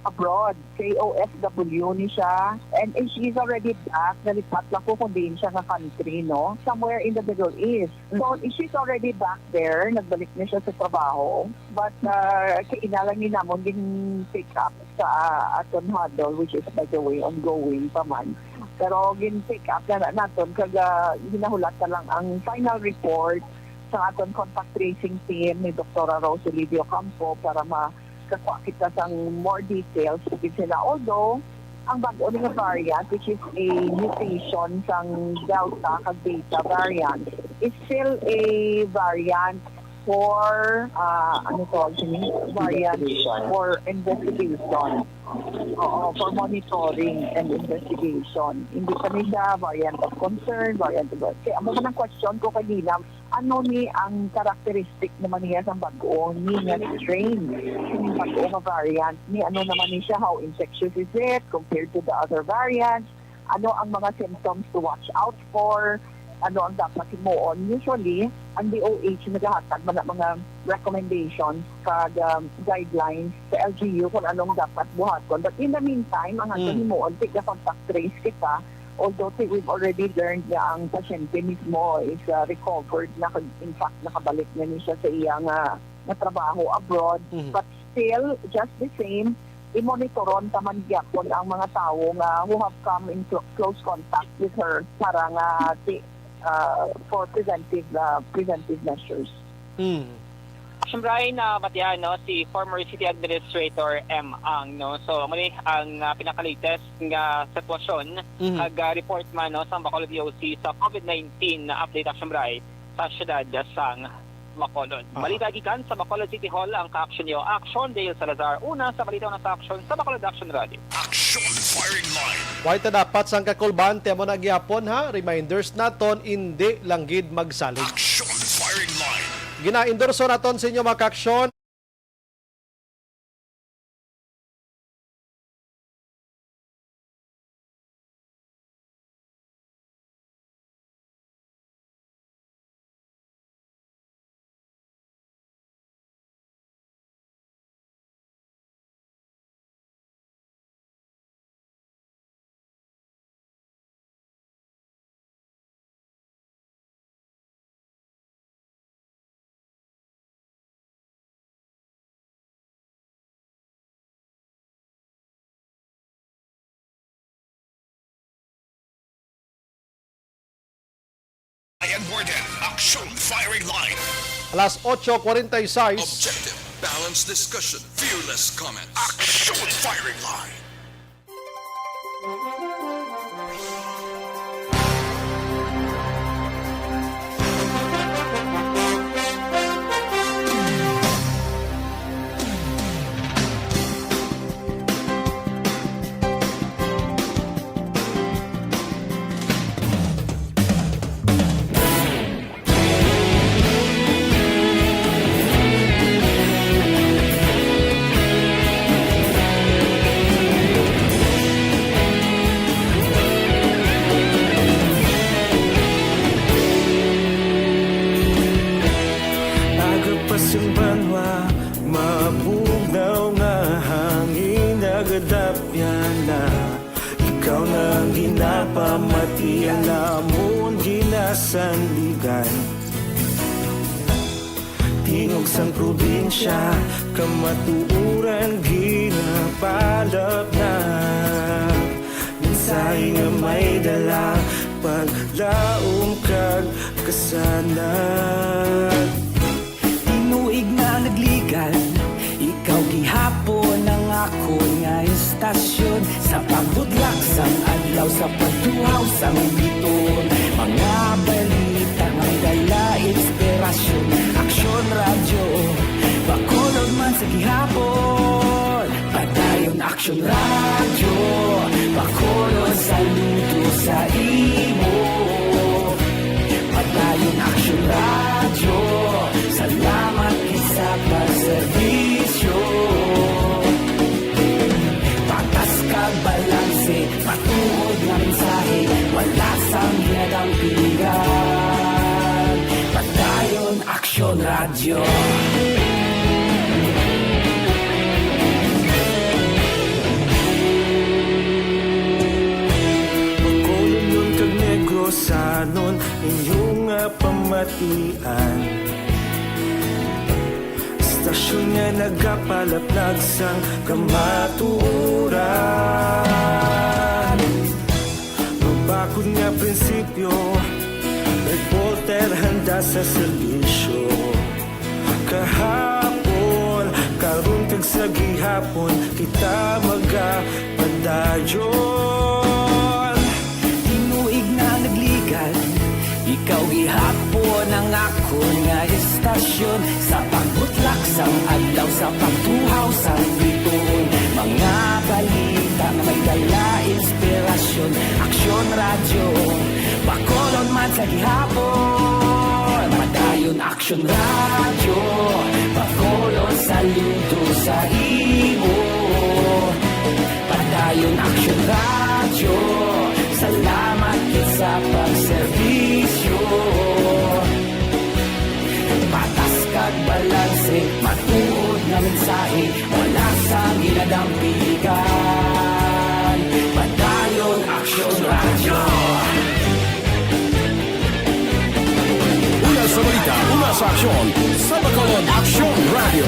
abroad. Kay O F W ni siya. And, and she is already back. Nalipat lang ko kung diin siya nga country, no? Somewhere in the Middle East. So, Mm. she's already back there. Nagbalik na siya sa trabaho. But, uh, kay ina lang ni namon gin-pick up sa aton huddle, which is, by the way, ongoing pa man. Pero gin-pick up na, na naton, kag, ah, ginahulat na lang ang final report sa aton contact tracing team ni Doktora Rose Olivio Campo para makakuha kita sang more details sa sila. Although, ang bag-o nga variant, which is a mutation sang Delta kag Beta variant, is still a variant for, ah, ano to, actually? Variant Investigation. For investigation. Oo, for monitoring and investigation. Hindi pa ni siya variant of concern, variant of... Kaya amo man ang question ko kanina, ano ni ang characteristic naman niya sa bag-o ni nga strain? Yung bag-o nga variant ni, ano naman ni siya? How infectious is it compared to the other variants? Ano ang mga symptoms to watch out for? Ano ang dapat himuon? Usually, ang D O H nagahatag man ng mga recommendations kag, um, guidelines sa L G U kung anong dapat buhaton. But in the meantime, ang ato Mm. himuon, ti, contact trace kita. Although, ti, we've already learned nga ang pasyente mismo is, uh, recovered na, kag in fact, nakabalik na ni siya sa iya nga, nga trabaho abroad. Mhm. But still, just the same, imonitoron ta man gyapon ang mga tawo nga who have come in clo-, close contact with her para nga ti-, ah, for preventive, ah, preventive measures. Hmm. Action Brian, ah, batian, no, si former city administrator M. Ang, no. So, amo ni ang, ah, pinaka-latest nga sitwasyon Mhm. kag, ah, report man, no, sa Bacolod D O C sa COVID nineteen na update, Action Brian, sa siyudad sang Bacolod. Aha. Balita gikan sa Bacolod City Hall ang ka-action niyo, Action Dale Salazar. Una sa balita, una sa action sa Bacolod Action Radio. Action Firing Line. Way ta dapat sang kakulbante mo na gyapon, ha? Reminders naton, indi lang gid magsalig. Action Firing Line. Gina-endorso naton sa inyo, mga ka-action. Ayan, Warden. Action Firing Line. Alas otso cuarenta y seis. Objective, balanced discussion, fearless comments. Action Firing Line. Aga pa sang banwa, mabugnaw nga hangin nagadapyan na. Ikaw na ang ginapamati, ang amon ginasandigan. Tingog sang probinsya, kamatuoran ginapalapnag. Mensahe nga may dala, paglaom kag kasanag. Tinuig na nagligal, ikaw gihapon ang akon nga istasyon. Sa pagbudlak sang adlaw, sa pagtuhaw sang bituon, mga balita nga dala inspirasyon. Sa gihapon, Padayon Aksyon Radyo, Bacolod, saludo sa imo. Padayon Aksyon Radyo, salamat gid sa pagserbisyo. Patas kag balanse, matuod nga mensahe, wala sang ginadampigan. Padayon Aksyon Radyo. Bacolodnon kag Negrosanon, inyo nga pamatian. Istasyon nga nagapalaplag sang kamatuoran. Mabakod nga prinsipyo, reporter handa sa serbisyo. Kahapon, karon kag sa gihapon, kita magapadayon. Tinuig na nagligad, ikaw gihapon ang akon nga istasyon. Sa pagbutlak sang adlaw, sa pagtuhaw sang bituon, mga balita nga may dala inspirasyon. Aksyon Radyo, Bacolod man sa gihapon. Padayon Aksyon Radyo, Bacolod, saludo sa imo. Padayon Aksyon Radyo, salamat gid sa pagserbisyo. Patas kag balanse, matuod nga mensahe, wala sang ginadampigan. Padayon Aksyon Radyo. Una sa balita, una sa aksyon, sa Bacolod Aksyon Radyo.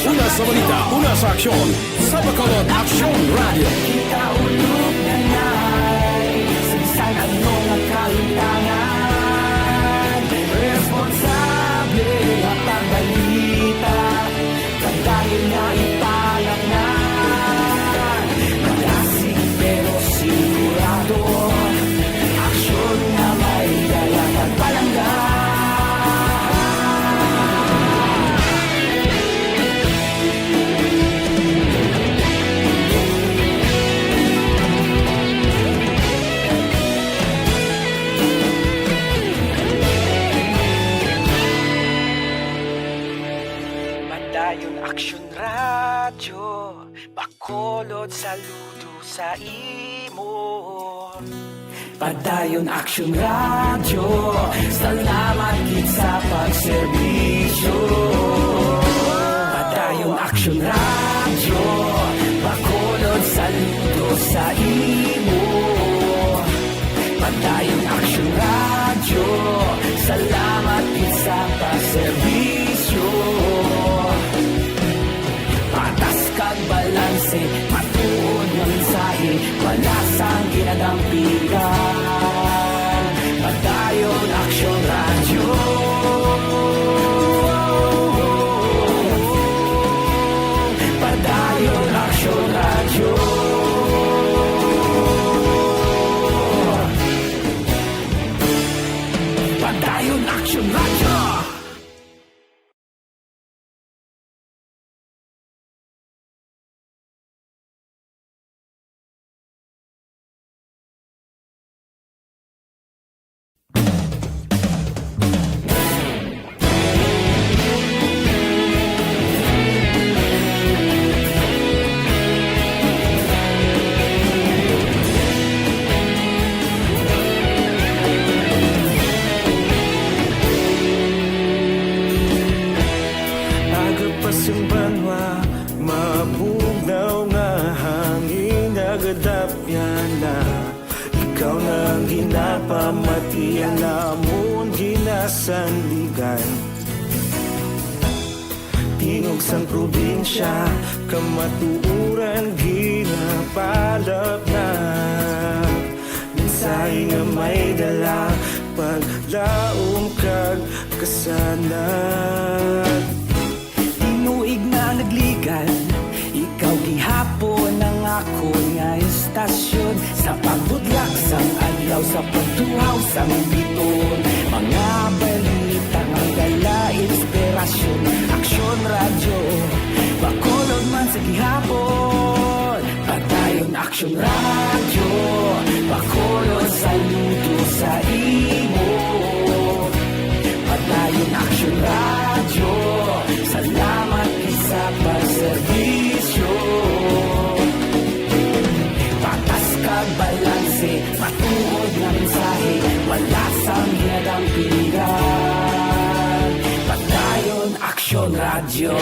Una sa balita, una sa aksyon, sa Bacolod Aksyon Radyo. Kita ulog na nay, sa bisan ano nga kahimtangan, responsable nga pagbalita. Padayon nga ipalatnan, malasig pero sigurado, aksyon nga may dala kag palangga. Padayon Aksyon Radyo, Bacolod, saludo sa imo. Padayon Aksyon Radyo, salamat gid sa pagserbisyo. Padayon Aksyon Radyo, Bacolod, saludo sa imo. Padayon Aksyon Radyo, salamat gid sa pagserbisyo. Patas kag balanse, matuod nga mensahe, wala sang ginadampigan. Padayon Aksyon Radyo. Padayon Aksyon Radyo. Padayon Aksyon Radyo. Aga pa sing banwa, mabugnaw nga hangin nagadapyan na. Ikaw na ang ginapamatian, amon ginasandigan. Tingog sang probinsya, kamatuoran ginapalaplag. Mensahe nga may dala, paglaom kag kasanag. Tinuig na nagligad, ikaw gihapon ang akon nga istasyon. Sa pagbudlak sang Daw sa pagtuhaw sang biton, mga balita nga dala inspirasyon. Aksyon Radyo, Bacolod man sa gihapon. Padayon Aksyon Radyo, Bacolod saludo sa imo. Padayon Aksyon Radyo, salamat gid sa pagserbisyo. Patas kag balanse, matuod nga mensahe, wala sang ginadampigan. Padayon Aksyon Radyo.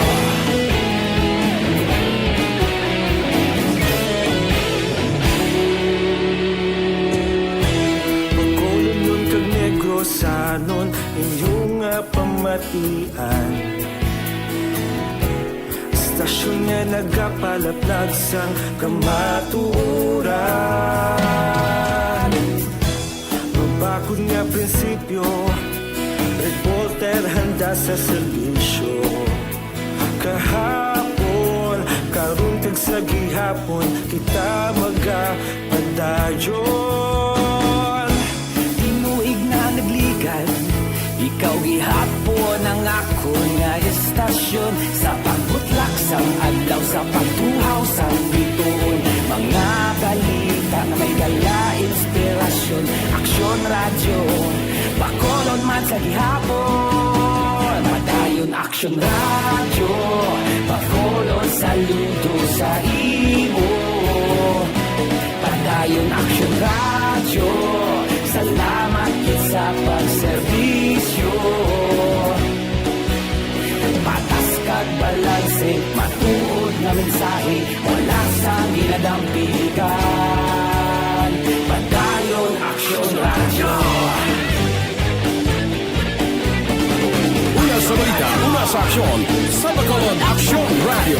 Bacolodnon kag Negrosanon, inyo nga pamatian. Istasyon nga nagapalaplag sang kamatuoran. Mabakod nga prinsipyo, reporter handa sa serbisyo. Kahapon, karon kag sa gihapon, kita magapadayon. Tinuig na nagligan, ikaw gihapon ang akon nga istasyon. Sa pagbutlak sang adlaw, sa pagtuhaw sang bituon, mga balita nga may dala inspirasyon. Aksyon Radyo, Bacolod man sa gihapon. Padayon Aksyon Radyo, Bacolod saludo sa imo. Padayon Aksyon Radyo, salamat gid sa pagserbisyo. Patas kag balanse, matuod nga mensahe, wala sang ginadampigan. Padayon Aksyon Radyo. Una sa balita, una sa aksyon, sa Bacolod Aksyon Radyo.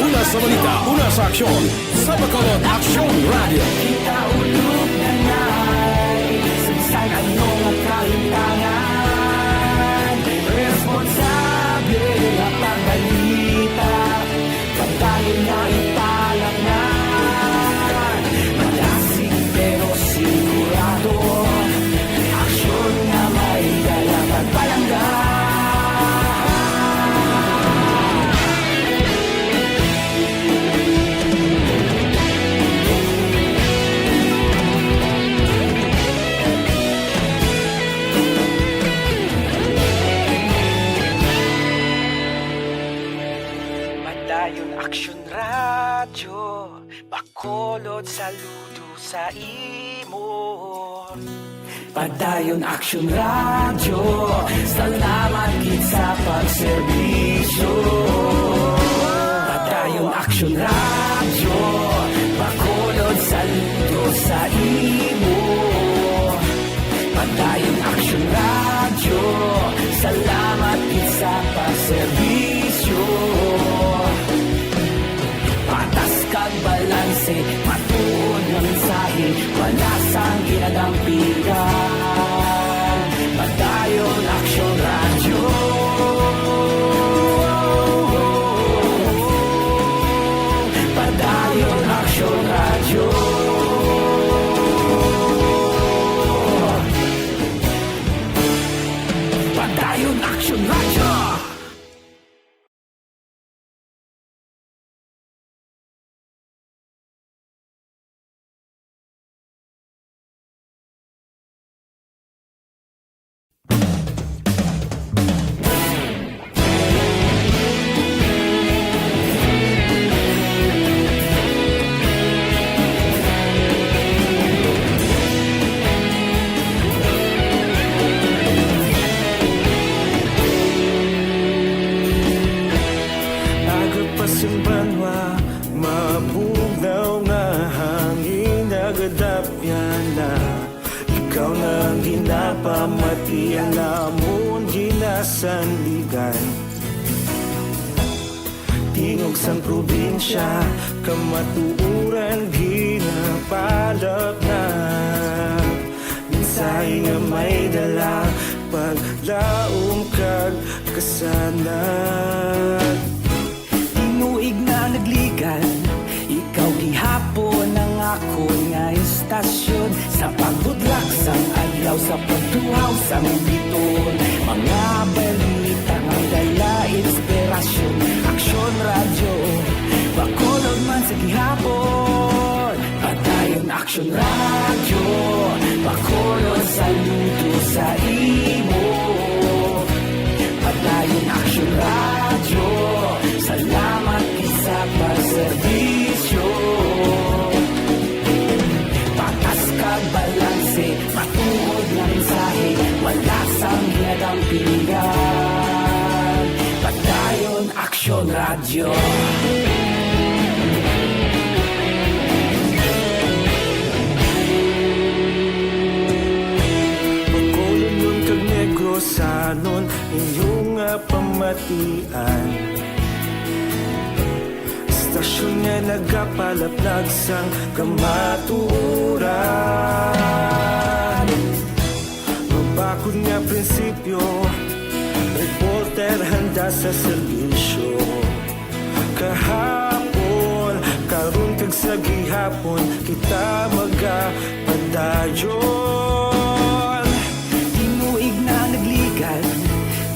Una sa balita, una sa aksyon, sa Bacolod Aksyon Radyo. Kita ulog na nay, sagsag ano nga kahitangan. Responsable nga pagbalita, pagdayon nga ipalangan. Madasig pero sigurado, aksyon nga may dala pagpalangga. Padayon Aksyon Radyo, Bacolod saludo sa imo. Padayon Aksyon Radyo, salamat gid sa pagserbisyo. Padayon Aksyon Radyo, Bacolod saludo sa imo. Padayon Aksyon Radyo, salamat gid sa pagserbisyo. Patas kag balanse, matuod nga mensahe, wala sang ginadampigan. Padayon Aksyon Radyo. Padayon Aksyon Radyo. Padayon Aksyon Radyo. Aga pa sing banwa, mabugnaw nga hangin nagadapyan na. Ikaw na ang ginapamati, ang amon ginasandigan. Tingog sang probinsya, kamatuoran ginapalapnag. Mensahe nga may dala, paglaom kag kasanag. Tinuig na nagligan, ikaw gihapon Pagtuhaw sa Baliton, mga balita nga dala inspirasyon. Aksyon Radyo, Bacolod man sa gihapon. Padayon Aksyon Radyo, Bacolod saludo sa imo. Padayon Aksyon Radyo, salamat gid sa pagserbisyo. Patas kag balanse, matuod nga mensahe, wala sang ginadampingan. Padayon Aksyon Radyo. Bacolodnon kag Negrosanon, inyo nga pamatian. Istasyon nga nagapalaplag sang kamatuoran. Mabakod nga prinsipyo, reporter handa sa serbisyo. Kahapon, karon kag sa gihapon, kita magapadayon. Tinuig na nagligan,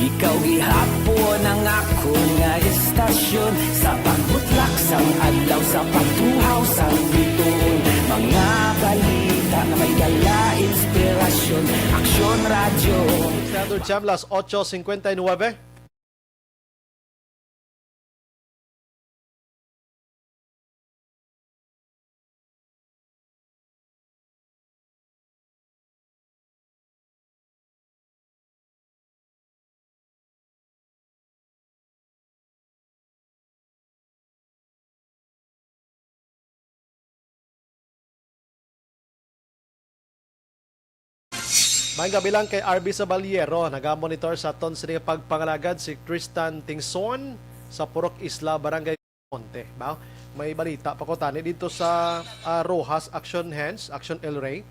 ikaw gihapon ang akon nga istasyon. Sa pagbutlak sang adlaw, sa pagtuhaw sang bituon, mga balita nga may dala inspirasyon. Aksyon Radyo. Standard Time, las ocho cincuenta y nueve. Maayong gabi lang kay R B Sabaliero, nagamonitor sa aton sini nga pagpangalagad si Tristan Tingson sa Purok Isla, Barangay Monte. Ba? May balita pa ko tani dito sa, ah, Roxas Action Hands, Action El Rey.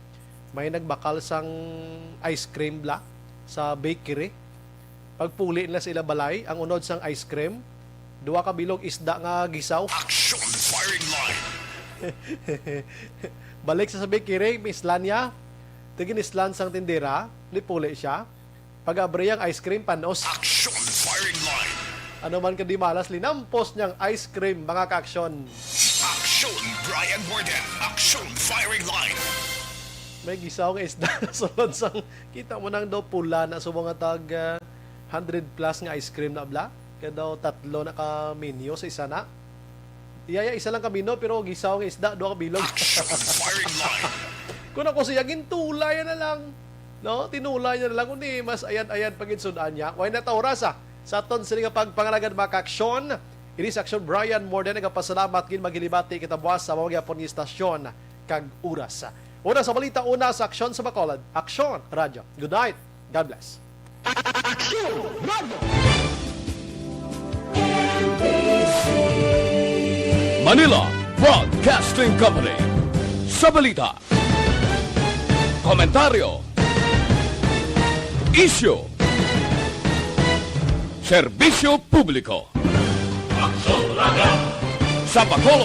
May nagbakal sang ice cream bla sa bakery. Pagpuli nila sa ila balay, ang unod sang ice cream, duha ka bilog isda nga gisaw. Action firing line. Balik sa, sa bakery, mislan niya. Tiginislan sang tindera, nipuli siya. Pag-abri ang ice cream, panos. Action firing line. Ano man ka di malas, linampos niyang ice cream, mga ka-aksyon. Action Brian Warden. Action firing line. May gisaw nga isda na sulod sang, kita mo nang daw pula na subong nga tag, ah, hundred plus nga ice cream na bla. Kaya daw tatlo na ka menu sa isa na. Iyaya isa lang ka menu, pero gisaw nga isda, duha ka bilog. Action firing line. Kung ako siya, gintulay na lang. No? Tinulay na lang. Kundi mas ayad-ayad pa gid sud-an niya. Way na ta oras, ah. Sa aton sini nga pagpangalagad, mga ka-aksyon. Ini si Aksyon Brian Morden, nagapasalamat gid, maghilibati kita buwas sa mga gyapon nga istasyon kag oras. Una sa balita, una sa Aksyon sa Bacolod. Aksyon Radyo. Good night. God bless. Aksyon Radyo. Manila Broadcasting Company. Sa balita, komentaryo, isyu, serbisyo publiko. Aksyon Radyo. Sa Bacolod,